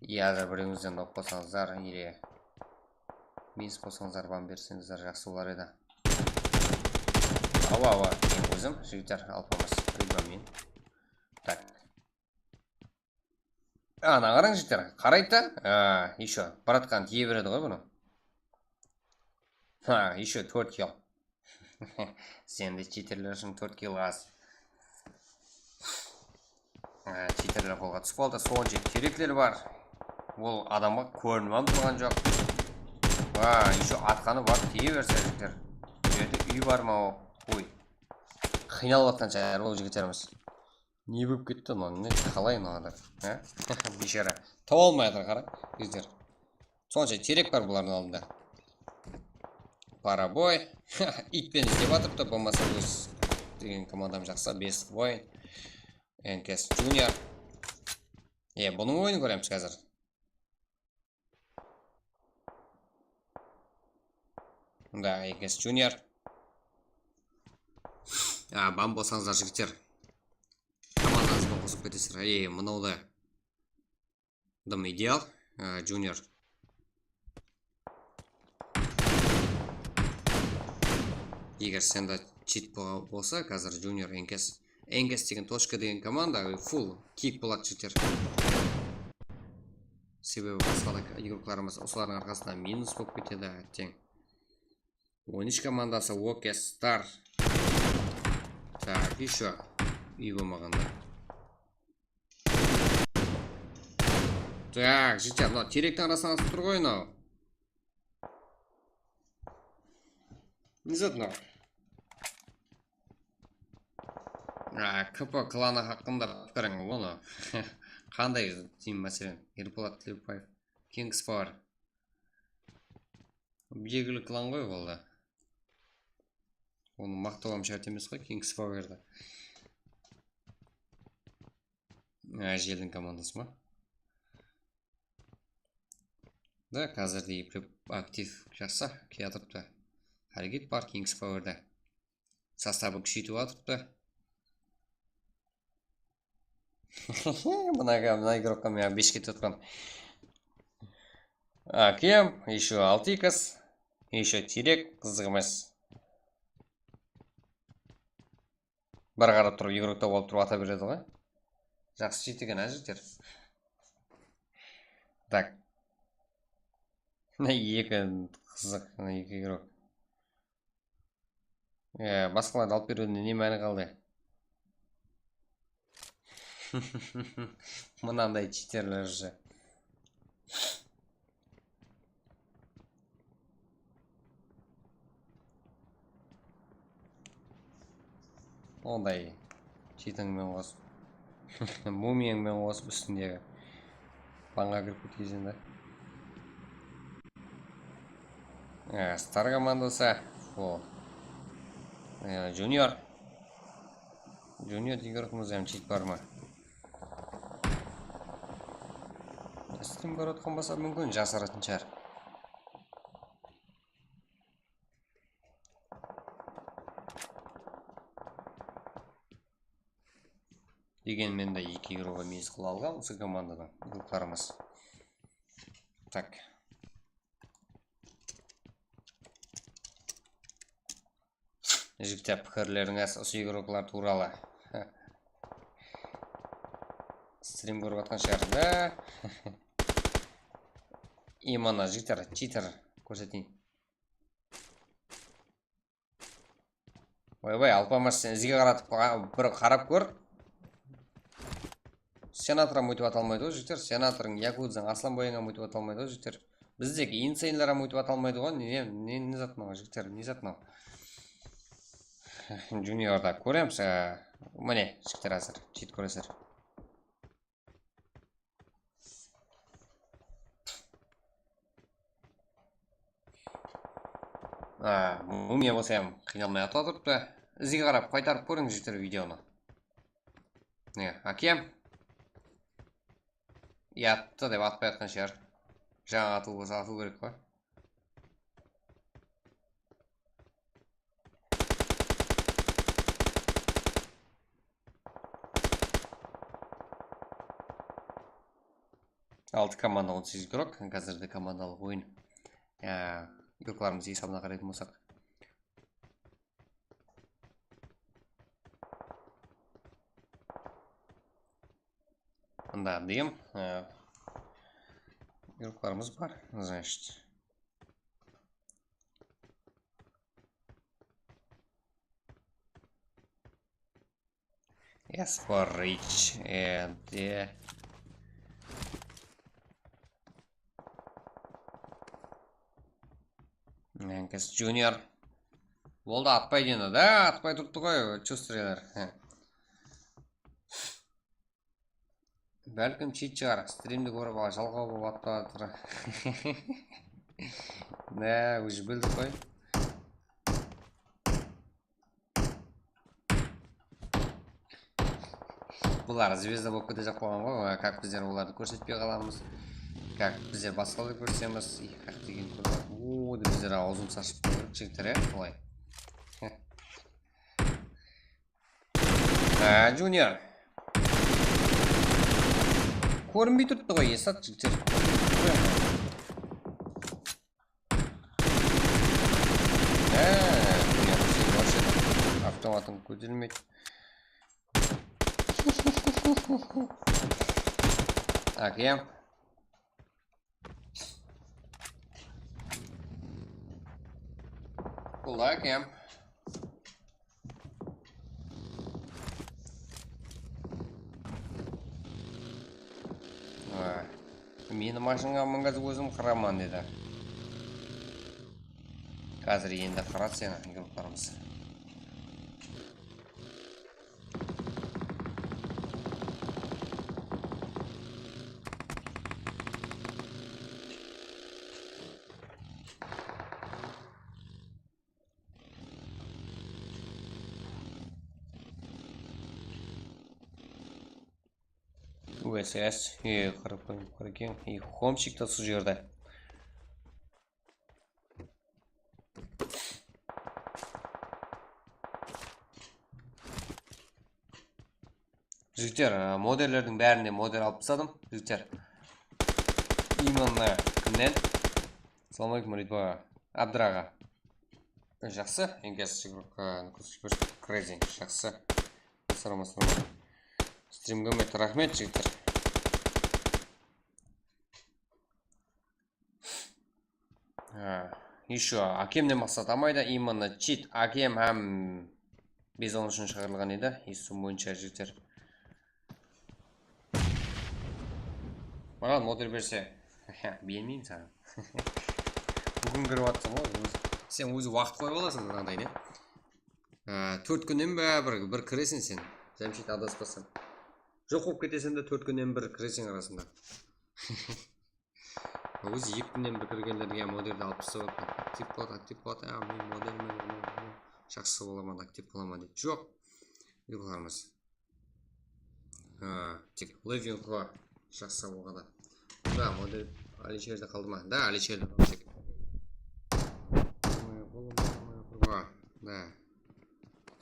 Iya, házir birewińizden nop bolsańızlar, ele minus bolsańızlar, ban berseńizler, jaqsı bolar edi. Awa, awa, men ózim, jigitler, alpamıs, Ridvamin. Tak. Ana, qarań, jigitler, qaraydı da. A, ещё, bratkan tiye beredi ǵoy bunı. Ha, ещё tórt kill. Sen de cheaterler ushın tórt kill az. Ha, cheaterler qolǵa túsip qaldı. Sonsha terekler bar. Ol adamǵa kórinip hám turǵan joq. Ha, ещё atqanı bar, tiye berse, jigitler. Bul jerde úy bar ma, o? Oy. Qıynalıp atqan shıǵar bul jigitlerimiz. Ne bolıp ketti mınaw? Ne, qalay mınaw adam? Há? Biyshara. Taba almay atır, qara, jigitler. Sonsha terek bar bulardıń aldında. Paraboy. Iytpen izlep atırıptı, bolmasa óz degen komandam jaqsı. Best Boy. N K S Junior. E, bunıń oyının kóremiz házir. Mında N K S Junior. A, ban bolsańızlar, jigitler. Komandańızǵa qosılıp ketesizler. Ey, mınaw da. Dım ideal. A, Junior. Eger sende cheat bo-, bolsa, házir Junior N K S. N K S degen tochka degen komanda full kick boladı, jigitler. Sebebi basqa da igroklarımız usılardıń arqasında minus bolıp ketedi, átteń. On úsh komandası, O K Star. Tak, ещё úy bolmaǵanda. Tak, jigitler, mınaw terektiń arasınan asıp tur ǵoy mınaw. Ne zat mınaw? A, K P klanı haqqında pikiriń, onı qanday, deyim, máselen, Erpolat Tilewbaev, Kings Power. Belgili klan ǵoy, ol da. Onı maqtaw hám shárt emes ǵoy, Kings Powerdı. A, Jeldiń komandası ma? Da, házirde eplep aktiv jaqsı kiyatırıptı. Háreket bar Kings Powerda. Sostavı kúsheytip atırıptı. Mına, mına igrokqa men beshke tutqan. A K M, ещё altı X, ещё terek, qızıq emes. Bir qarap turıp, igrok tawıp alıp turıp ata beredi ǵoy. Jaqsı jeydi eken, á, jigitler. Tak. Mına eki qızıq, mına eki igrok. E, basqalardı alıp beriwden ne máni qaldı? Mınanday chiterler уже. Onday chitiń menen qosıp, mumiyeń menen qosıp, ústindegi banǵa kirip ketkeyseń da. E, Star komandası. O. E, Junior. Junior degen ruxımızda hám chit bar ma? Stream kórip atqan bolsa, múmkin, jasıratın shıǵar. Degen, men de eki euroǵa miyis qılıp alǵan usı komandadan, druglarımız. Tak. Jigitler, pikirlerińiz usı igroklar tuwralı. Strim kórip atqan shıǵarsız da. Imana, jigitler, cheater kórseteyin. Oy-oy, Alpamıs, sen izge qaratıp qa-, bir qarap kór. Senator hám óytip atalmaydı ǵoy, jigitler. Senatorıń, Yakudzań, Aslanboyıń hám óytip atalmaydı ǵoy, jigitler. Bizdeki insanlar hám óytip atalmaydı ǵoy. Ne, ne, ne zat mınaw, jigitler, ne zat mınaw? Juniorda kóremiz. Á, mine, jigitler, házir cheat kóresizler. Á, mumiya bolsa hám qıynalmay atıp atırıptı. Izge qarap qaytarıp kóriń, jigitler, videonı. Ne, ákem? Yattı dep atpay atqan shıǵar. Jańa atılıw bolsa atılıw kerek ǵoy. Altı komanda, on segiz igrok. Házirde komandalıq oyın. Ya, igroklarımız esabına qaraytın bolsaq. Mında deyim, e, igroklarımız bar, значит. Yasporich, endi. Angus Junior. Boldı, atpaydı endi da, atpay turıptı ǵoy, chustriyler. Bálkim, cheat shıǵar, strimdi kórip, al, jalǵaw bolıp atpay atır. Ne, уже bildik ǵoy. Bular zvezda bolıp ketejaq bolǵan ǵoy, как bizler olardı kórsetpey qalamız, как bizler basqalardı kórsemiz, и как degen kórip, o, bizler awzımız ashıp qoya berdik, jigitler, e, solay. Há, Junior. Kórinbey turıptı ǵoy, Esat, jigitler. Há, Junior, sen вообще avtomatın kótermeydi. Ákem. Qulda ákem. Meni mashinaǵa mingazıp ózim qıraman dedi. Házir endi qıradı seni gruppalarımız. U S S, e, qarap qoyıń, qarap qoyıń. E, homchik ta usı jerde. Jigitler, e, modellerdiń bárin de model alıp tasladım, jigitler. Именно kimnen? Assalawma aleykum, Ritboy aǵa. Abdur aǵa. Jaqsı, Enkes, e, Crazy, jaqsı. Assalawma, assalawma. Strimge húrmet, raxmet, jigitler. Ha, еще Akemnen maqsat almaydı, именно cheat Akem hám Bizon ushın shıǵarılǵan edi, esitwim boyınsha, jigitler. Maǵan moder berse, bermeymen saǵan. Búgin kirip atsań ǵoy, óz-, sen ózi waqıt qoyıp alasań mınaday, ne? Á, tórt kúnnen be bir, bir kireseń sen, Jámshid, adaspasań. Joq bolıp keteseń de, tórt kúnnen bir kireseń arasında. Ózi eki kúnnen bir kirgenlerge moderdi alıp taslap atpan. Aktiv boladı, aktiv boladı. Á, men modermen, jaqsı bolaman, aktiv bolaman deydi. Joq. Uyqılarımız. Ha, tek Living Law jaqsı bolǵan. Da, model Alisherde qaldı ma? Da, Alisherde qaldı tek. Da.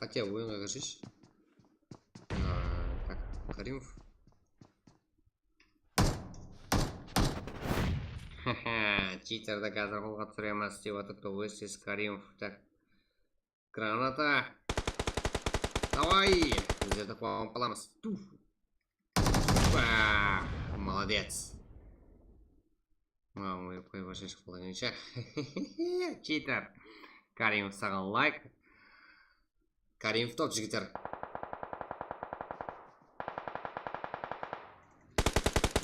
Хотя oyınǵa kirseshi. Ha, tak, Karimov. Chiterdi házir qolǵa túsiremiz dep atırıptı, Oasis Karimov. Tak. Granata. Davay! Bizlerdi quwanıp qalamız. Tuf. Ba, molodec. Maǵan qoyıp qoy, boshqa eshik qolǵanınsha. Chiter. Karimov, saǵan layk. Karimov top, jigitler.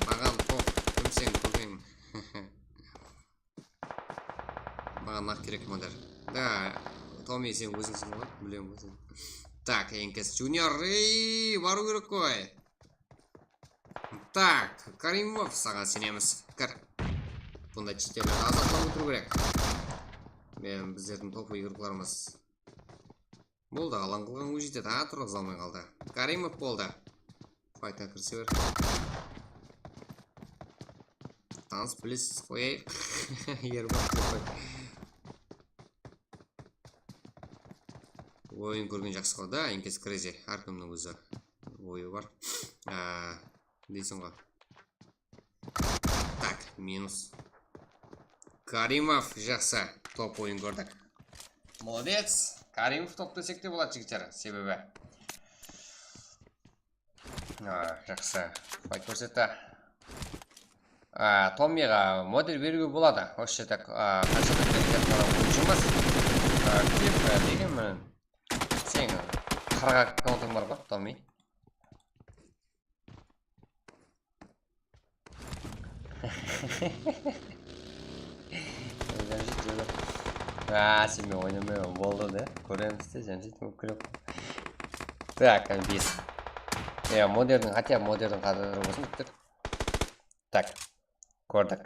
Maǵan top, kimseń, kókeń? Maǵan naq kerek moder. Da, Tomi, sen ózińseń ǵoy, bilem ǵoy sen. Tak, Enkes Junior, ey, barıw kerek ǵoy. Tak, Karimov, saǵan isenemiz. Kir. Bunday chiterlerdi azaptan ótiriw kerek. Men, bizlerdiń topuv igroklarımız. Boldı, alan qılǵan ózi jetedi, ha, turǵıza almay qaldı. Karimov boldı. Faytqa kirse ber. Tanıs bilesiz, qoyayıq. Erbaq qoy. Oyın kórgen jaqsı ǵoy da, Enkes Crazy. Hár kimniń ózi oyı bar. Á, deyseń ǵoy. Tak, minus. Karimov, jaqsı, top oyın kórdik. Molodec. Karimov top desek te boladı, jigitler, sebebi. A, jaqsı. Fayt kórsetti. A, Tommiǵa moder beriwge boladı. Вообще так, a, qansha da oyınshimas. A, klip, a, degenmen, sen qırq akkauntıń bar ǵoy, Tommi. Jámshid, joq. A, sen menen oynamayman, boldı da. Kóremiz de, Jámshid, kúlip. Tak, bes. Ya, moderdiń, хотя moderdiń qádiri bolsın, bitti. Tak, kórdik.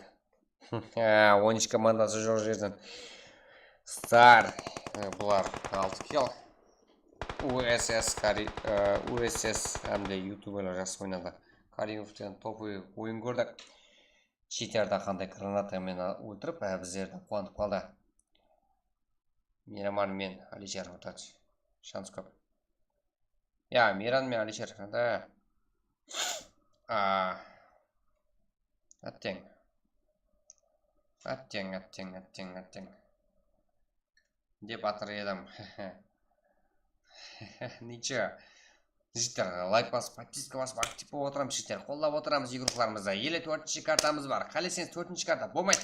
Ha, on úsh komandası joq jerden. Star, e, bular altı kill. U S S Kari-, e, U S S hám de youtuberler jaqsı oynadı. Karimovten topuy oyın kórdik. Chiterdi qanday granata menen óltirip, e, bizlerdi quwantıp qaldı. Miramar men Alisher Urtaç. Shans kóp. Ya, Miran men Alisher. Da. A. Átteń. Átteń, átteń, átteń, átteń. Dep atır edim. Nicho. Jigitler, layk basıp, podpiska basıp, aktiv bolıp otıramız, jigitler. Qollap otıramız igroklarımızdı. Ele tórtinshi kartamız bar. Qáleseńiz tórtinshi karta bolmaydı.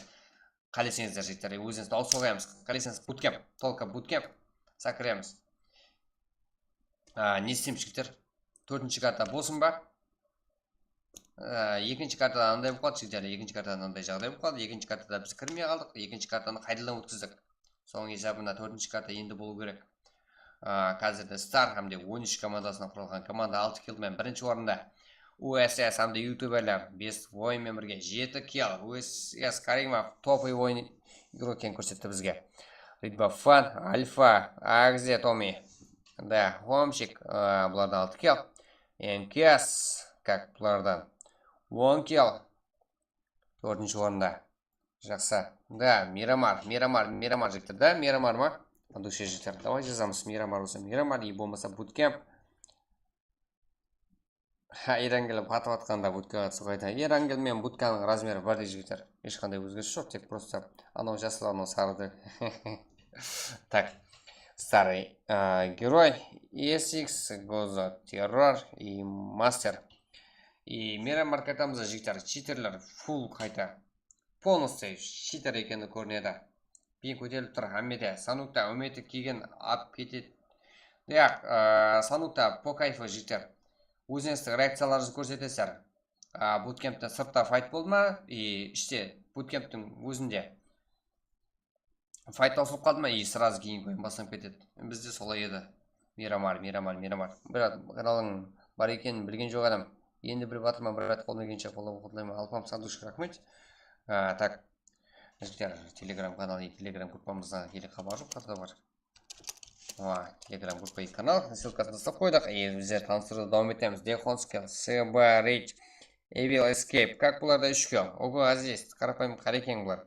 Qáleseńizler, jigitler, ózińizdi awısıp qoyamız. Qáleseńiz bootcamp, tolko bootcamp. Sakiremiz. A, ne isteymiz, jigitler? Tórtinshi karta bolsın ba? A, ekinshi kartada anday bolıp qaldı, jigitler. Ekinshi kartada anday jaǵday bolıp qaldı. Ekinshi kartada biz kirmey qaldıq. Ekinshi kartanı qaytadan ótkizdik. Sonıń esabına tórtinshi karta endi bolıw kerek. A, házirde Star hám de on úsh komandasınan quralǵan komanda altı kill menen birinshi orında. U S S hám de youtuberler Best Voy menen birge jeti kill. U S S Karimov topuy oyın igrok ekenin kórsetti bizge. Ridba Fan, Alfa, Agze, Tomi. Da, Homchik, a, bulardan altı kill. Enkes, kak, bulardan on kill. Tórtinshi orında. Jaqsı. Da, Miramar, Miramar, Miramar jigitler da, Miramar ma? Dushe jigitler. Davay jazamız, Miramar bolsa Miramar, i bolmasa bootcamp. Ha, Erangel atıp atqanda bootcamp atsa qayta. Erangel menen bootcampnıń razmeri birdey jigitler. Hesh qanday ózgeriss joq, tek prosta anaw jasıl, anaw sarı dep. Tak. Старый, a, герой. S X, Gozo, Terror, i Master. I Miramar kartamızda jigitler, chiterler, full qayta. Полностью читер ekeni kórinedi. Ping kóterilip tur hámmede. Sanukta úmeti kiygen alıp ketedi. Yaq, aa, Sanukta po kayfı jigitler. Ózińizdiń reakciyalarıńızdı kórsetesizler. A, bootcampten sırtta fight boldı ma, e, ishte bootcamptiń ózinde fight tawsılıp qaldı ma, e, srazı keyingi oyın baslanıp ketedi. Bizde solay edi. Miramar, Miramar, Miramar. Brat, kanalıń bar ekenin bilgen joq adam. Endi bilip atırman, brat, qolımnan kelgenshe qollap-quwatlayman. Alpam, sandushka, raxmet. A, tak. Jigitler, Telegram kanalı, Telegram gruppamızda ele xabar joq, qatı bar. Oa, Telegram gruppa, kanal, ssılkasın taslap qoydıq. E, bizler tanıstırıwdı dawam etemiz. Dehonskiy, S B Rich, Evil Escape. Kak bularda úsh kill. Ogo Aziz, qarapayım qarekeń bular.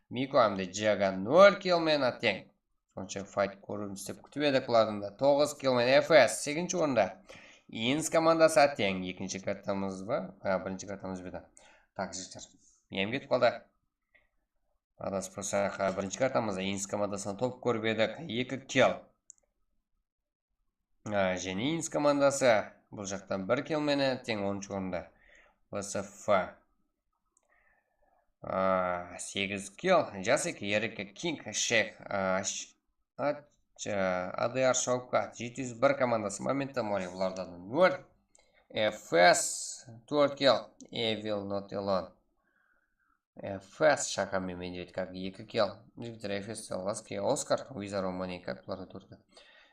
Miko hám de Jaga nol kill menen teń. Onsha fight kóremiz dep kútip edik bulardan da. Toǵız kill menen F S, segizinshi orında. Ins komandası teń. Ekinshi kartamız ba? Ha, birinshi kartamız bedi. Tak, jigitler. Miyam ketip qaldı. Adasıp qalsaq, birinshi kartamızda Ins komandasınan top kórip edik. Eki kill. A, jáne Ins komandası. Bul jaqtan bir kill menen teń, onınshı orında. B S F. A, segiz kill. Jasik, Erika, King, Shek, a, sh-, a, sh-, A D R Shavkat, jeti júz bir komandası. Momento Mori bularda nol. F S, tórt kill. Evil Not Alone. F S, Shaka men Medved, kak, eki kill. Jigitler, F S, Laske, Oskar, Wizard of Money, kak, bularda tórt kill.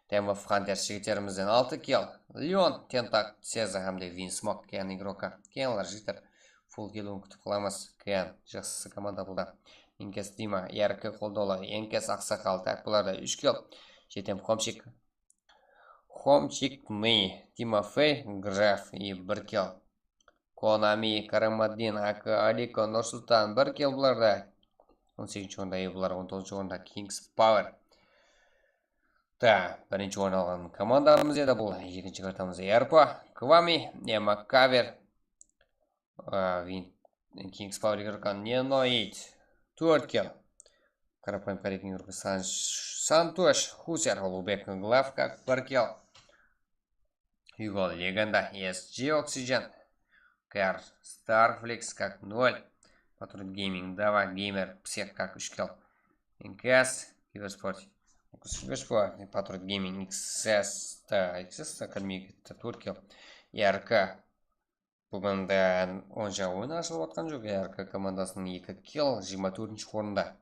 Time of Hunters jigitlerimizden altı kill. Leon, Tentak, Seza hám de Vinsmok, keń igroka. Keń olar, jigitler. Full kill kútip qalamız. Keń, jaqsı komanda buldı. Enkes Dima, Erki qoldawlı, Enkes aqsaqal, tak, bularda úsh kill. Jetem Xomchik. Xomchik, Ney, Timofey, Graf, i bir kill. Konami, Karamaddin, Aka, Aliko, Nursultan, bir kill bularda. On segizinshi orında, e, bular on toǵızınshı orında Kings Power. Ta, birinshi orın alǵan komandamız edi bul. Ekinshi kartamız Erpa, Kvami, Emma Kaver, a, Vin-, Kings Power igroka Nenoid, tórt kill. Qarapayım qarekeń igroka San-, Santosh, Huser, Ulubek, Glavka, bir kill. Hugo, Legenda, S G Oxygen, Kar, Starflix, kak, nol. Patriot Gaming, Dava, Gamer, Psek, kak, úsh kill. N K S, Kibersport, Kibersport, Patriot Gaming, X S, ta, X S ta kirmey ketti, tórt kill. R K, búginde onsha oyın ashılıp atqan joq, R K komandasınıń eki kill, jigirma tórtinshi orında.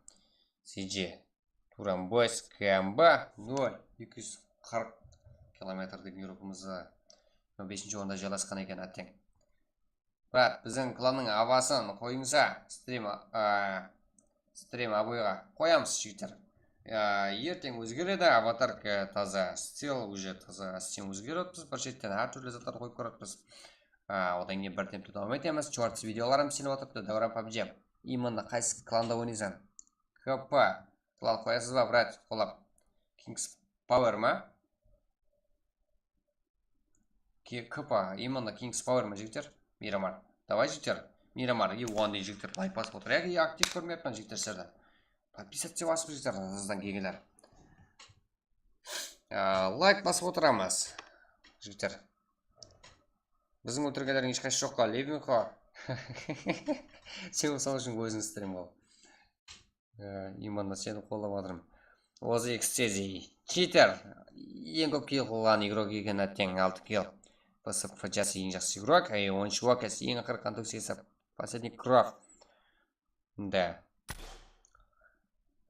C J, Turan Boys, K M B, nol, eki júz qırq kilometr degen yurıqımızda jigirma besinshi orında jaylasqan eken, atteń. Brat, biziń klannıń abasın qoyıńsa, strim, a, strim aboyǵa qoyamız, jigitler. A, erteń ózgeredi, avatarka taza, stil uje taza, stil ózgerip atırmız, bir shetten hár túrli zatlardı qoyıp koyip atırmız. A, odan keyin bir tempte dawam etemiz, shorts videolarım islep atırıptı, Davran pabji. Imanda qaysı klanda oynaysań? K P. Klan qoyasız ba, brat? Qolap. Kings Power ma? Ki-, K P, именно Kings Power ma, jigitler? Miramar. Davay, jigitler. Miramar, и onday jigitler layk basıp otır. Yaki aktiv kórmeyappan, jigitler, sizlerdi. Podpisаться basıp, jigitler, hızdan kelgenler. Aa, layk basıp otıramız, jigitler. Biziń óltirgenlerdiń hesh qaysı joqqa, Levinxo. Sen sol ushın óziń strim qıl. Ee, именно seni qollap atırman. Ozı Ekstezi. Cheater. Eń kóp kill qılǵan igrok eken, atteń, altı kill. P S F jası eń jaqsı igrok. Ey, onınshı Wakes, eń aqırǵan tóksesi. Последний Кровь. Да.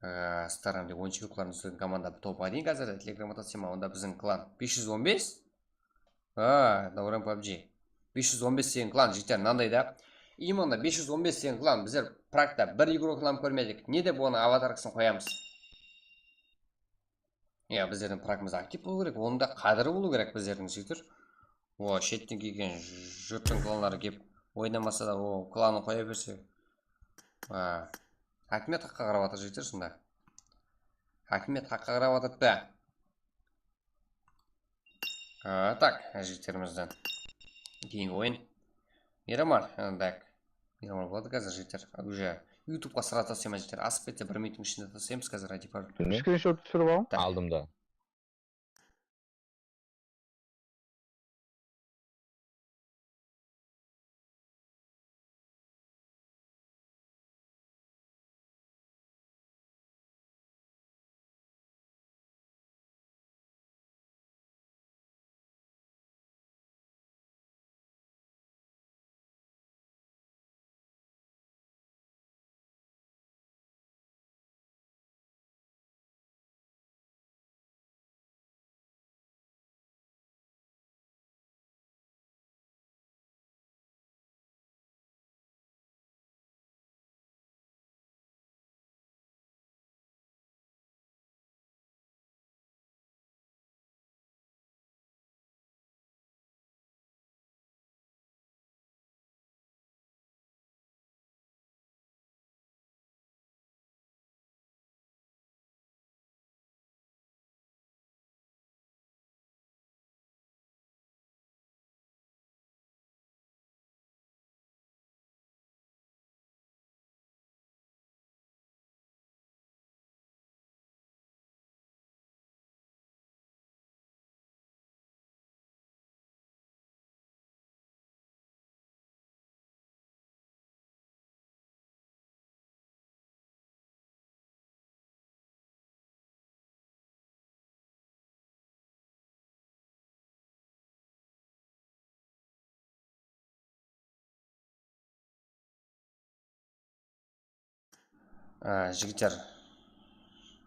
Ee, Staram dep onınshı igroklarımız úslegen komanda top один házir. Telegram atasıma, onda biziń klan bes júz on bes. A, Davran pabji. Bes júz on bes degen klan, jigitler, mınanday da. Именно bes júz on bes degen klan, bizler prakta bir igrok klan kórmedik. Ne dep onıń avatarkasın qoyamız? Ya, bizlerdiń prakımız aktiv bolıw kerek, onıń da qádiri bolıw kerek bizlerdiń, jigitler. O, shetten kelgen jurttıń klanları kelip oynamasa da, o, klanın qoya berse. A, hákimiyet haqqa qarap atır, jigitler, sonda. Hákimiyet haqqa qarap atır da. A, tak, jigitlerimizden keyingi oyın. Miramar, e, tak. Miramar boladı házir, jigitler. Уже YouTubeqa srazı taslaymız, jigitler. Asıp ketse, bir minuttıń ishinde taslaymız házir, aytıp barıp. Bilmeymen. Скриншот túsirip alıń. Tak. Aldım da. Á, jigitler,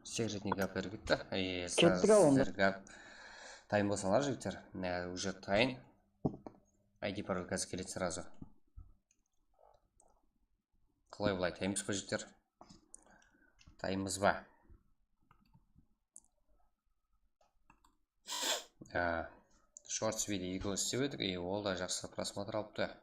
sekretniy gap berip ketti. E, sa- Kettik-aw onda. Sizler gap tayın bolsańlar, jigitler. Mine, уже tayın. I D parol házir keledi сразу. Qalay, bılay taymız ba, jigitler? Taymız ba? Á, shorts video ego islep edik, e, ol da jaqsı prosmotr alıptı.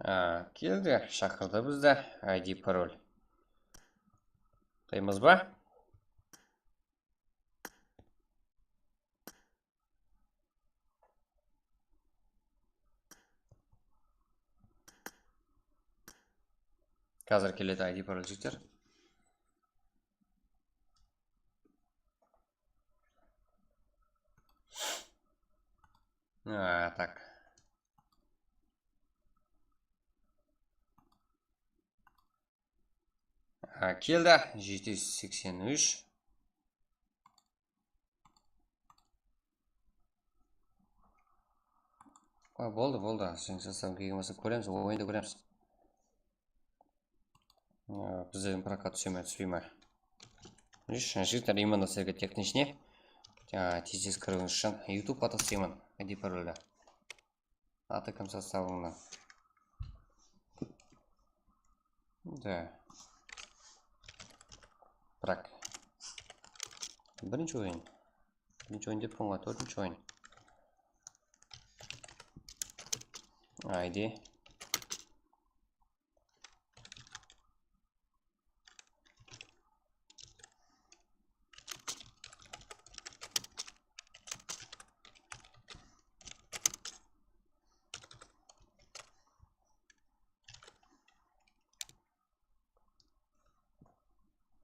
Á, keldi, shaqırdı bizdi, I D parol. Taymız ba? Házir keledi I D parol, jigitler. Á, tak. Á, keldi, jeti júz seksen úsh. Á, boldı, boldı. Sen sostav kelgen bolsa kóremiz, oyında kóremiz. Á, bizlerdiń prokatqa túse me, túspey me? Jigitler, именно sizlerge teknichne. Á, tez-tez kiriwińiz ushın YouTube-qa taslayman, I D paroldi. Atı kim sostavıńnan? Da. Bırak. Birinshi oyın. Birinshi oyın deppiń ǵoy, tórtinshi oyın. Ayde.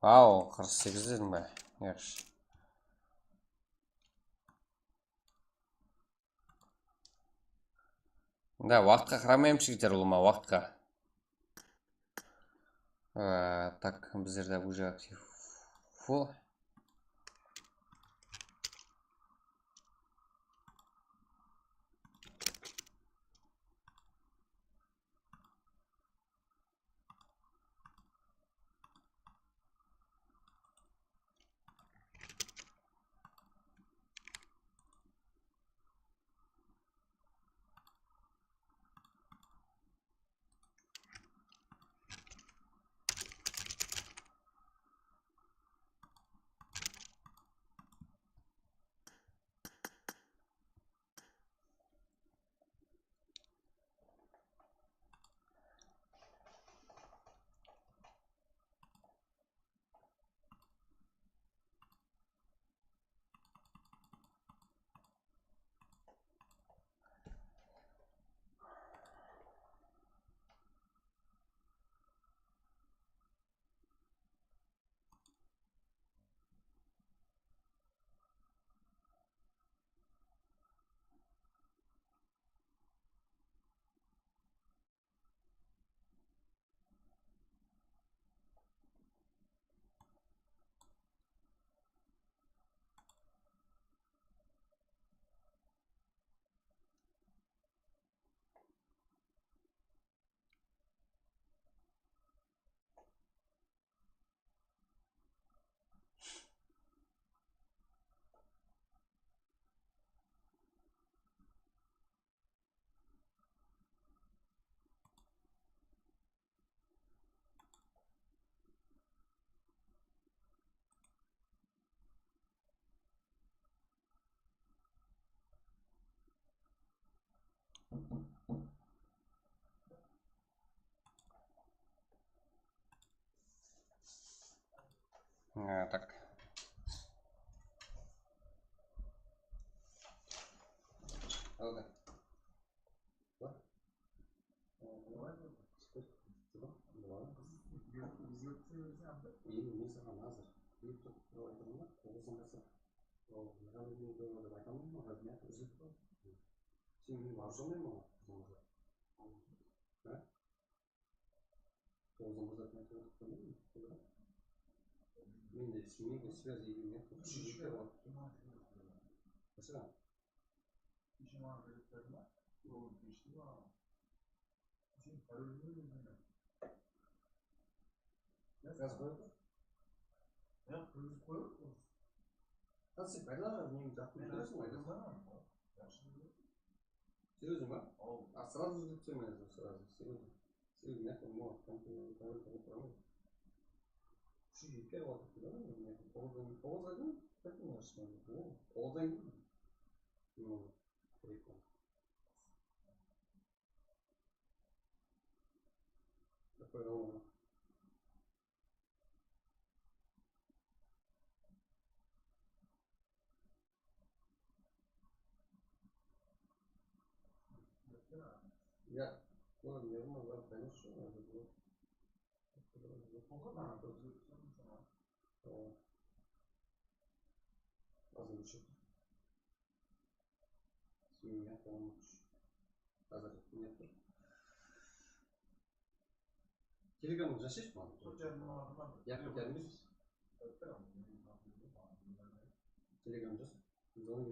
Vau, qırq segiz dediń be? Yaqshı. Da, waqıtqa qaramayman, jigitler, ulıwma waqıtqa. Á, tak, bizlerde уже aktiv full. А, так. Ладно. Mende семейный связь или нет? Вообще. Gaz qoydı. Ya, kirgizip qoyıp. Ha, sen baylar, neni jaqtırıp turasıń ǵoy. Серьёзно ba? Al. A, сразу júrip túseme, sразу, серьёзно. Sebebi men ayttım, kompyuter, kompyuter, kompyuter. Shu jigitler otırıp turdı, men ayttım, toǵızdan keyin, toǵızǵa deyin, ayttım, ashıp, o, toǵızdan keyin. Ну, прикол. Такой, о. Я, ну, не знаю, да, конечно, надо было. Oqıma, oqıma. Oqıma. Oqıma. Oqıma. Oqıma. Házir ne tur? Telegramda jazsayshı maǵan. Yaqın kelińiz. Telegramda jaz. Biz onı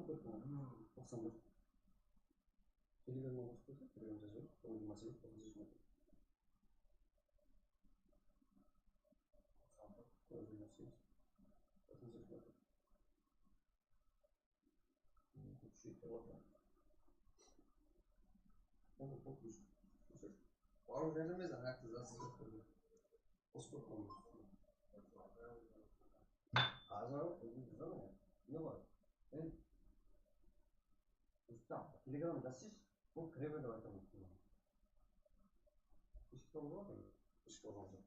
ketpedimi? Toqsan bir. Telegramda qosıp qoysa, Telegramda jaz. Onday másele toqsan bir. Barıp jazamız, anaǵı jazıp qoydı. Qosıp qoydı. Azır, ne bar? Men Rustam, Telegramda jazsayshı. Bul kire ber dep aytaman. Eshik boldı ǵoy. Eshik bolǵan joq.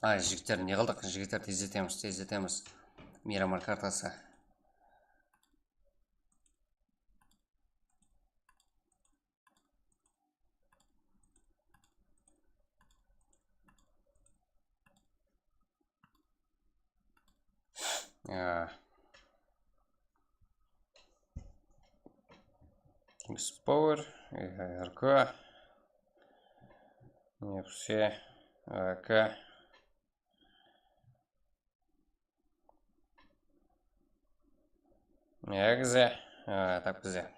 Ay, jigitler, ne qıldıq? Jigitler, tezletemiz, tezletemiz. Miramar kartası. А. Kings Power, R K, F C, A K. Egize, e, tap bize.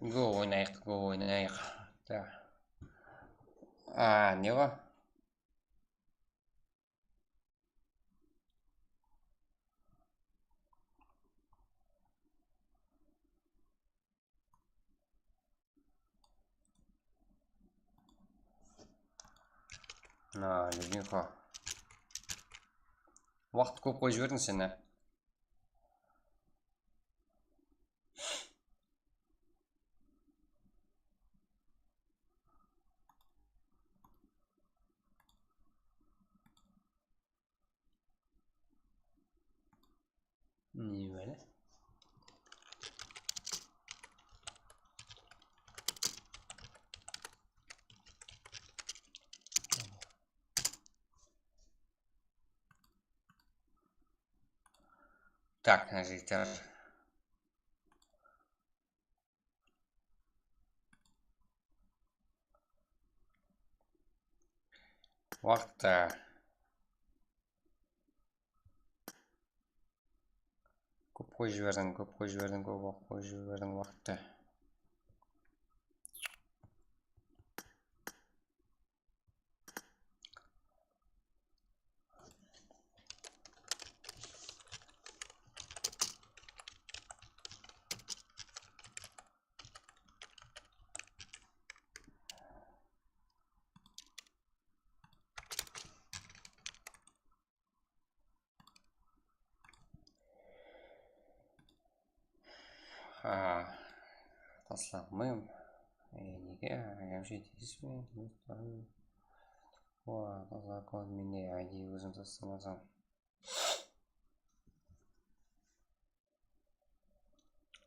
Go oynayıq, go oynayıq. Da. A, ne ǵo? Na, Lyudmila. Waqıt kóp qoyıp jiberdiń sen, á. Neweli? Tak, mına jigitler. Waqıttı. Kóp qoyıp jiberdiń, kóp qoyıp jiberdiń, kóp waqıt qoyıp jiberdiń waqıttı. Ha, taslap qoyayın. E, nege? Jamshid, tiyispe? O, taslap qoy, mende I D ózim taslamasam.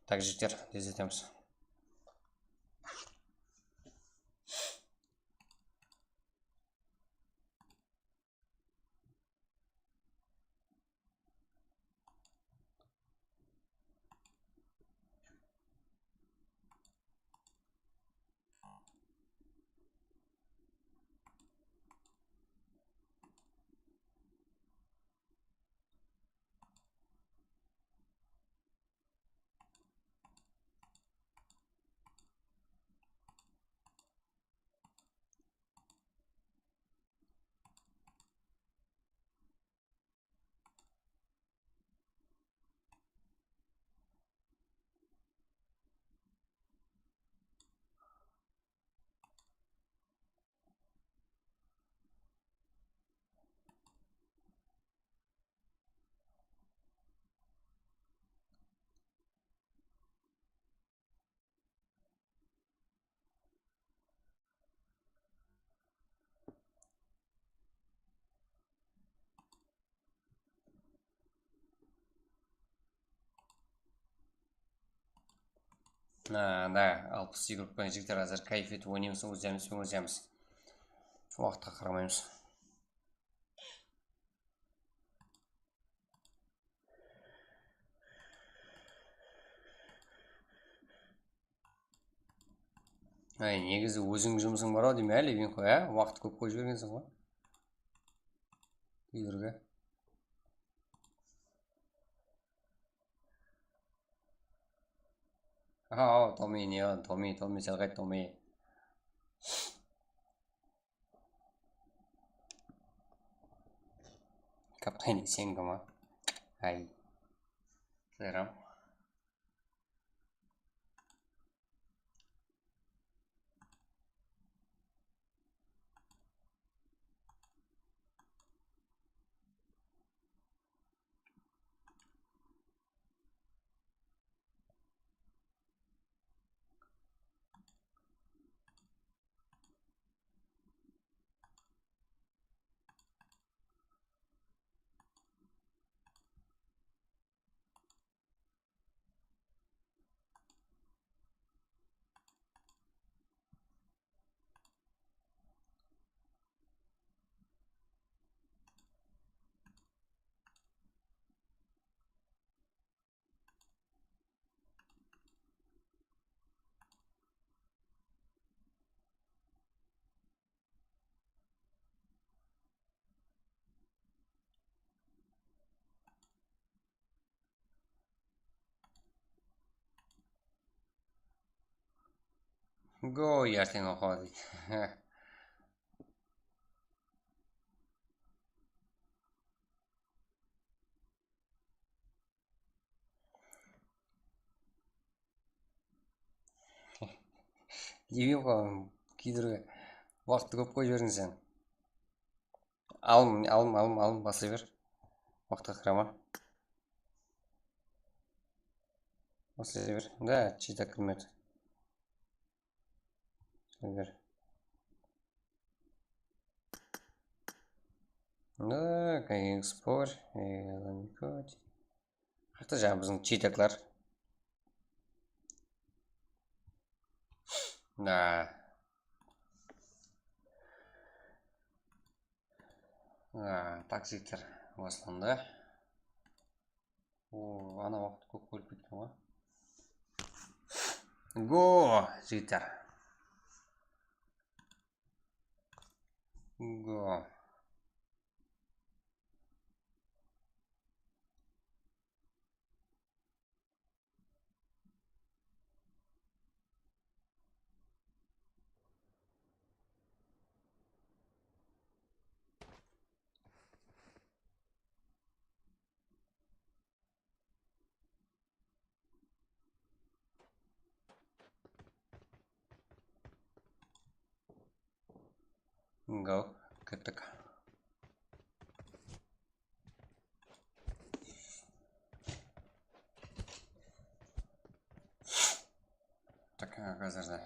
Tak, jigitler, tez etemiz. Mına, anda alpıs yugurıp kelgen jigitler házir káyf etip oynaymız, ózemiz penen ózemiz. Waqıtqa qaramaymız. Ay, negizi óziń jumısıń bar-aw, deymen, Levinko, á? Waqıt kóp qoyıp jibergenseń ǵoy. Úyirge. Aw, Tomi, ne, Tomi, Tomi, sál qayt, Tomi. Kaptan, sen kim, a? Ay. Selam. Go, erteń oqıwa deydi. Levinko, kiydirge waqıttı kóp qoyıp jiberdiń sen. Alın, alın, alın, alın, baslay ber. Waqıtqa qarama. Baslay ber. Da, chita kirmedi. Baslay ber. Da, kayıngısı bor. Eee, Levinko. Qaqta jaǵı biziń chitaklar. Na. Na, tak, jigitler, baslandı. O, ana waqıt kóp bólip ketken ǵoy. Go, jigitler. Go. Go, kettik. Tak, házir de.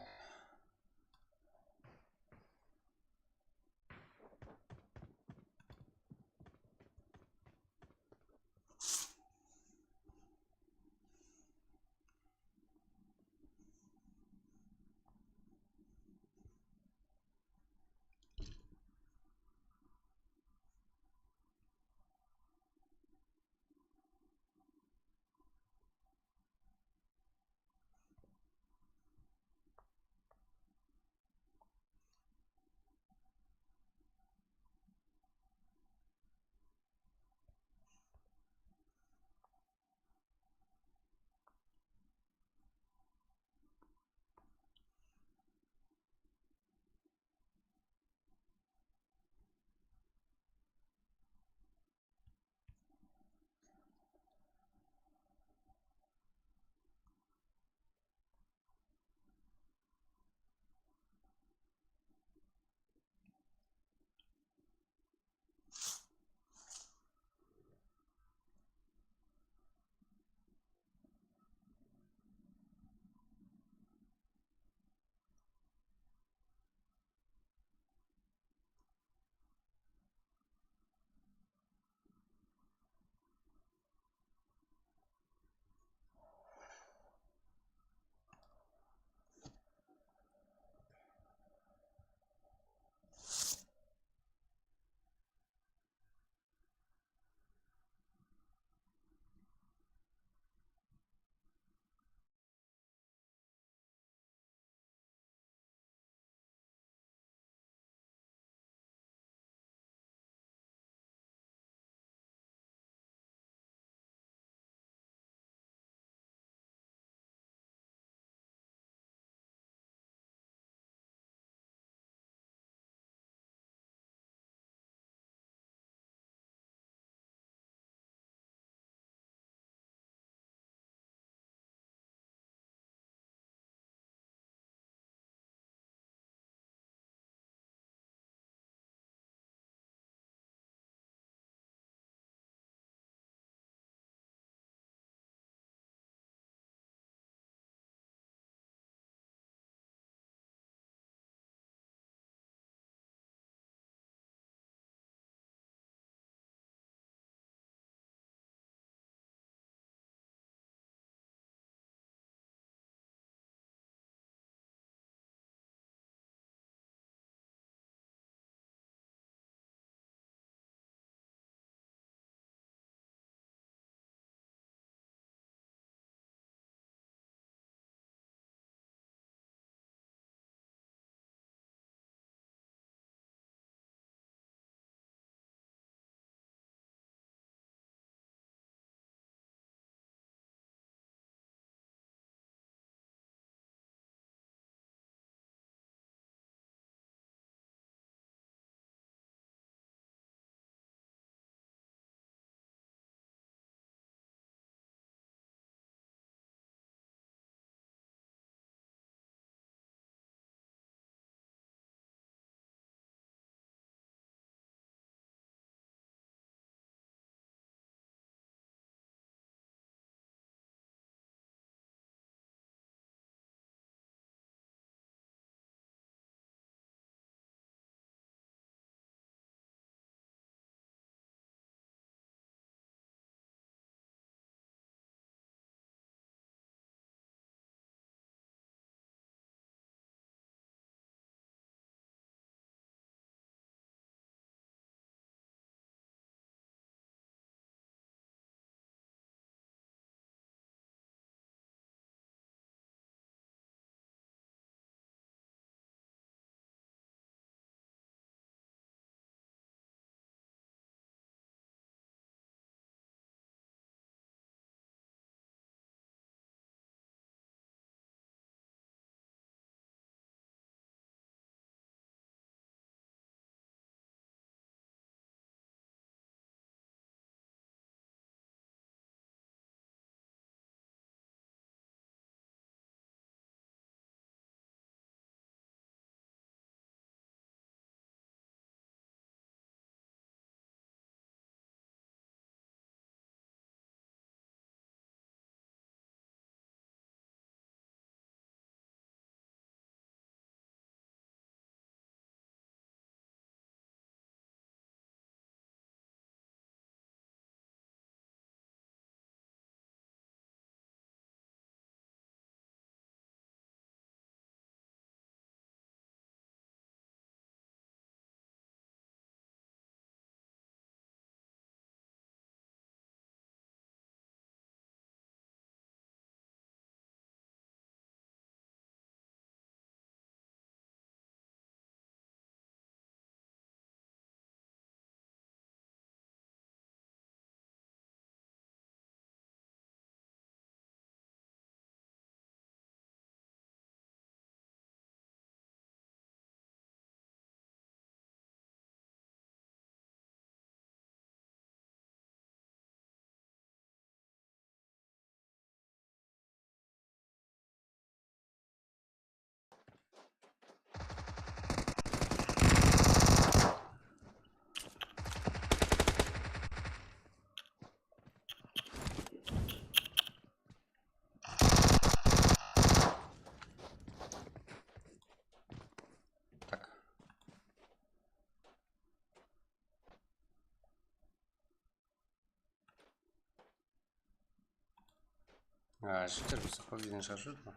A, jigitler, biz qo birden shıǵıp júrdi ma?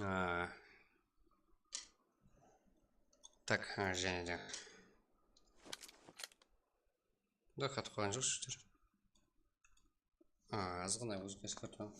A. Tak, ha, jáne de. Da, qatıp qalǵan joq, shúkir. A, azǵana ózgertip qoydım.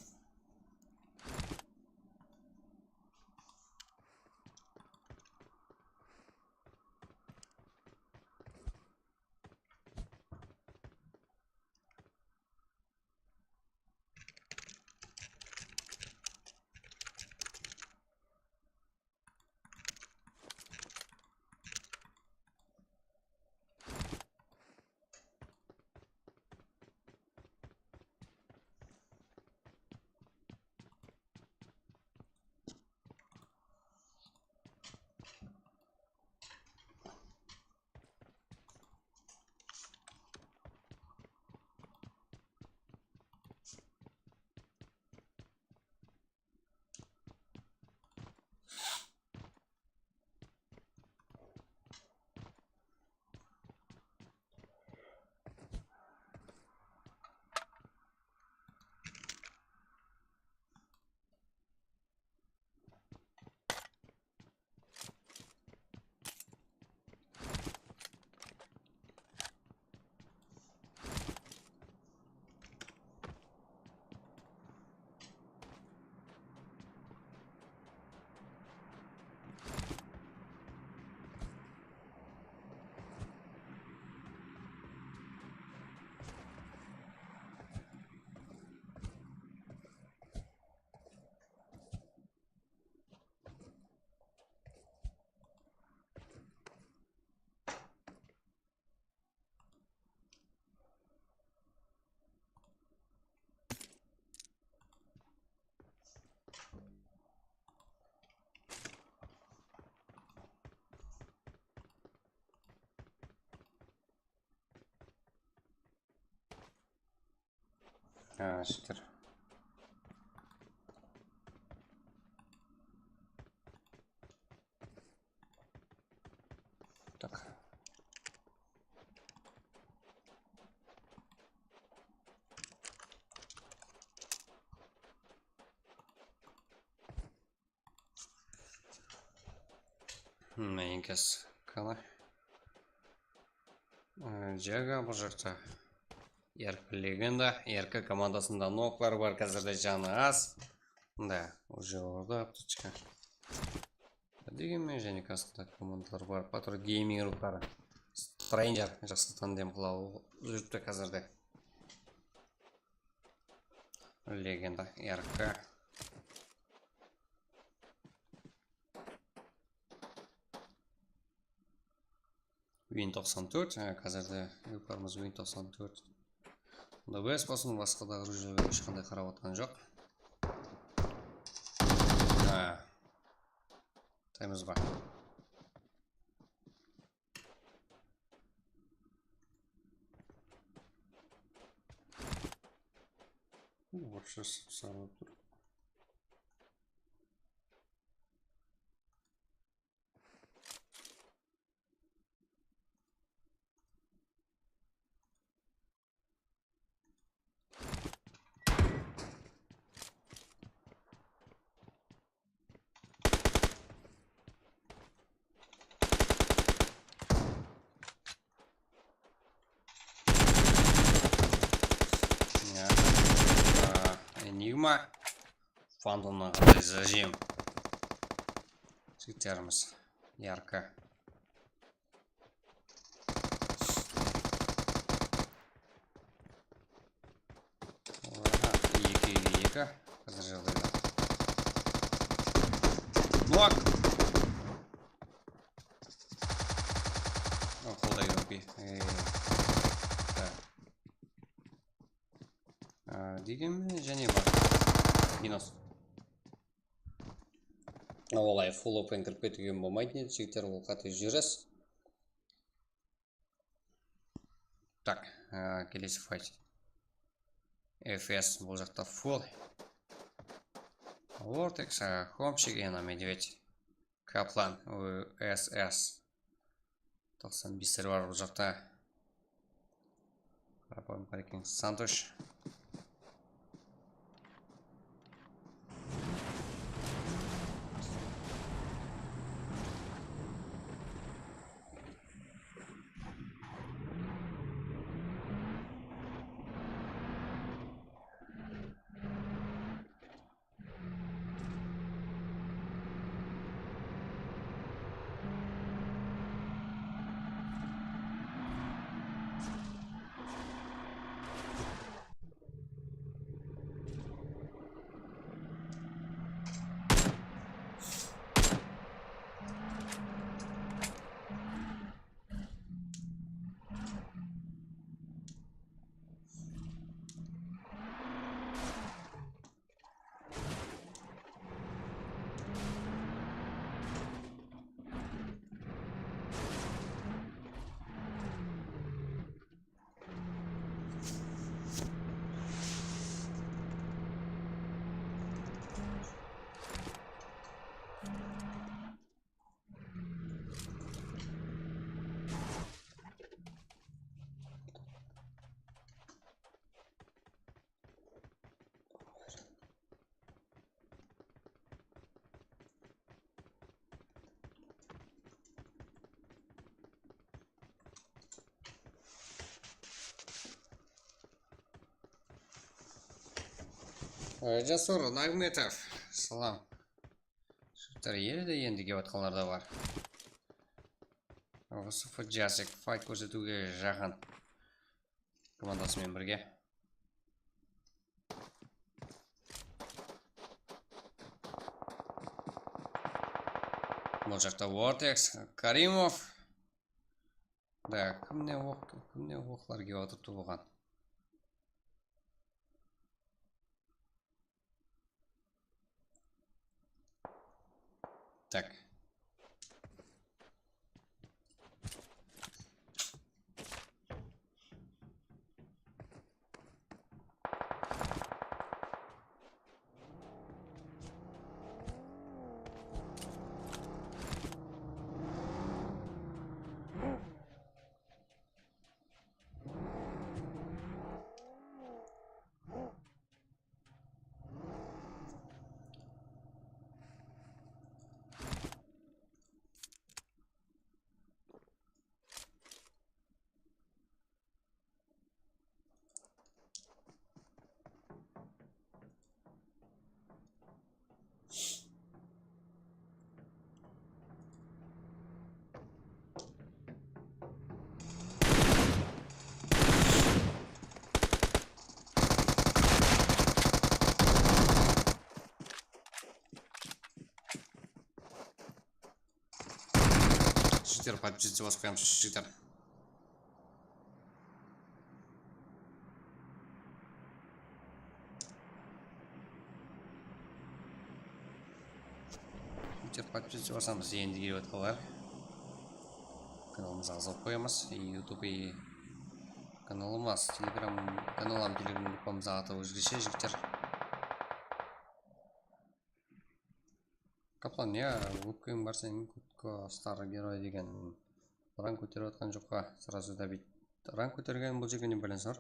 Ha, shúkir. Tak. Mına, enkes, qana. Ee, Jaga bul jaqta. Yarka legenda, Yarka komandasında noklar bar, házirde janı az. Da, уже orada aptochka. Degenmen, jáne qasında komandalar bar. Patro Gaming ruxları. Stranger, jaqsı tandem qıla júripti házirde. Legenda, Yarka. Win toqsan tórt, ha, házirde yuklarımız Win toqsan tórt. Onda B S bolsın, basqa da rujlarǵa hesh qanday qarap atqan joq. Ha. Taymız ba? Вообще sıp-sarı tur. Ya. Aa, Enigma. Fantomnan qalay zajim. Jigitlerimiz. Yarka. Aha, eki, eki. Házir jaǵdayda. Nok! Degen jáne bar. Minus. Olay full open kirip ketiwge bolmaydı, jigitler, ol qáte júresiz. Tak, e, kelesi fight. F S bul jaqta full. Vortex, e, Homchik, Ena, Medved, Kaplan, S S. Toqsan besler bar bul jaqta. Qarapalım, Karekin, Santosh. Jasur Nagmetov, salam. Shıptır, ele de endi kep atqanlar da bar. Yusuf Jasik fight kórsetiwge jaqın. Komandası menen birge. Bul jaqta Vortex, Karimov. Da, kimne oq, kimne oqlar kep atırıptı buǵan? Tak. Jigitler, подписаться basıp qoyamız, jigitler. Jigitler, подписаться basamız, endi kelip atqanlar. Kanalımızǵa azat qoyamız. YouTube kanalımız, Telegram kanalım, Telegram gruppamızda atı ózgeshe, jigitler. Kaplan, ya, ópkeń bar seniń, Kutko Star Geroy degen. Rank kóterip atqan joqqa, сразу добить. Rank kótergen bul jerge ne байланыс bar?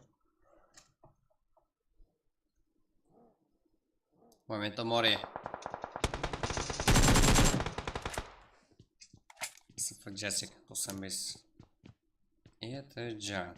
Momento Mori. Sıfır Jasik, toqsan bes. Это Джан.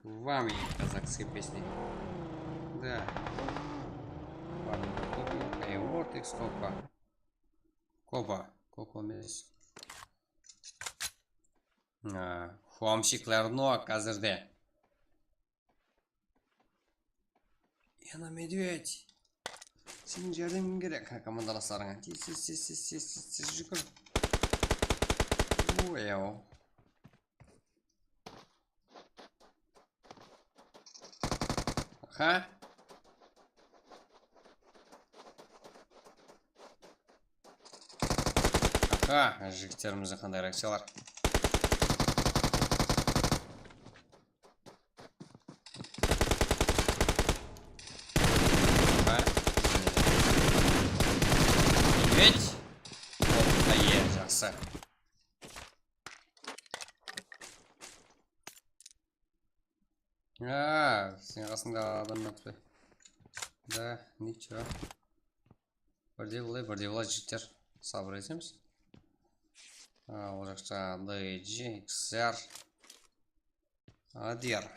Вам и казахские песни. Да. Вам и Копа, и Ворд, и Скопа. Копа. Копа эмес. Huamshiklardı no házirde. Yana medved. Seniń járdemiń kerek, ha, komandalaslarıńa. Tez, tez, tez, tez, tez, tez, tez júgir. Oyaw. Aha. Aha, jigitlerimizde qanday reakciyalar. Aha. Evet. Hoppa, ye, jaqsı. Ha, sen qasında adam yaq pe? Da, nicho. Birde bılay, birde bılay, jigitler. Sabır etemiz. Ha, ol jaqta D J, X R. A D R.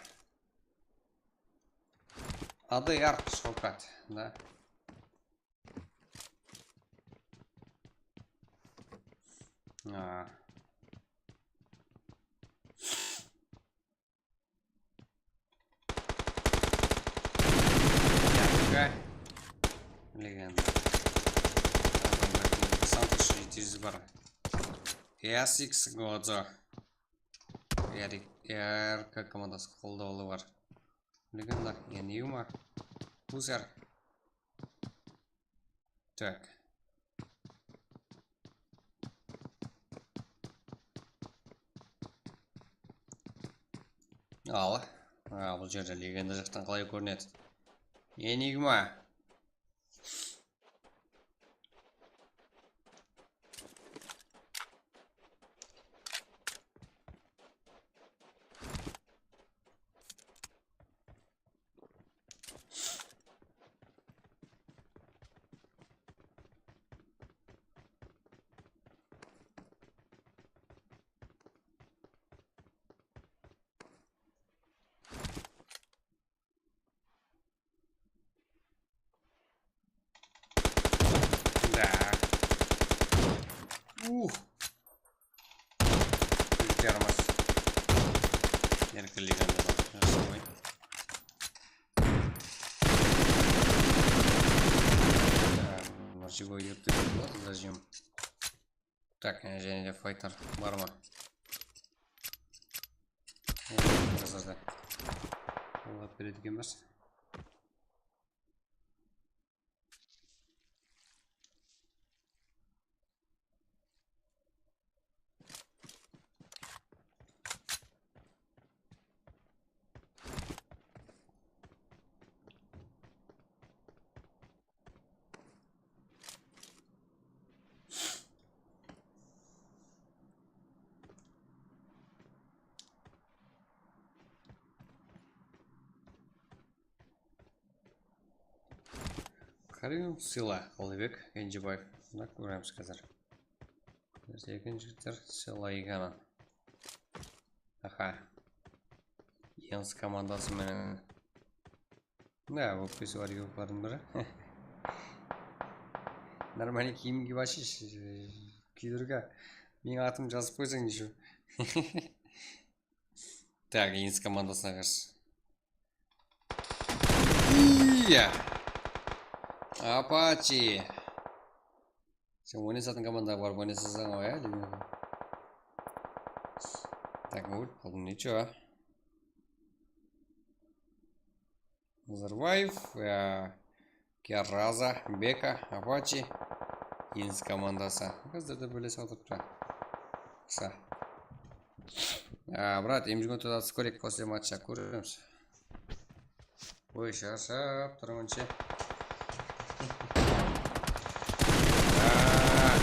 A D R, Shavkat, da. Ha. Yakka. Legenda. Santos jeti júz bar. S X Gozo. R K komandası qoldawlı bar. Legenda, Enigma. Uzer. Tak. Al. Ha, bul jerde legenda jaqtan qalay kórinedi? Enigma. Da. Uh. Júz yaramaz. Erkinlik anda da. Jaqsı qoy. Mırjıgo yurtı. Zajim. Tak, jáne de fighter bar ma? Házirde. Olar beredi eken bes. Karim Sila, Qalıbek Kenjebaev. Mına kóremiz házir. Ertekin jigitler, Sila ekenin. Aha. Yens komandası menen. Ne, ókpesi bar yuvıqlardıń biri. Нормальный kiyim kiyip alshı, kiydirge. Meniń atımdı jazıp qoysań, еще. Так, Yens komandasına qarsı. Iya. Apache. Sen oynasatın komandaǵa barıp oynasasań ǵoy, ya, deymen. Так, ólip qaldım, nicho. Nazarbaev, ya, Keraza, Beka, Apache, Yens komandası. Házir de bile satıptı. Qısa. Ya, brat, M G on to'rt atıp kóreyik, после matcha kóremiz. Oy, sharshap turman she. Aa,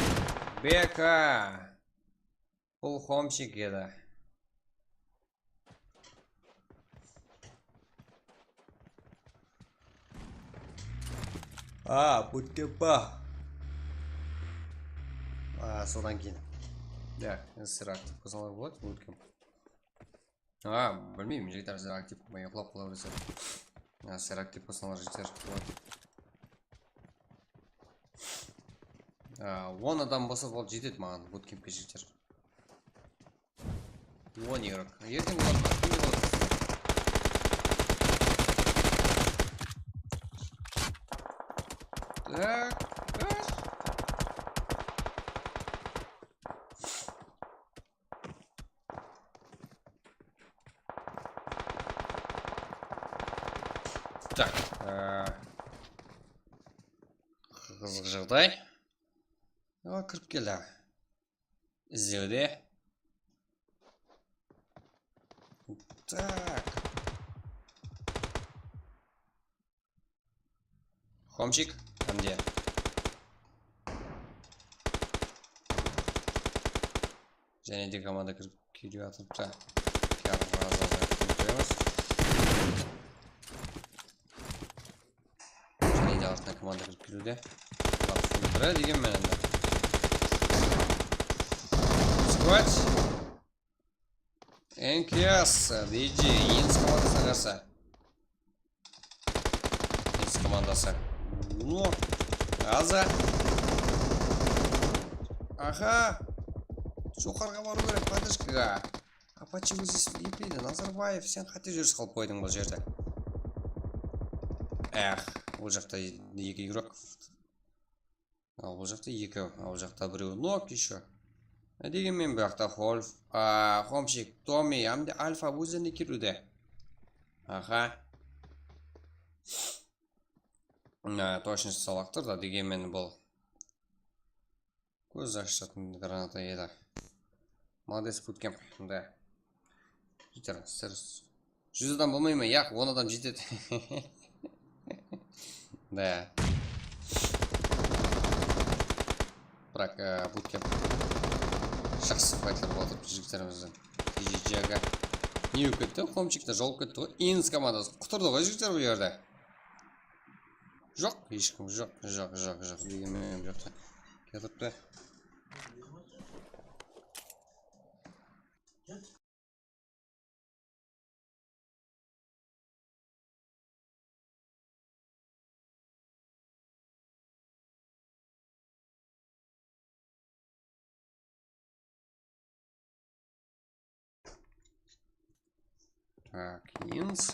Beka. Bul homshik edi. A, bu tepa. A, sodan keyin. Ya, sizler aktiv bolsańlar boladı, bootcamp. A, bilmeymen, jigitler, sizler aktiv bolmay uxlap qala beresizler. A, sizler aktiv bolsańlar, jigitler, boladı. A, on adam bolsa, bol, jetedi maǵan bootcampke, jigitler. One игрок. Erteń boladı ma? Kim boladı? Tak, tak. Tak, e, qızıq jaǵday. O, kirip keldi. Izlewde. Tak. Homchik, ámde. Jáne de komanda kirip keliw atırıptı. Qoyamız. Jáne de artına komanda kirip keliwde. Bak, biri degen menen de. Squad. N K S, D J, Enis komandasına qarsı. Enis komandası. No, aza. Aha. Joqarıǵa barıw kerek, podderjkaǵa. Apache ózi esime kelmeydi. Nazarbaev, sen qáte júris qılıp qoydıń bul jerde. Eh, ol jaqta eki igrok. Al, bul jaqta eki, al, bul jaqta birew. Nok ещё. Degenmen, bul jaqta Holf, a, Homchik, Tommi, ámde Alfa ózlerine kiriwde. Aha. Na, tochnost salaqtır da, degenmen bul. Kóz ashıratın granata edi. Молодец, Bootcamp. Da. Júz adam bolmay ma? Yaq, on adam jetedi. Da. Biraq, e, Bootcamp jaqsı faytlar bolıp atır jigitlerimizdiń. D J Jaga. Ne bolıp ketti? Homchikte jolıp ketti ǵoy. Enis komandası qutırdı ǵoy jigitler bul jerde. Joq, hesh kim joq, joq, joq, joq. Degenmen joq. Keltiripti. Tak, Enis.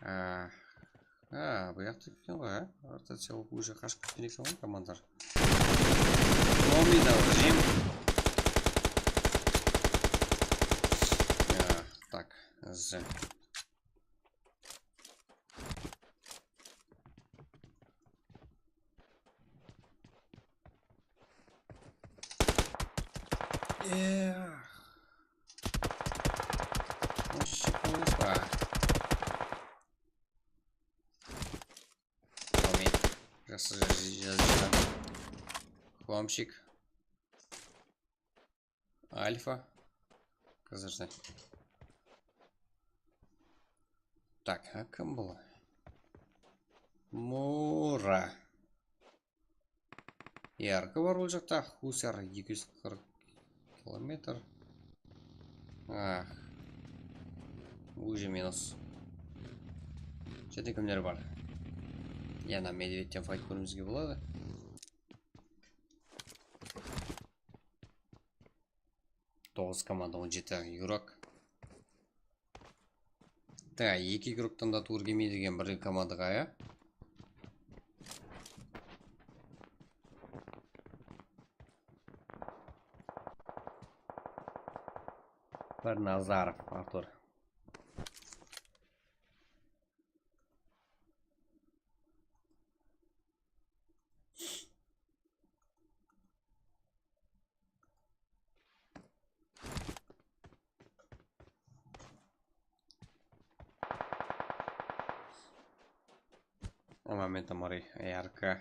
A, a, bu jaqta eken ǵoy, a? Rotaciya bolıp, уже qashıp ketken eken ǵoy komandalar. Tommi da jem. Ya, tak, Z. Эх. Вообще просто. Tommi. Jaqsı jaz-, jazǵan. Homchik. Alfa. Kazırdı. Tak, a kim bul? Mura. Yarkı bar ol jaqta. Husar eki júz qırq kilometr. Ah. Уже minus. Jerde kimler bar? Yana Medvedten fayt kóriwimizge boladı. Toǵız komanda, on jeti igrok. Da, eki igroktan da tuwrı kelmeydi eken bir komandaǵa, ya. Bir Nazarov, Artur. Momento mori, yarkı.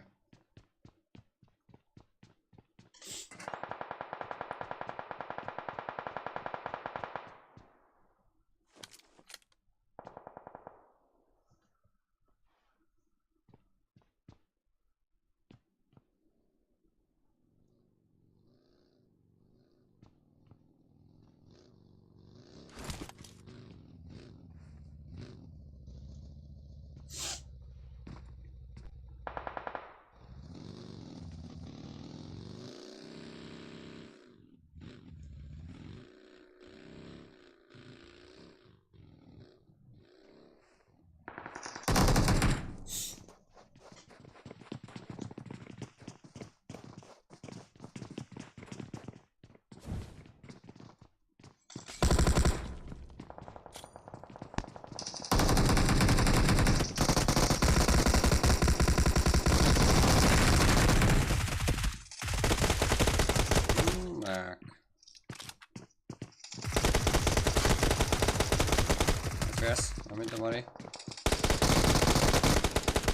Momento mari.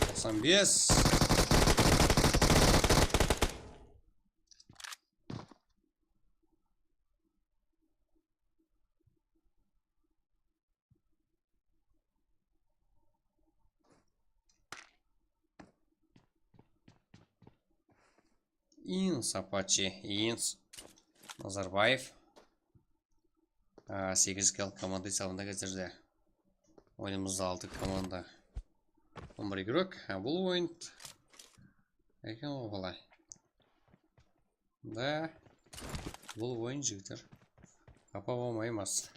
Toqsan bes. Ins Apache, Ins Nazarbaev. Á, segiz kill komanda esabında házirde. Oyınımızda altı komanda. On bir игрок. Á, bul oyın eken ǵoy, qalay? Da, bul oyın, jigitler, qapa bolmay emas.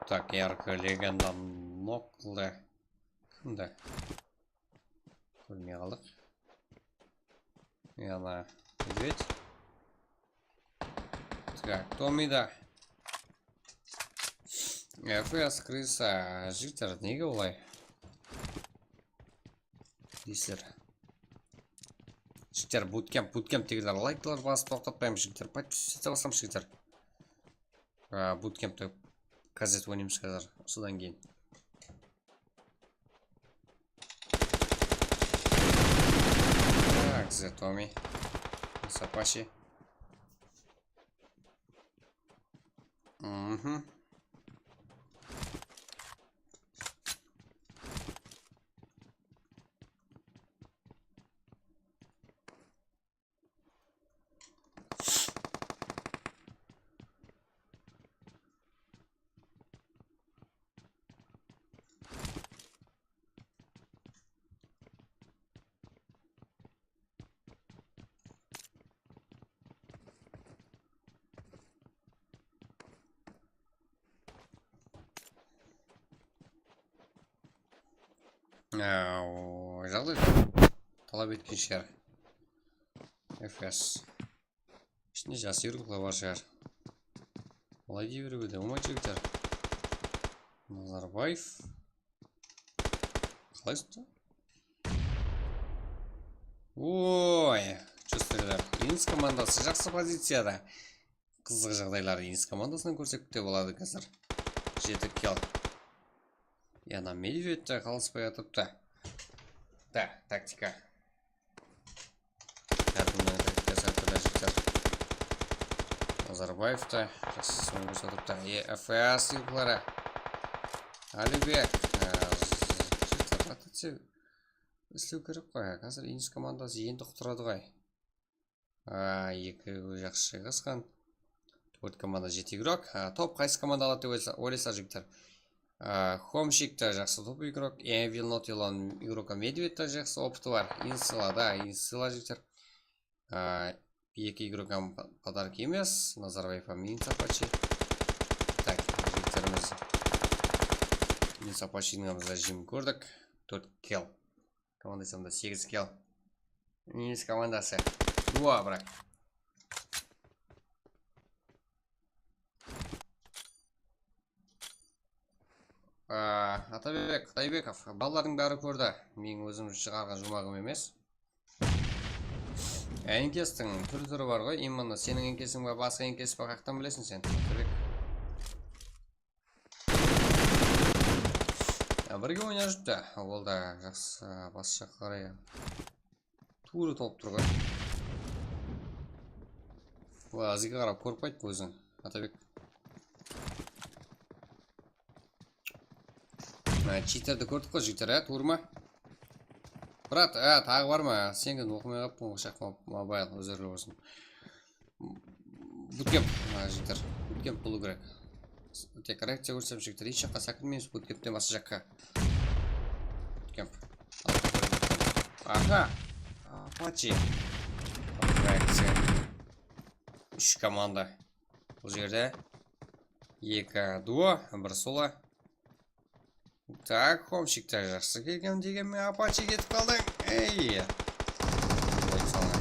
Так, yarkı legenda nok qıldı. Kimdi? Kórmey qaldıq. Yana medved. Так, Tommyda. F S крыса, jigitler, nege olay? Deysizler. Jigitler, bootcamp, bootcamp degender, layklar basıp toqtatpaymız, jigitler. Подписаться basamız, jigitler. Á, bootcampte kazet oynaymız házir, sodan keyin. Так, за Tommy. Ins Apache. Mhm. Á, o, jaǵday talap etken shıǵar. F S. Ishinde jas igroklar bar shıǵar. Olay dey berip edi, ońay jigitler. Nazarbaev. Qalay usta? Oy, чё, Ins komandası jaqsı poziciyada. Qızıq jaǵdaylardı Ins komandasınan kórsek te boladı házir. Jeti kill. Yana medvedte qalıspay atırıptı. Da, taktika. Hár kimniń taktikası hár túrli, jigitler. Nazarbaev ta jaqsı sóyim kórsetipti. E, F S yıqları. Alibek, e, jigitler, rotaciya islew kerek qoy. Házir Ins komandası endi qutaradı ǵoy. A, eki jaqsı shayqasqan. Tórt komanda, jeti igrok. A, top qaysı komanda aladı dep oylasa-, oylaysızlar, jigitler? A, Homshik ta jaqsı top igrok. Evil Not Elon igroka Medved ta jaqsı opıtı bar. Insıla da, Insıla, jigitler. A, eki igrok hám pa-, podarka emes. Nazarbaev hám Ins Apache. Tak, jigitlerimiz. Ins Apacheniń hám biz jimin kórdik. Tórt kill. Komanda esabında segiz kill. Ins komandası. Duo, brat. Aa, Atabek Qıtaybekov, balalardıń bári kórdi. Meniń ózim shıǵarǵan juwmaǵım emes. Enkestiń túr-túri bar ǵoy, именно seniń enkesiń ba, basqa enkes pa, qayaqtan bileseń sen, Atabek? Ya, birge oynap júrdi. Ol da jaqsı, basqa jaqqa qaray. Tuwrı tolıp tur ǵoy. Wa, ızǵa qarap kórip qayt óziń, Atabek. Ha, cheaterdi kórdik ǵoy, jigitler, á, tuwrı ma? Brat, á, taǵı bar ma? Senden oqımay qalıppın ǵoy, Shaqma Mobile, ózlerli bolsın. Bootcamp, a, jigitler. Bootcamp bolıw kerek. Tek reakciya kórsem, jigitler, hesh jaqqa sákirmeymiz, bootcampten basqa jaqqa. Bootcamp. Aha! Apache. Reakciya. Úsh komanda. Bul jerde eki duo, bir solo. Tak, Homshik ta jaqsı kelgen degen men, Apache ketip qaldıń. Ey! Qoyıp salǵan.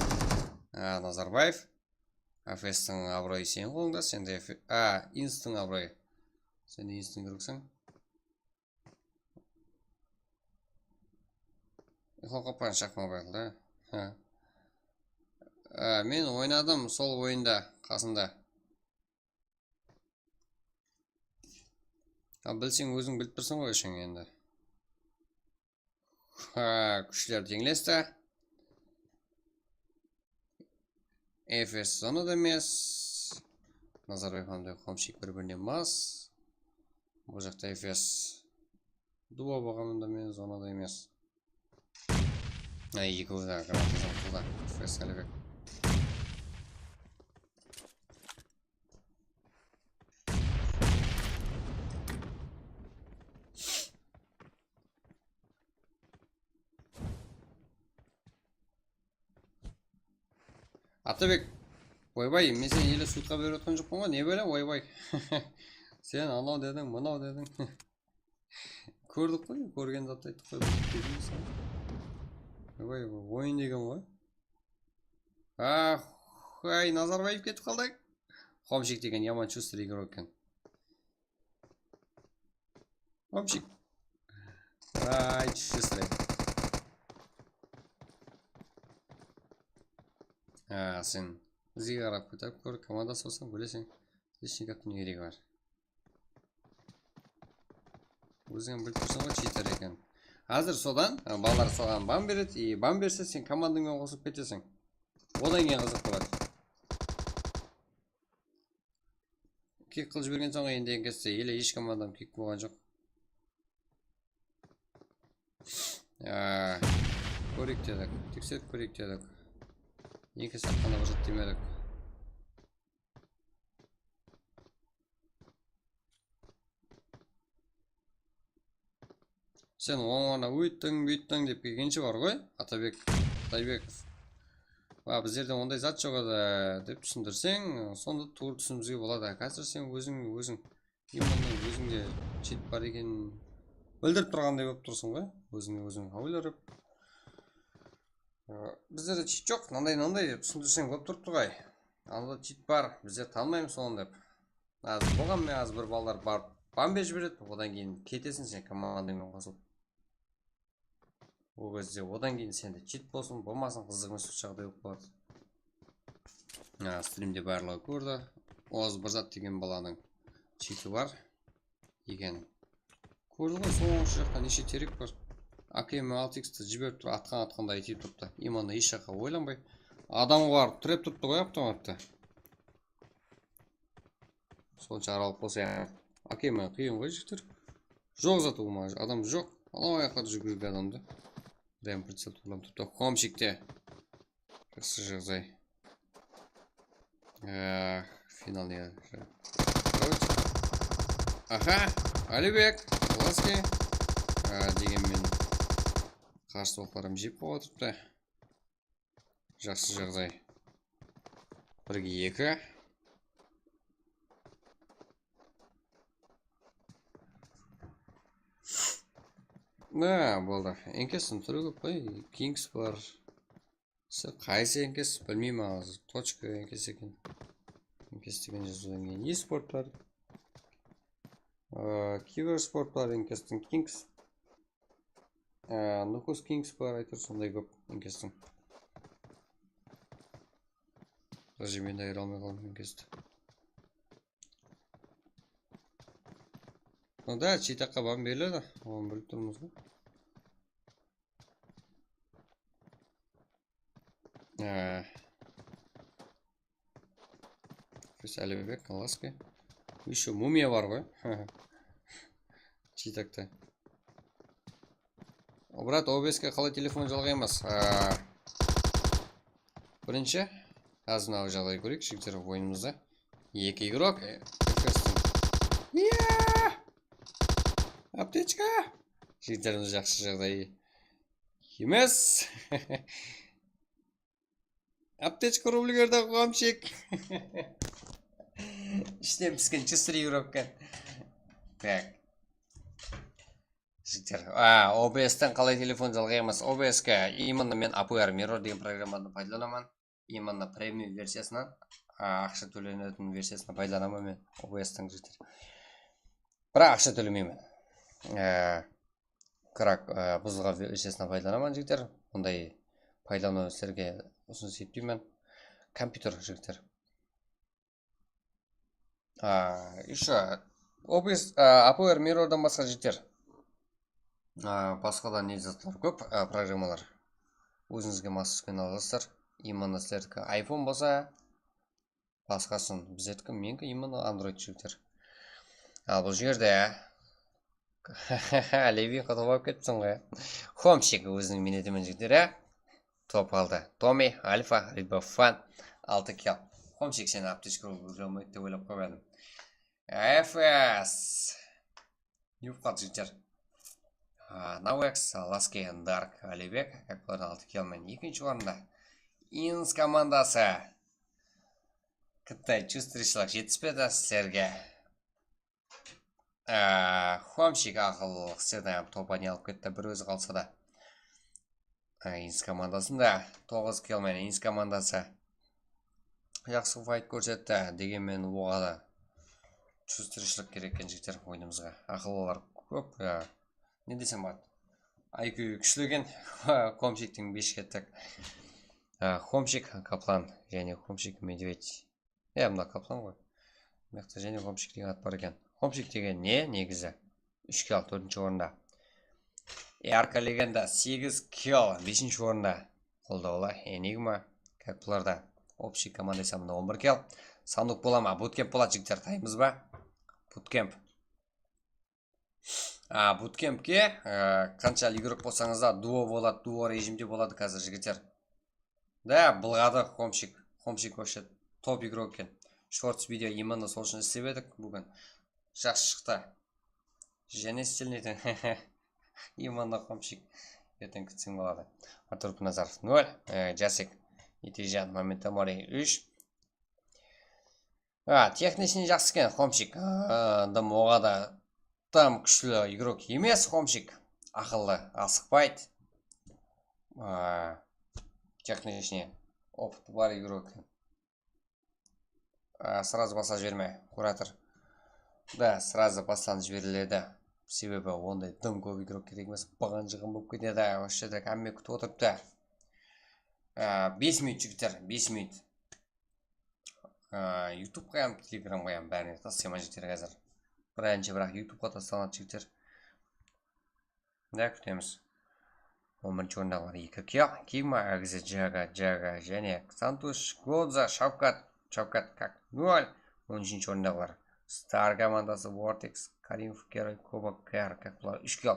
A, Nazarbaev. Efestiń abırayı seniń qolıńda, sende Efe-, a, Instiń abırayı. Sende Instiń kerekseń. Uxlap qalǵan Shaqma Bayqul da. Ha. A, men oynadım sol oyında, qasında. A, bilseń, óziń bilip tursıń ǵoy, isheń endi. Ha, kúshler teńlesti. Efes zonada emes. Nazarbaev hám de Xomshik bir-birine mas. Bul jaqta Efes. Duo bolǵanında men zonada emes. Ay, ekewi de granatazan qıldı. Efes Alibek. Atabek, oybay, men seni ele sudqa berip atqan joqpan ǵoy, ne bále, oybay. Sen anaw dediń, mınaw dediń. Kórdik ǵoy, kórgen zattı ayttıq ǵoy, biz ketiwimiz. Oybay, oyın degen ǵoy. Ah, ay, Nazarbaev ketip qaldı. Xomshik degen yaman chustrıy igrok eken. Xomshik. Ay, chustrıy. Ha, sen bizge qarap kútip kór, komandası bolsań, bileseń. Hech ne gáptiń ne keregi bar. Óziń bilip tursań ǵoy, cheater eken. Házir sodan, e, balalar saǵan ban beredi, e, ban berse, sen komandańmen qosılıp keteseń. Odan keyin qızıq boladı. Kik qılıp jibergen soń endi enkesti, ele hesh komandam kik bolǵan joq. Á, kóreyik dedik, tekserip kóreyik dedik. Enkesti atqanda bir zat demedik. Sen oń-ońına óyttiń, búyttiń dep kelgenshe bar ǵoy, Atabek, Ataybekov. Wa, bizlerde onday zat joq edi, dep túsindirseń, sonda tuwrı túsinimizge boladı. Házir sen óziń, óziń, endi onday ózińde cheat bar ekenin bildirip turǵanday bolıp tursıń ǵoy, ózińe óziń háwlerip. Aa, bizlerde cheat joq, mınanday, mınanday dep túsindirseń bolıp turıptı ǵoy. Anda cheat bar, bizler tanımaymız onı dep. Házir bolǵan men, házir bir balalar barıp ban berip jiberedi, odan keyin keteseń sen komandańmen qosılıp. Ol gezde odan keyin sende cheat bolsın, bolmasın, qızıq emes jaǵday bolıp qaladı. Ha, strimde barlıǵı kórdi. Oz bir zat degen balanıń cheati bar eken. Kórdi ǵoy, sol oń jaqta neshe terek bar. A K M altı X ti jiberip tur, atqan atqanday etip turıptı. Imanda hesh jaqqa oylanbay. Adamǵa barıp tirep turıptı ǵoy avtomattı. Sonsha aralıq bolsa, ya. A K M qıyın ǵoy, jigitler. Joq zatı bolmaǵan, adam joq. Anaw ayaqlarda júgirgen adamdı. Dayam pricel turlan turıptı. Xomshikte. Jaqsı jaǵday. Ee, final ne? Aha, Alibek, Glaski. Ee, degen men qarsı oqlarım jep qoyıp atırıptı. Jaqsı jaǵday. Birge eki. Mine, boldı. Enkestin túri kóp qoy. Kings bar. Siz qaysı enkes, bilmeymen házir. Tochka enkes eken. Enkes degen jazıwdan keyin esport bar. Aa, kibersport bar, enkestin Kings. Aa, Nukus Kings bar, áytewir, sonday kóp enkestin. Даже men de ayıra almay qaldım enkesti. Onda cheataqqa ban beriledi, onı bilip turmız ǵoy. Ee. Biz Alibek, Alaska. Еще Mumiya bar ǵoy. Cheatakta. Brat, O B S ke qalay telefon jalǵaymız? Aa, birinshi, házir mınaw jaǵdaydı kóreyik, jigitler, oyınımızda. Eki igrok. E, Iya! Aptechka! Jigitlerimiz jaqsı jaǵday emes. Aptechka rubligerde Xomshik. Ishten pisken chustrıy igrok eken. Так. Jigitler, a, O B S-ten qalay telefon jalǵaymız? O B S-ke именно men A P R Mirror degen programmanı paydalanaman. Именно premium versiyasınan, a, aqsha tólenetin versiyasınan paydalanaman men O B S-tiń, jigitler. Biraq aqsha tólemeymen. E, Crack, e, buzılǵan versiyasınan paydalanaman, jigitler. Bunday paydalanıw sizlerge usınıs etpeymen. Kompyuter, jigitler. A, ещё O B S, a, A P R Mirrordan basqa, jigitler, a, basqa da ne zatlar kóp, a, programmalar. Ózińizge mas túsken alasızlar. Именно sizlerdiki iPhone bolsa, basqasın, bizerdiki, meniki именно Android, jigitler. Al bul jerde Levi qutılıp alıp ketipseń ǵoy. Homeshik, óziniń miyneti menen, jigitler, a? Top aldı. Tommy, Alfa, Riba Fan, altı kill. Homeshik, seni aptechka bolıp júre almaydı dep oylap qoyıp edim. F S. Yupqat, jigitler. A, Navex, Laske, Dark, Alibek, Akbardan altı kill menen ekinshi orında. Ins komandası. Qıtay, chustrishlik jetispedi sizlerge. Á, Homeshik aqıllılıq sizlerden hám topa ne alıp ketti, bir ózi qalsa da. Á, Ins komandasında toǵız kill menen Ins komandası jaqsı fayt kórsetti, degenmen oǵada chustrishlik kerek eken, jigitler, oyınımızǵa. Aqıllılar kóp, ya. Ne desem boladı? I Q kúshli eken. Homeshiktiń beshik ettik. Á, Homeshik, Kaplan jáne Homeshik, Medved. Ya, mına Kaplan ǵoy. Mıyaqta jáne Homeshik degen at bar eken. Homeshik degen ne, negizi? Úsh kill, tórtinshi orında. Yarka Legenda, segiz kill, besinshi orında. Qoldawlı Enigma, как bularda. Общий komanda esamında on bir kill. Sanduk bola ma? Bootcamp boladı, jigitler, taymız ba? Bootcamp. A, bootcampke, e, qanshalı igrok bolsańız da, duo boladı, duo rejimde boladı házir, jigitler. Da, bılǵadı Homeshik, Homeshik вообще top igrok eken. Shorts video именно sol ushın islep edik búgin. Jaqsı shıqtı. Jáne istelmeydi. Именно Homeshik. Erteń kútseń boladı. Artur Pnazarov nol, e, Jasik, Etijan Momentamori úsh. A, texnichniy jaqsı eken, Homeshik. A, dım oǵada dım kúshli igrok emes, Homeshik. Aqıllı, asıqpaydı. A, texnichniy opıtı bar igrok eken. A, сразу basa jiberme, kurator. Da, сразу baslanıp jiberiledi. Sebebi onday dım kóp igrok kerek emes, bıǵın-jıǵın bolıp ketedi. Вообще так hámme kútip otırıptı. A, bes minut, jigitler, bes minut. A, YouTubeqa hám, Telegramǵa hám bárine taslayman, jigitler, házir. Birinshi, biraq YouTubeqa taslanadı, jigitler. Da, kútemiz. On birinshi orındaǵılar eki kill. Kigma, Agzi, Jaga, Jaga jáne Santush, Godza, Shavkat, Shavkat, как nol. On úshinshi orındaǵılar Star komandası, Vortex, Karimov, Geroy, Koba, Kar, как bular úsh kill.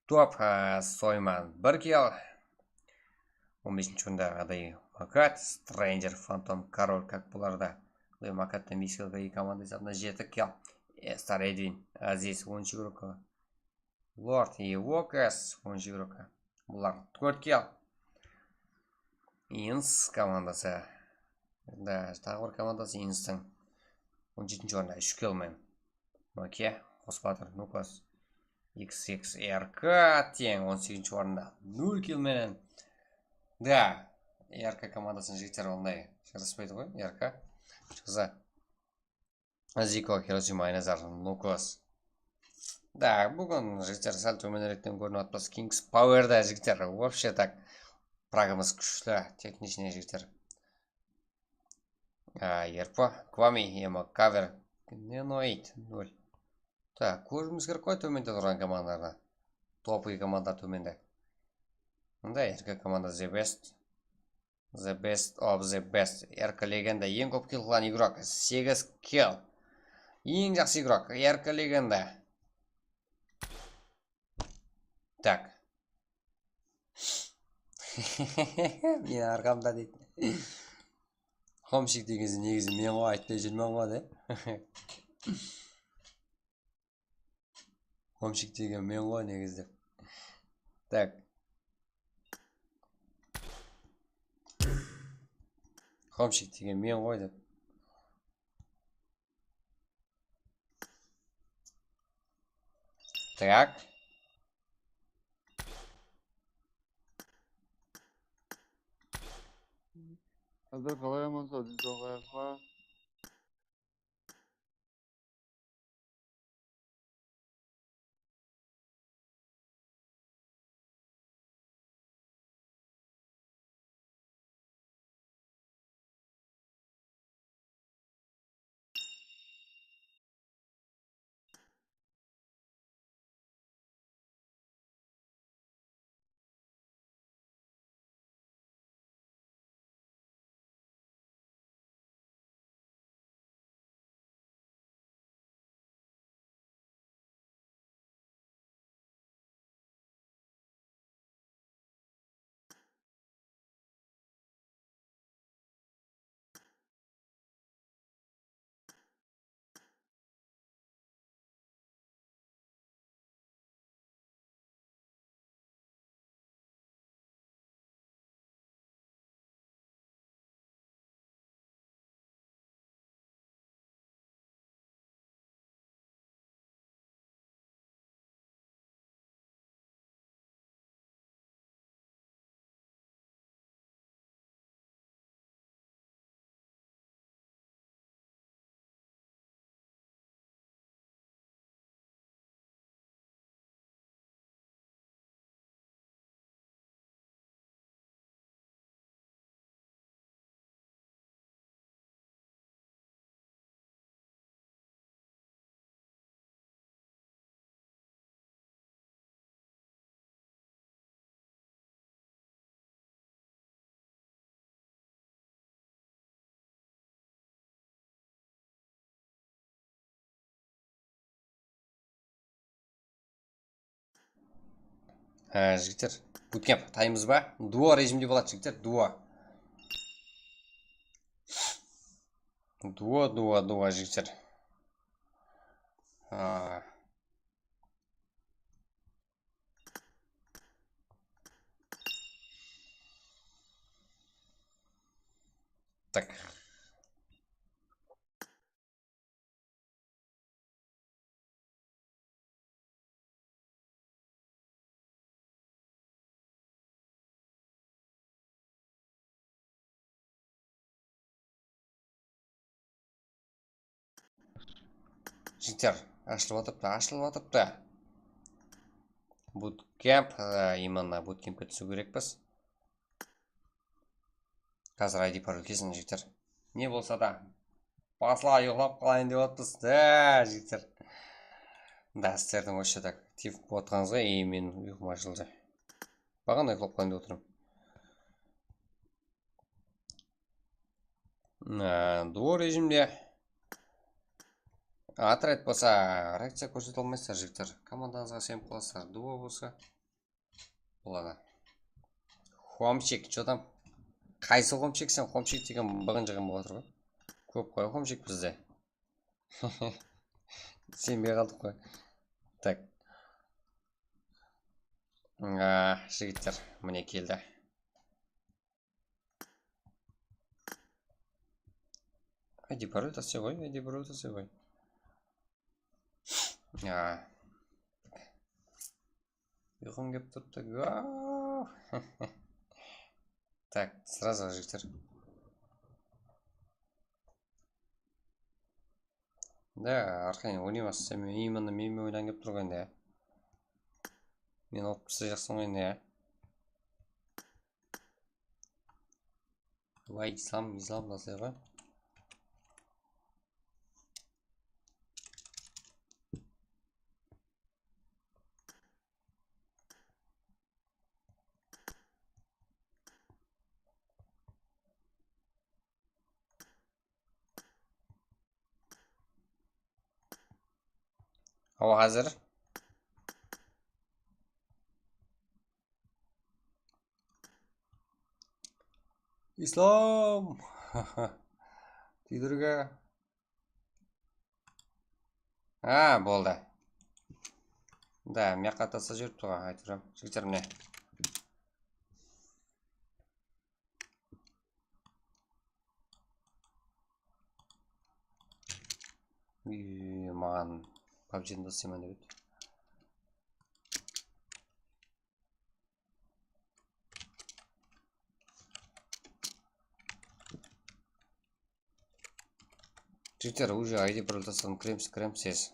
Top, á, Soyman, bir kill. On besinshi orında Aday, Makat, Stranger, Phantom, Korol, как bularda. Ve Makattan bes kill, eki komanda esabında jeti kill. E, Star Edwin, Aziz, onınshı igrok. Lord, Evokas, onınshı igrok. Bular tórt kill. Ins komandası. Da, taǵı bir komandası Instiń. On jetinshi orında úsh kill menen. Make, Qosbatır, Nukas, X X R K teń on segizinshi orında nol kill menen. Da, R K komandasınıń jigitleri onday jaraspaydı ǵoy, R K. Shıqsa, Ziko, Hiroshima, Aynazar, Nukas. Da, búgin jigitler sál tómenirekten kórinip atpasa, Kings Powerda jigitler, вообще так, pragımız kúshli, техничный jigitler. A, Erpo, Kwami, Emo, Cover, Nenoid, nol. Tak, kóriwimiz kerek ǵoy tómende turǵan komandalardı. Topıy komandalar tómende. Mında R K komanda the best. The best of the best. R K Legenda eń kóp kill qılǵan igrok. Segiz kill. Eń jaqsı igrok. R K Legenda. Tak. Meni arqamda deydi. Homeshik degen negizi men ǵoy, aytpay júrmen ǵoy de. Homeshik degen men ǵoy negizi dep. Tak. Homeshik degen men ǵoy dep. Так. Házir qalay, amansaw, densawlıq ayaqpa? Há, jigitler, bootcamp ataymız ba? Duo rejimde boladı, jigitler, duo. Duo, duo, duo, jigitler. Ha. Tak. Jigitler, ashılıp atırıptı, ashılıp atırıptı. Bootcamp, e, именно bootcampke túsiw kerekpiz. Házir I D parol kelsin, jigitler. Ne bolsa da, basla, uyıqlap qalayın dep otırmız. Da, jigitler. Da, sizlerdiń вообще так tiyip otırǵanıńızǵa, ey, men uyqım ashıldı. Baǵana uyıqlap qalayın dep otırman. Á, duo rejimde. Otrяд bolsa reakciya kórsete almaysızlar, jigitler. Komandańızǵa isenip qalasızlar, duo bolsa. Boladı. Xomchik, что там? Qaysı Xomchik sen? Xomchik degen bıǵın jıǵın bolıp atır ǵoy. Kóp ǵoy Xomchik bizde. Isenbey qaldıq ǵoy. Tak. Ah, jigitler, mine keldi. I D parol tasay ǵoy, I D parol tasay ǵoy. Ya. Uyqım kelip turıptı. Gaw. Tak, сразу, jigitler. Da, arqayın oynaymız. Sen men именно menmen oynaǵıń kelip tur ǵoy endi, ya. Men otpıs jaqsın ǵoy endi, ya. Vay, islam, islam taslayıq ǵoy. Awa, házir. Islam! Kúydirge. Ha, boldı. Da, mıyaqqa taslap jiberipti ǵoy, aytıp júrem. Jigitler, mine. Úy, maǵan pabjini taslayman dep edi. Jigitler, уже I D parol tasladım, kiremiz, kiremiz tez.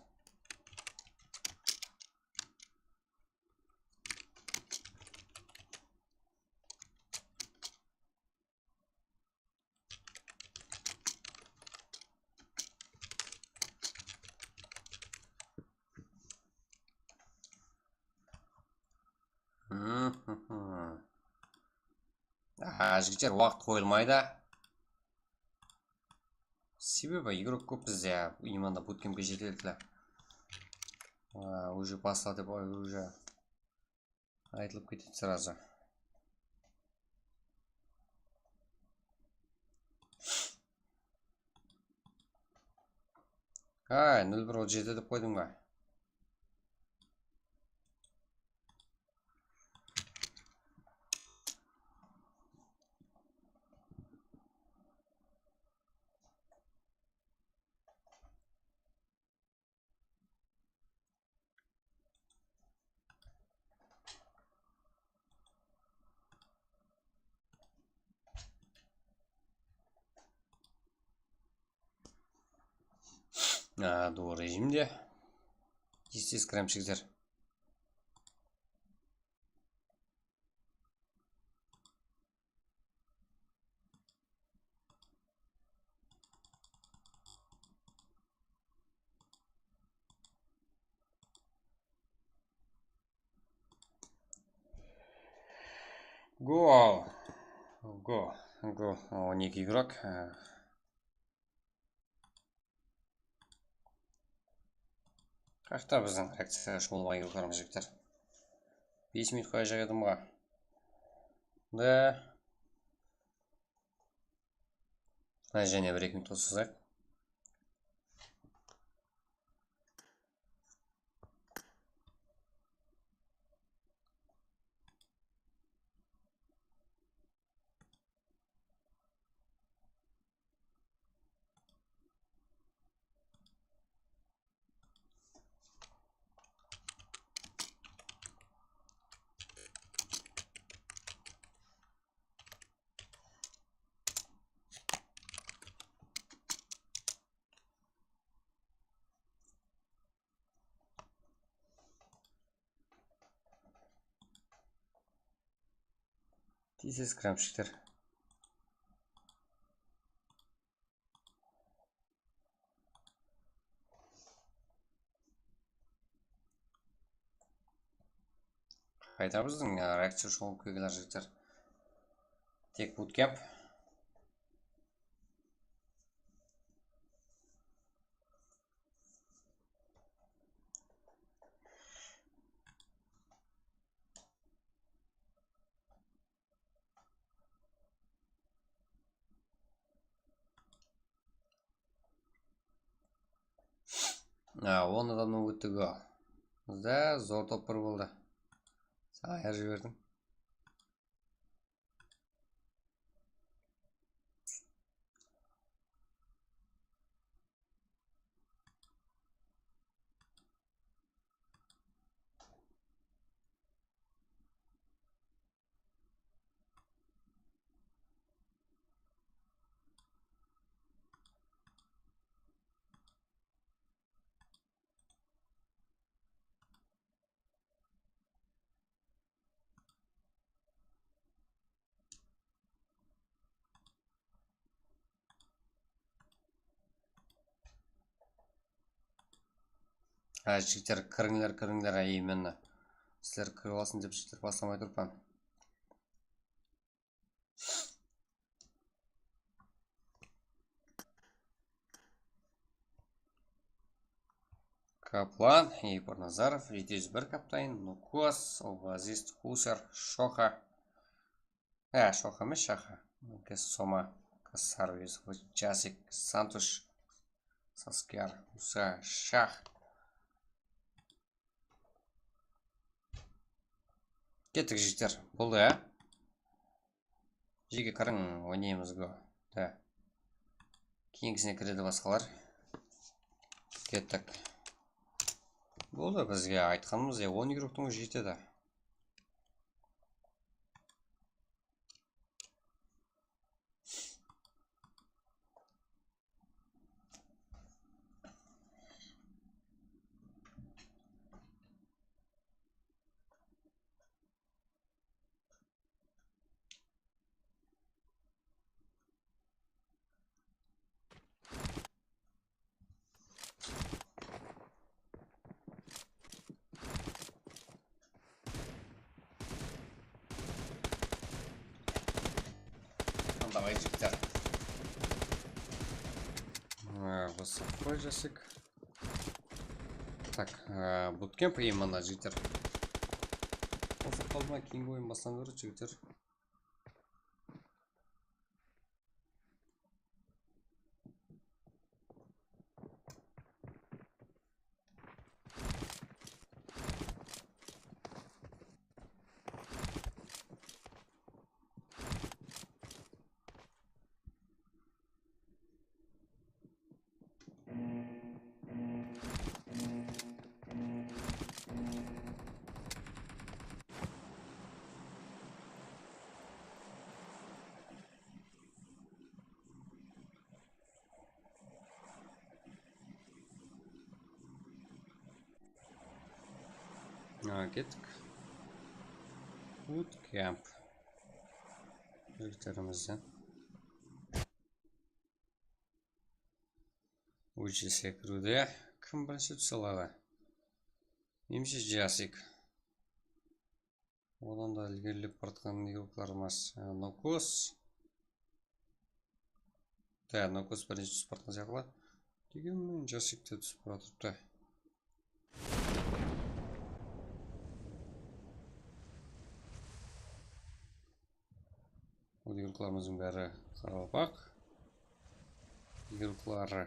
Aa, jigitler, waqıt qoyılmaydı. Sebebi igrok kóp bizde, ya, именно butkempke jeteldiler. Aa, уже basla dep, уже aytılıp ketedi сразу. Ay, nol bir otız jeti dep qoydım ba? Aa, doğru rejimde. Tez-tez kiremsizler. Gol. Gol. Gol. On eki igrok. Qaqta biziń reakciya shıǵılmay igroklarımız jigitler. Bes minut qoyajaq edim ǵo. Da. Jáne bir eki minut qosızayıq. Tez-tez kiremsizler. Qayda biziń, a, reakciya ushın kelgen jigitler. Tek bootcamp. A, on adamnan óttik, a. Bizde zor topar boldı. Saǵan ayırıp jiberdim. Há, jigitler, kirińler, kirińler, именно. Sizler kirip alsın dep, jigitler, baslamay turıppan. Kaplan, Egor Nazarov, jeti júz bir kaptayın, Nukos, Oazist, Husar, Shoxa. Há, Shoxa emes, Shaxa. Soma, Kasarov, Jasik, Santush, Saskar, Usa, Shax. Kettik, jigitler. Boldı, ya. Jeke kiriń, oynaymız go. Da. Keyingisine kiredi basqalar. Kettik. Boldı, bizge aytqanımız, ya, on igroktıń ózi jetedi. Jigitler. Ha, basıp qoy, jasik. Tak, ha, bootcamp imanlar, jigitler. Qosıp qalma, keyingi oyın baslanıp jigitler. Ha, kettik. Bootcamp. Jigitlerimizden. Uchi sekiriwde kim birinshi túse aladı? Menimshe, jasik. Odan da ilgerilep baratqan igroklarımız, e, Nokos. Da, Nokos birinshi túsip baratqan sıyaqlı. Degenmen, jasik te túsip baratırıptı. Bul igroklarımızdıń bári qaraqalpaq igrokları.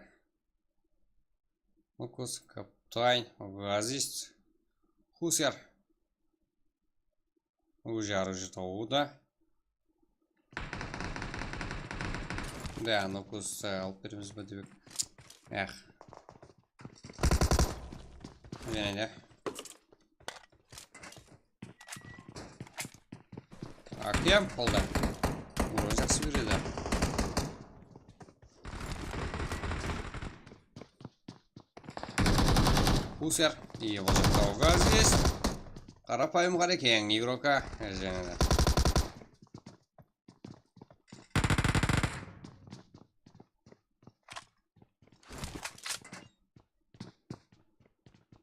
Nokos, Kaptayn, Oazis, Huser. Уже, уже tawıwda. Da, Nokos, e, alıp beremiz be dep. Eh. Jáne de. Akem qolda. Ura jaqsı beredi. Huser. Iye, bolacaq tawǵa здесь. Qarapayım Qarekeń, igroka. Jáne de.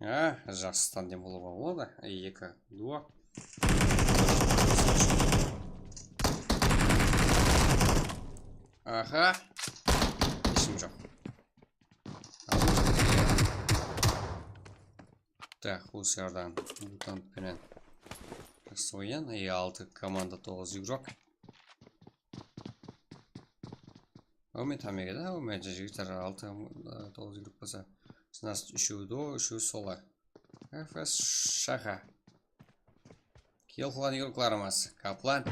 Ha, jaqsı tandem qılıwǵa boladı. Eki, duo. Aha. Heshkim joq. Tak, Husardan mutant penen jaqsı oyın. E, altı komanda, toǵız igrok. Áwmet hámmege de, áwmet, jigitler, altı, e, toǵız igrok bolsa. Значит, úshewi do, úshewi sola. F S Shaxa. Kill qılǵan igroklarımız Kaplan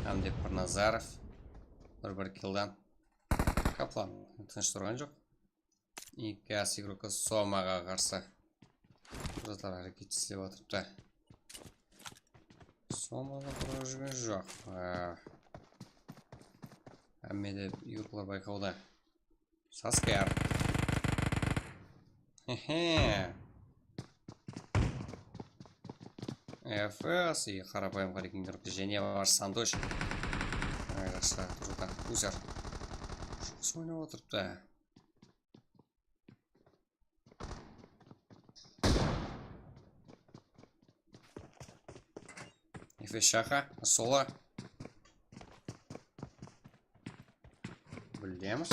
hám de Pirnazarov. Bir-bir killdan. Kaplan tınısh turǵan joq. Eki jaqsı igrokka Somaǵa qarsı. Buzatlar háreket islep atırıptı. Somaǵa turıp júrgen joq. Á. Hámme de igroklar bayqawda. Sasker. Hehe. F S, qarapayım Qarekeń, jáne bar Santosh. Ay, jaqsı, turıptı. Uzer. Jaqsı oynap atırıptı. F S Shaxa, sola. Bilemiz.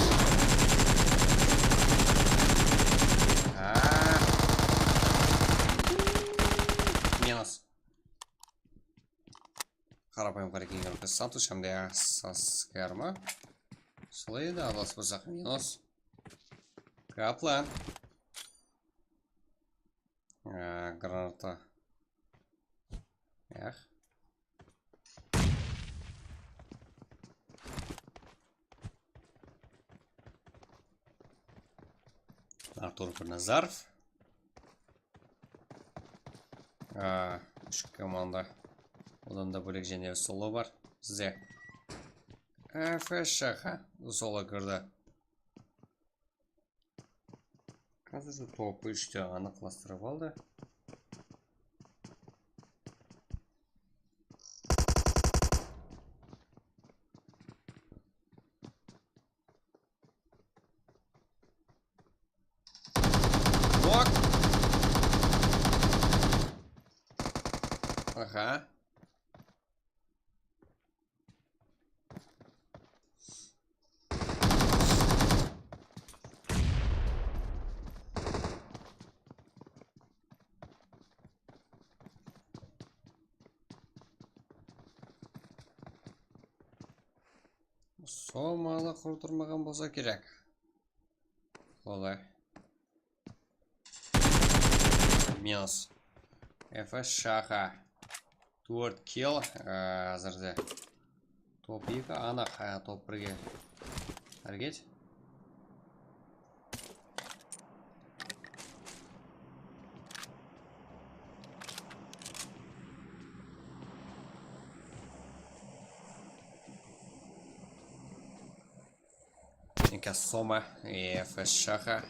Aa. Minus. Qarapayım Qarekeń, Santosh hám de Sasker ma? Solay edi, adasıp qalsaq, minus. Kaplan. Aa, granata. Yaq. Artur Pirnazarov. Aa, úsh komanda. Odan da bólek jáne solo bar bizde. F S Shaxa solo kirdi. Házir de topı úshti anıqlastırıp aldı. Bak. Aha. Somalı qurtırmaǵan bolsa kerek. Qolay. Minus. F S Shaxa. Tórt kill, e, házirde. Top eki, anıq, e, top birge háreket. Eka Soma, e, F S Shaxa.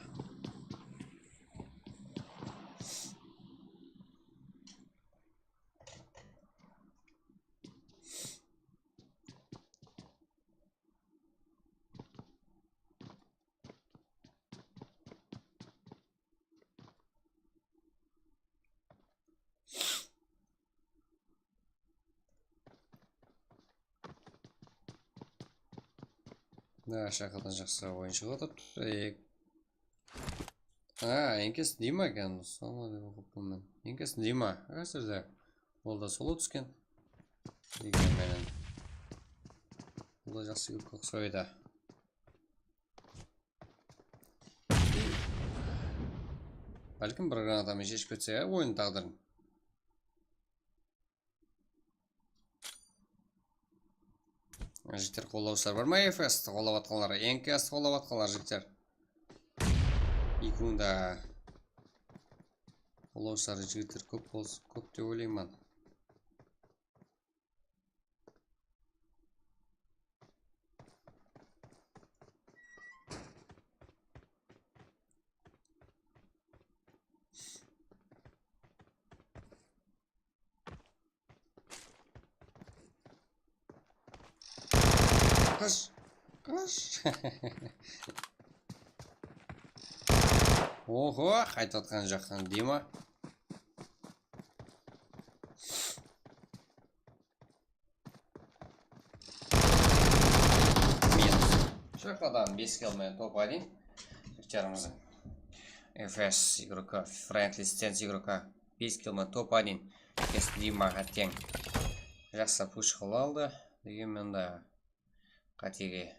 Da, Shaxadan jaqsı oyın shıǵıp atır. E, a, enkes Dima eken, Soma dep oqıppan men. Enkes Dima, házirde. Ol da solo túsken. Degen menen. Ol da jaqsı yurtqa uqsaydı. Bálkim bir granatamen sheship ketse, ya, oyın táǵdirin. Jigitler, qollawsızlar bar ma? F S qollap atqanlar, N K S qollap atqanlar, jigitler. Ekewinde qollawsızlar, jigitler, kóp bolsın, kóp dep oylayman. Qısh, qısh. Oho, qaytayotqan jaqtan Dima. Minus. Shaxadan bes kill menen top один. Jigitlerimizdiń F S игрока, Friendly Stance игроka bes kill menen top один. Kes Dimaǵa teń. Jaqsı push qılıp aldı. Degen menda qátege.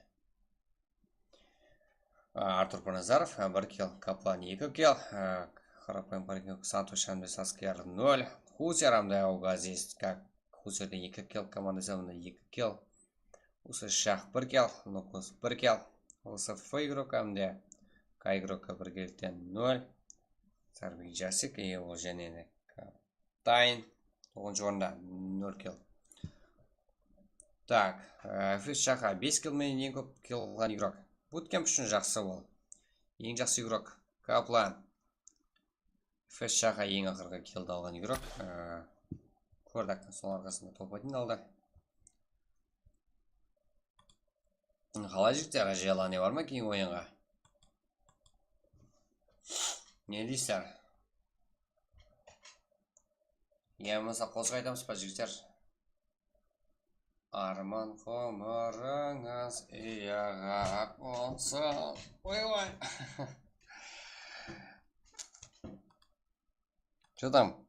A, Artur Pranazarov, a, bir kill, Kaplan eki kill, a, Qarapayım Parkin, Santosh hám de Sasker nol, Huser hám de Augazist, Huserden eki kill, komanda esabında eki kill, Usı Shax bir kill, Nukus bir kill, L S F igrok hám de K igrok bir killden nol, Sarbek Jasik, e, ol jáne de Tayin. Toǵızınshı orında, nol kill. Tak, e, F S Shaxa bes kill menen eń kóp kill alǵan igrok. Bootcamp ushın jaqsı ol. Eń jaqsı igrok, Kaplan. F S Shaxa eń aqırǵı killdi alǵan igrok. E, kórdik, sonıń arqasında top один aldı. Qalay, jigitler, желание bar ma keyingi oyınǵa? Ne deysizler? Ya bolmasa qosıq aytamız ba, jigitler? Arman qumırıńız uyaǵa qonsın. Oy, oy. Что там?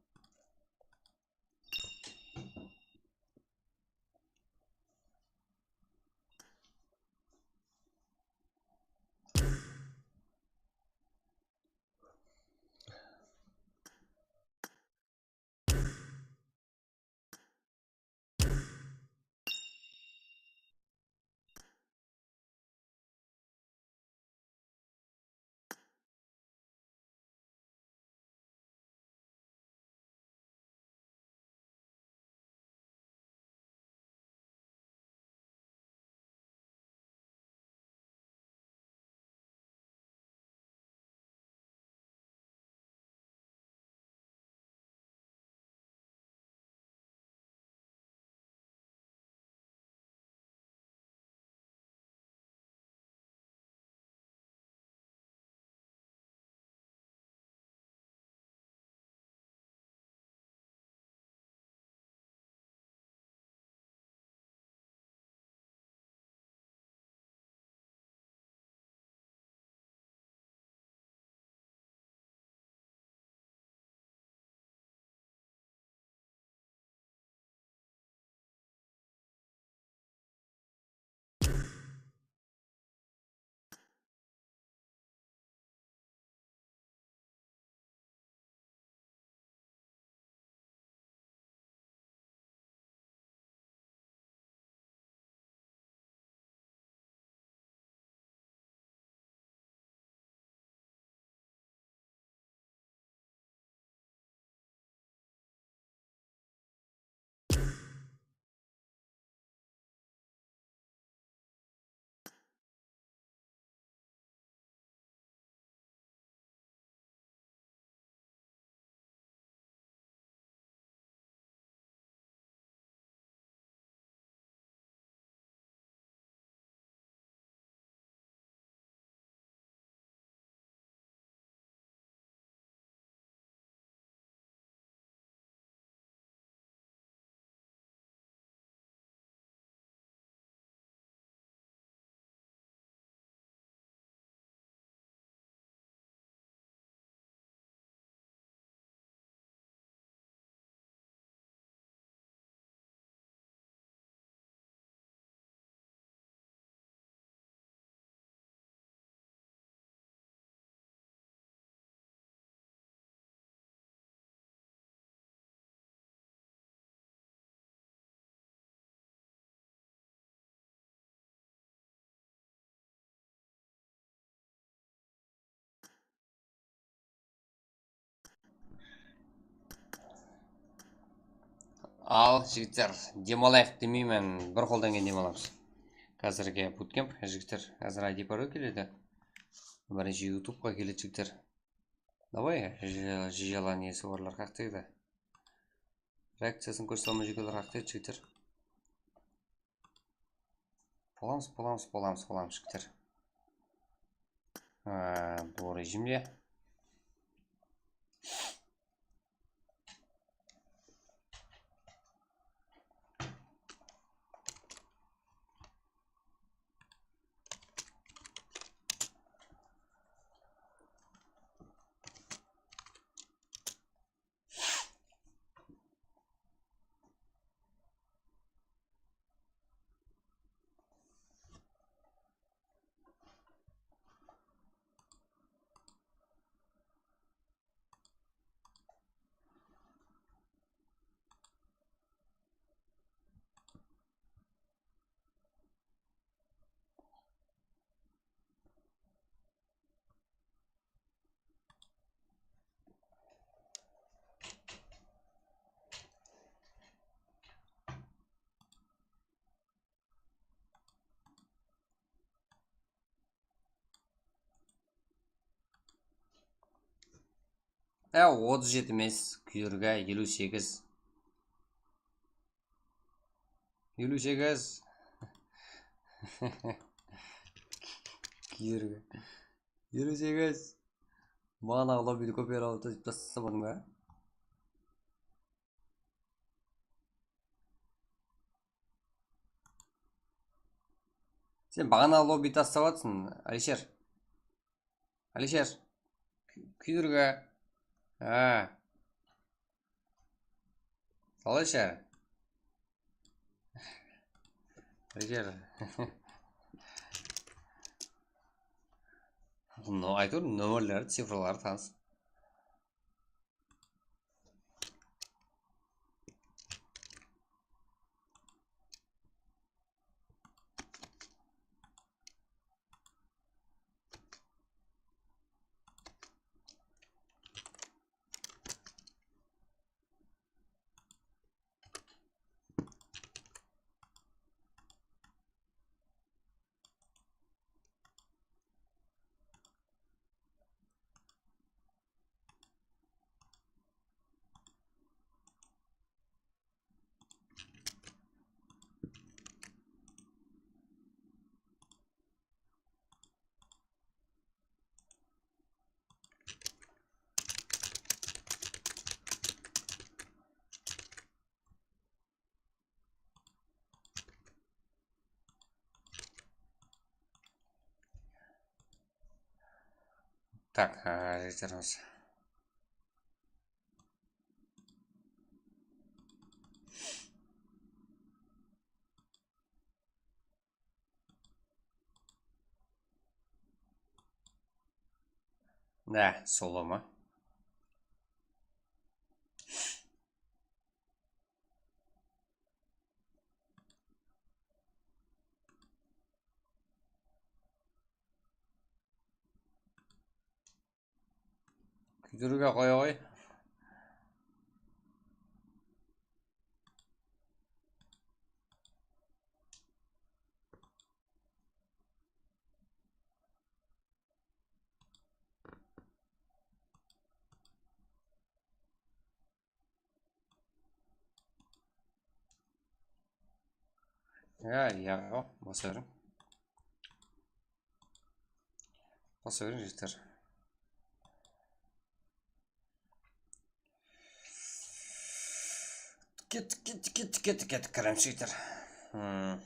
Al, jigitler, dem alayıq demeymen, bir qoldan kelgen dem alamız. Házirge bootcamp, jigitler, házir I D parol keledi. Birinshi YouTubeqa keledi, jigitler. Давай, jı-, jıyalan nesi barlar, qaqtaydı. Reakciyasın kórsete almay júrgenler, qaqtaydı, jigitler. Bolamız, bolamız, bolamız, bolamız, jigitler. Ha, bul rejimde. Ya, otız jeti emes, kúydirgi eliw segiz. Eliw segiz. Kúydirgi. Eliw segiz. Baǵanaǵı lobbiydi kópeyip alıp tasıp taslasań ba? Sen baǵanaǵı lobbi taslap atırsań, Alisher. Alisher. Kú-, kúydirgi. Ha. Alisher. Alisher. No, aytıwır, nomerleri, cifraları tanıs. Tak, ha, jigitlerimiz. Nä, sola ma? Kúydirge qoya qoy. Ya, ya, basa beriń. Basa beriń, jigitler. Kettik, kettik, kettik, kettik, kettik, kiremiz, jigitler. Hmm.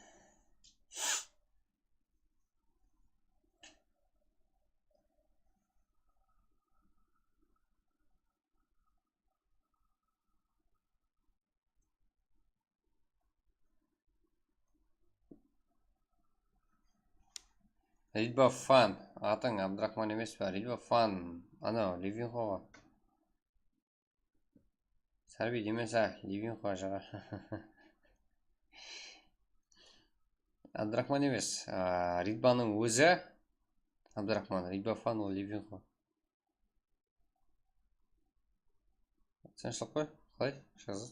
Ridba Fan. Atıń Abduraxman emes pe? Ridba Fan. Anaw, Livinxo ǵo. Sárbi demese, Livinxo jaǵa. Abduraxman emes. A, Ridbanıń ózi Abduraxman. Ridba Fan, ol Livinxo. Sen shıǵıp qoy, qalay shıǵasız?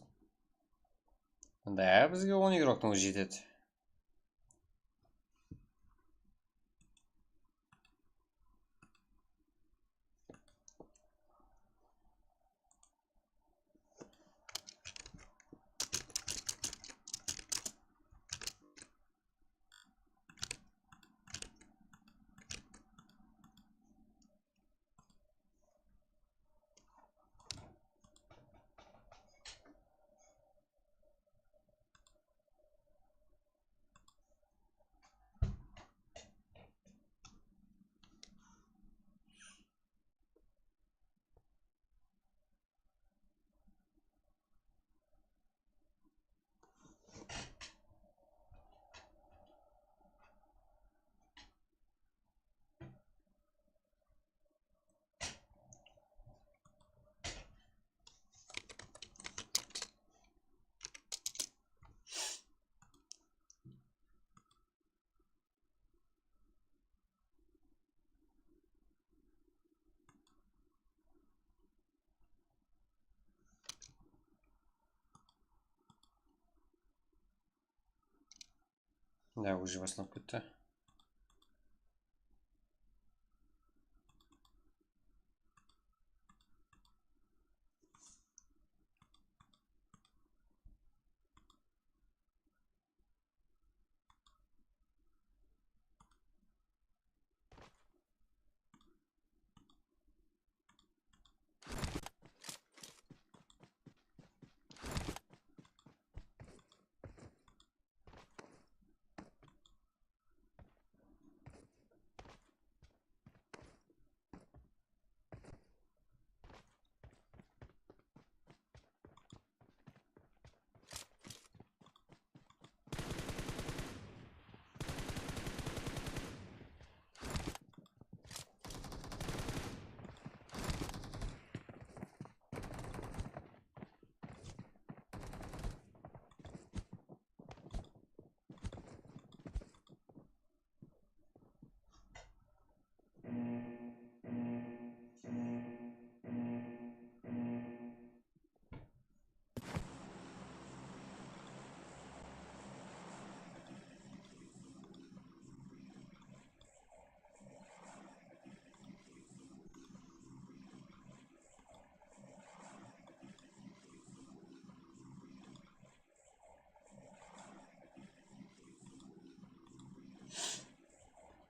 Da bizge on igroktıń ózi jetedi. Ya, уже baslanıp ketti.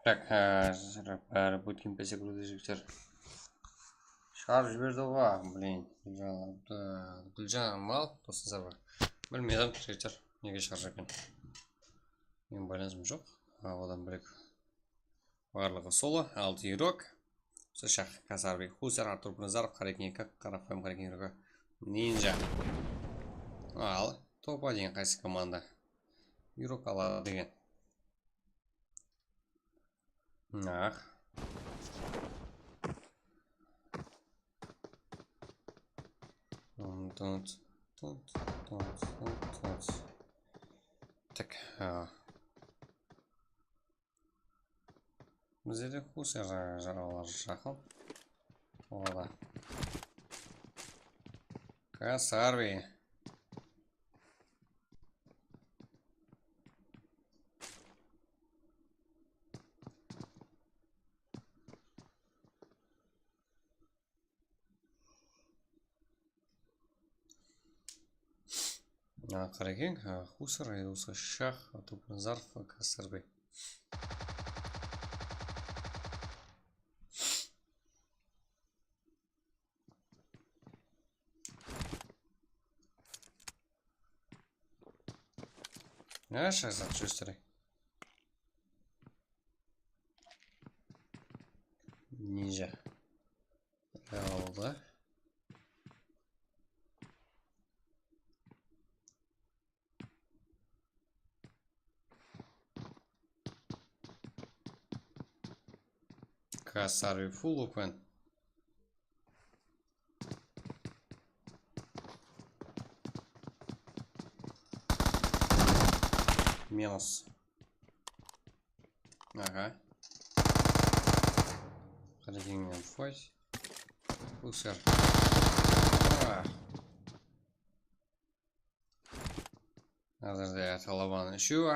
Так, e, bári bútken pesek jigitler. Shıǵarıp jiberdi ǵoy, блин. Gúljan, e, Gúljan mal, doslar ba? Bilmedim, jigitler, nege shıǵarıp eken. Meniń baylanısım joq. A, odan bólek. Barlıǵı solo, altı igrok. Usı shaq, Kasarbi, Husar, Artur Bnazarov, Qarekin eki, Qaraqoyım Qarekin igrok, Ninja. Al, topa degen qaysı komanda igrok aladı degen. Nah. Tut, tut, tut, tut, tut. Tak, ha. Bizde de Husar ja-, jaralar jaqın. Ola. Kasarbi. A, Qarekeń, a, Husar, Aydoqsa Shax, Topnazarov, Kasarbi. Ne shayzat júristire? Ninja. Aldı. Kasarbi full open. Minus. Aha. Qarekeń menen fight. Husar. Ah. Házirde Talaban úshewi.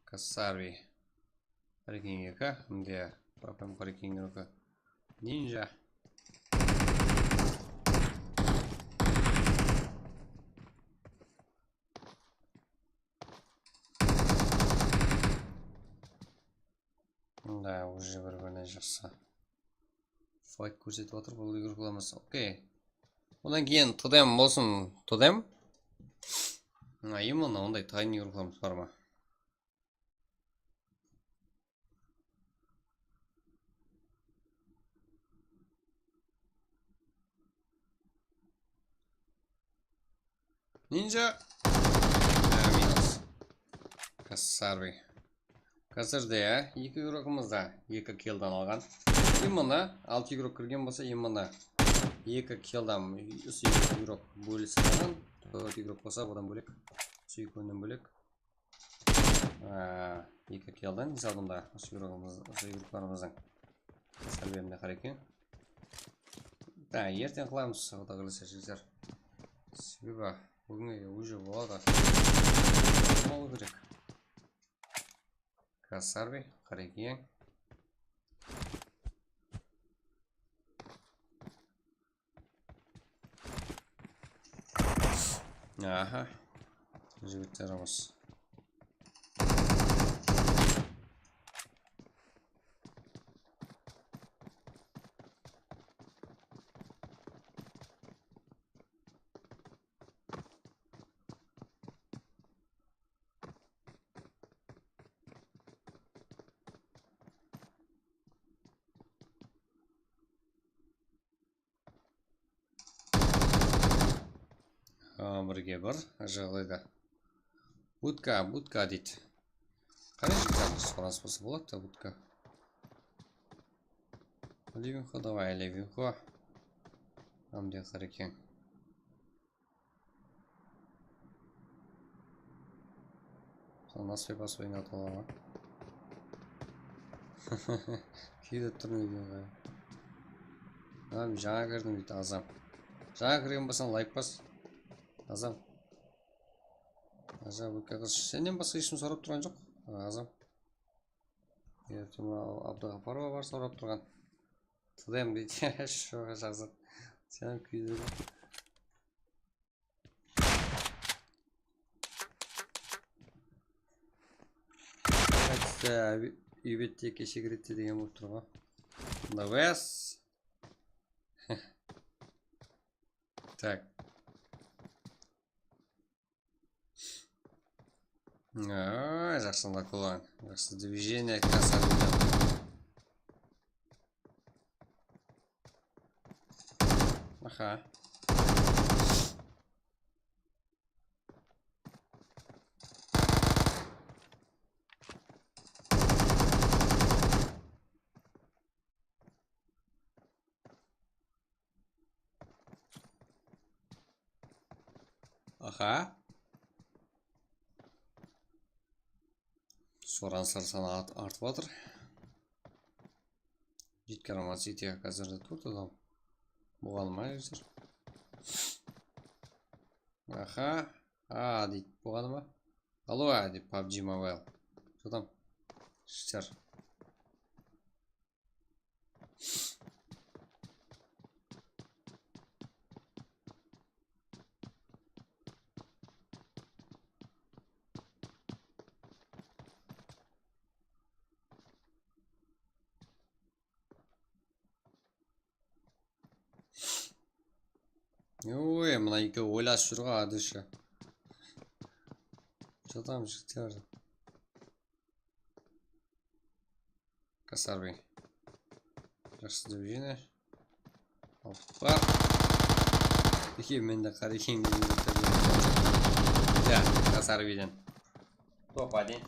Kasarbi. Hariken eki, mende Papam Hariken eki. Ninja. Da, уже bir-birine jaqsı. Fight kórsetip atır, bul úyre qılamız. Okey. Onnan keyin todem bolsın, todem. Mına, именно onday tayın úyre qılamız, bar ma? Ninja. Há, minus. Kasarbi. Házirde, ya, eki igrokımız da eki killdan alǵan. Именно altı igrok kirgen bolsa, именно eki killdan usı eki igrok bólisip alǵan. Tórt igrok bolsa, odan bólek, usı ekewinen bólek. Aa, eki killdan, esabında usı igrokımız, usı igroklarımızdıń. Kasarbi mende Hariken. Da, erteń qılamız, Quda qálese, jigitler. Sebebi búginge уже boladı. Bolmaw kerek. Kasarbi, Hariken. Aha. Jigitlerimiz. Aa, birge bir jaǵdayda. Budka, budka deydi. Qanday jigitler, soras bolsa boladı da, budka. Levinxo, davay, Levinxo. Hamde Hariken. Sen nasıl basıp oynadı olarǵa? Kiydirip turmaydı oǵay. Adam jańa kirdim deydi, azam. Jańa kirgen bolsań, layk bas. Azam. Azam, bu qız sennen basqa hesh kim sorap turǵan joq. Azam. Erteń Abdıǵaparova bar sorap turǵan. Todem deydi. Shu jaqsı. Sen kiydirip. Qaytsa, úybette keshe kiredi degen bolıp tur ǵoy. Mında wes. Tak. Aa, jaqsı, Lakulan. Jaqsı движение, krasavita. Aha. Aha. Soranslar sanı art-, artıp atır. Jigitler, City házirde tur, adam. Buǵan ma, jigitler? Aha. A, deydi. Buǵan ma? Alo, a, deydi, PUBG Mobile. Adam. Jigitler. Oy, mına ekewi oylasıp júr ǵoy, adishe. Jatırmız, jigitler. Kasarbi. Jaqsı движение. Hoppa. Eke, mende Hariken. Ya, Kasarbiden. Top один.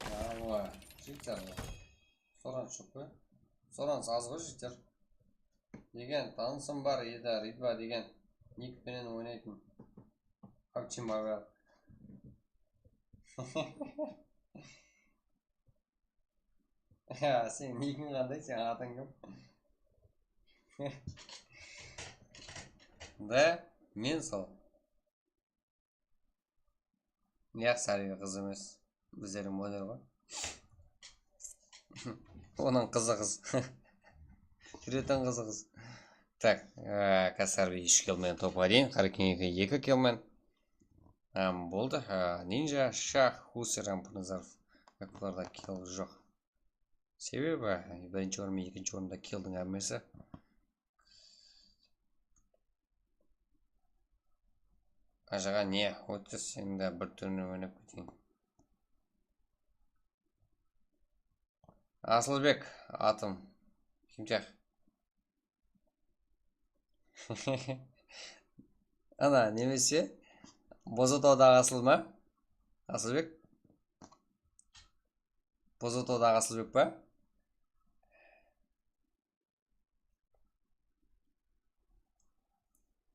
Awa, jigitler. Soran joq pa? Soran az ǵoy, jigitler. Degen tanısım bar edi, Ridva degen nik penen oynaytın. PUBG Mobile. Ya, sen nikiń qanday, sen atıń kim? Da? Men sol. Yaq, Sárbi qız emes. Bizlerdiń model ǵoy. Onıń qızı qız. Júretin qızı qız. Tak, e, Kasárbi úsh kill menen topqa deyin, Qarakeńke eki kill menen. Am, boldı. E, Ninja, Shah, Huser hám Purnazarov. Bularda kill joq. Sebebi, birinshi orın menen ekinshi orında killdiń hámmesi. Ajaǵa ne, óttiz, sen de bir túrine oynap keteyin. Asılbek, atım. Kimchaq. Ana, nemese, Bozatawdaǵı Asıl ma? Asılbek? Bozatawdaǵı Asılbek pa?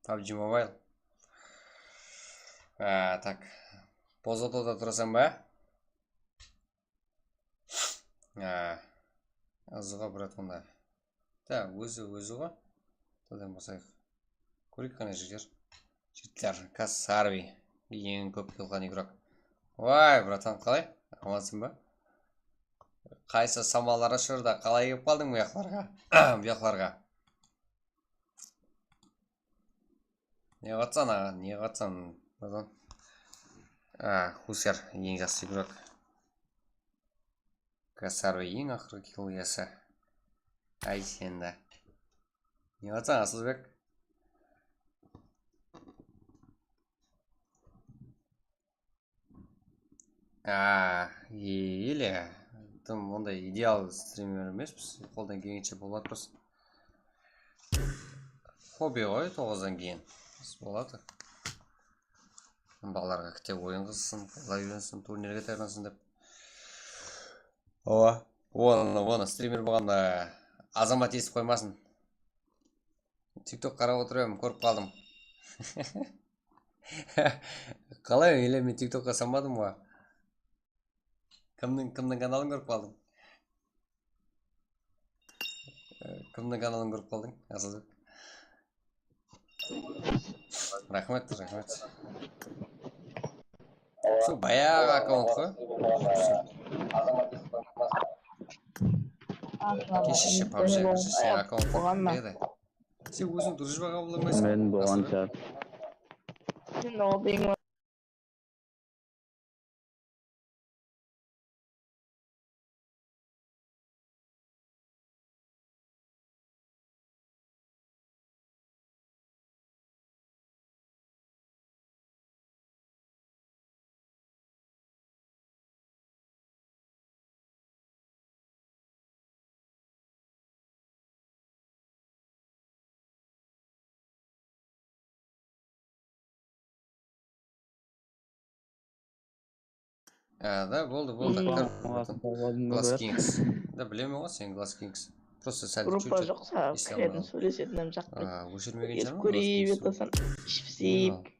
PUBG Mobile. A, tak. Bozatawda turasań ba? A, ızıǵa, brat, onda. Da, ózi, ózi ǵo. Todan basayıq. Kóreyik qáne, jigitler. Jigitler, Kasárbi. Eń kóp kill alǵan igrok. Vay, bratan, qalay? Amansın ba? Qaysı samallar ushırdı? Qalay kelip qaldıń buyaqlarǵa? Buyaqlarǵa. Ne qatsan, aǵa? Ne qatsan, bratan? A, Huser, eń jaqsı igrok. Kasárbi eń aqırǵı kill iyesi. Ay, sen de. Ne qatsan, Asılbek? A, ele, dım onday ideal strimer emespiz. Qoldan kelgenshe bolıp atırmız. Hobbi ǵoy, toǵızdan keyin. Boladı. Balalarǵa kitap oyın qızıqsın, bala úyrensin, turnirge tayarlansın dep. Awa, onı, onı strimer bolǵanda Azamat esip qoymasın. TikTok qarap otırıp edim, kórip qaldım. Qalay, ele men TikTokqa salmadım ǵoy. Kimniń, kimniń kanalın kórip qaldıń? E, kimniń kanalın kórip qaldıń, Asılbek? Raxmet, raxmet. Sol bayaǵı akkaunt ǵoy. Keshirshi, PUBG, keshirshi, sen akkauntıń qanday edi? Sen óziń durıs júbaǵa qabıllamaysıń. Men bolǵan shıǵar. Sen oǵan A, da, boldı, boldı. Kir. Glass Kings. Da, bilemen ǵoy sen Glass Kings. Prosta sál. Gruppa joq, saǵan kiretin, sóylesetin hám jaqpaydı. Óshirmegen shıǵarman. Kórip otırsam, iship siyip.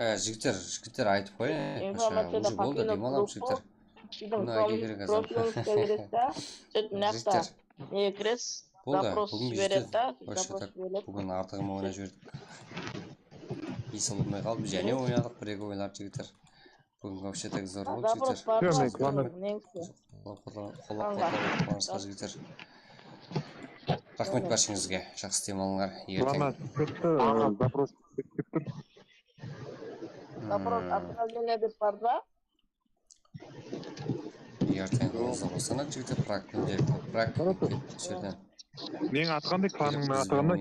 Á, jigitler, jigitler, aytıp qoyayın. Informaciyada уже boldı, dem alamız, jigitler. Mına, áke kerek azam. Profilingiz beredi da, sóytip mına jaqta nege kiresiz? Boldı, zaпрос jiberedi da, zaпрос jiberedi. Búgin artıǵın oynap jiberdik. Esabı bolmay qaldı, jáne oynadıq bir-eki oyınlar, jigitler. Búgin вообще так zor boldı, jigitler. Zaпрос bar, nemiz? Qollap-quwatlaw, qollap-quwatlaw, jigitler. Raxmet bárshengizge, jaqsı dem alıńlar, erteń. Zaпрос ketip tur. Zaпрос отправление dep bar ba? Erteń qızı bolsana, jigitler, praktikte, praktik. Meniń atqanday, klanıńnıń atı qanday?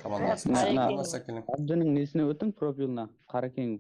Komandasın. Abdınıń nesine ótiń, profiline, Qarakeń.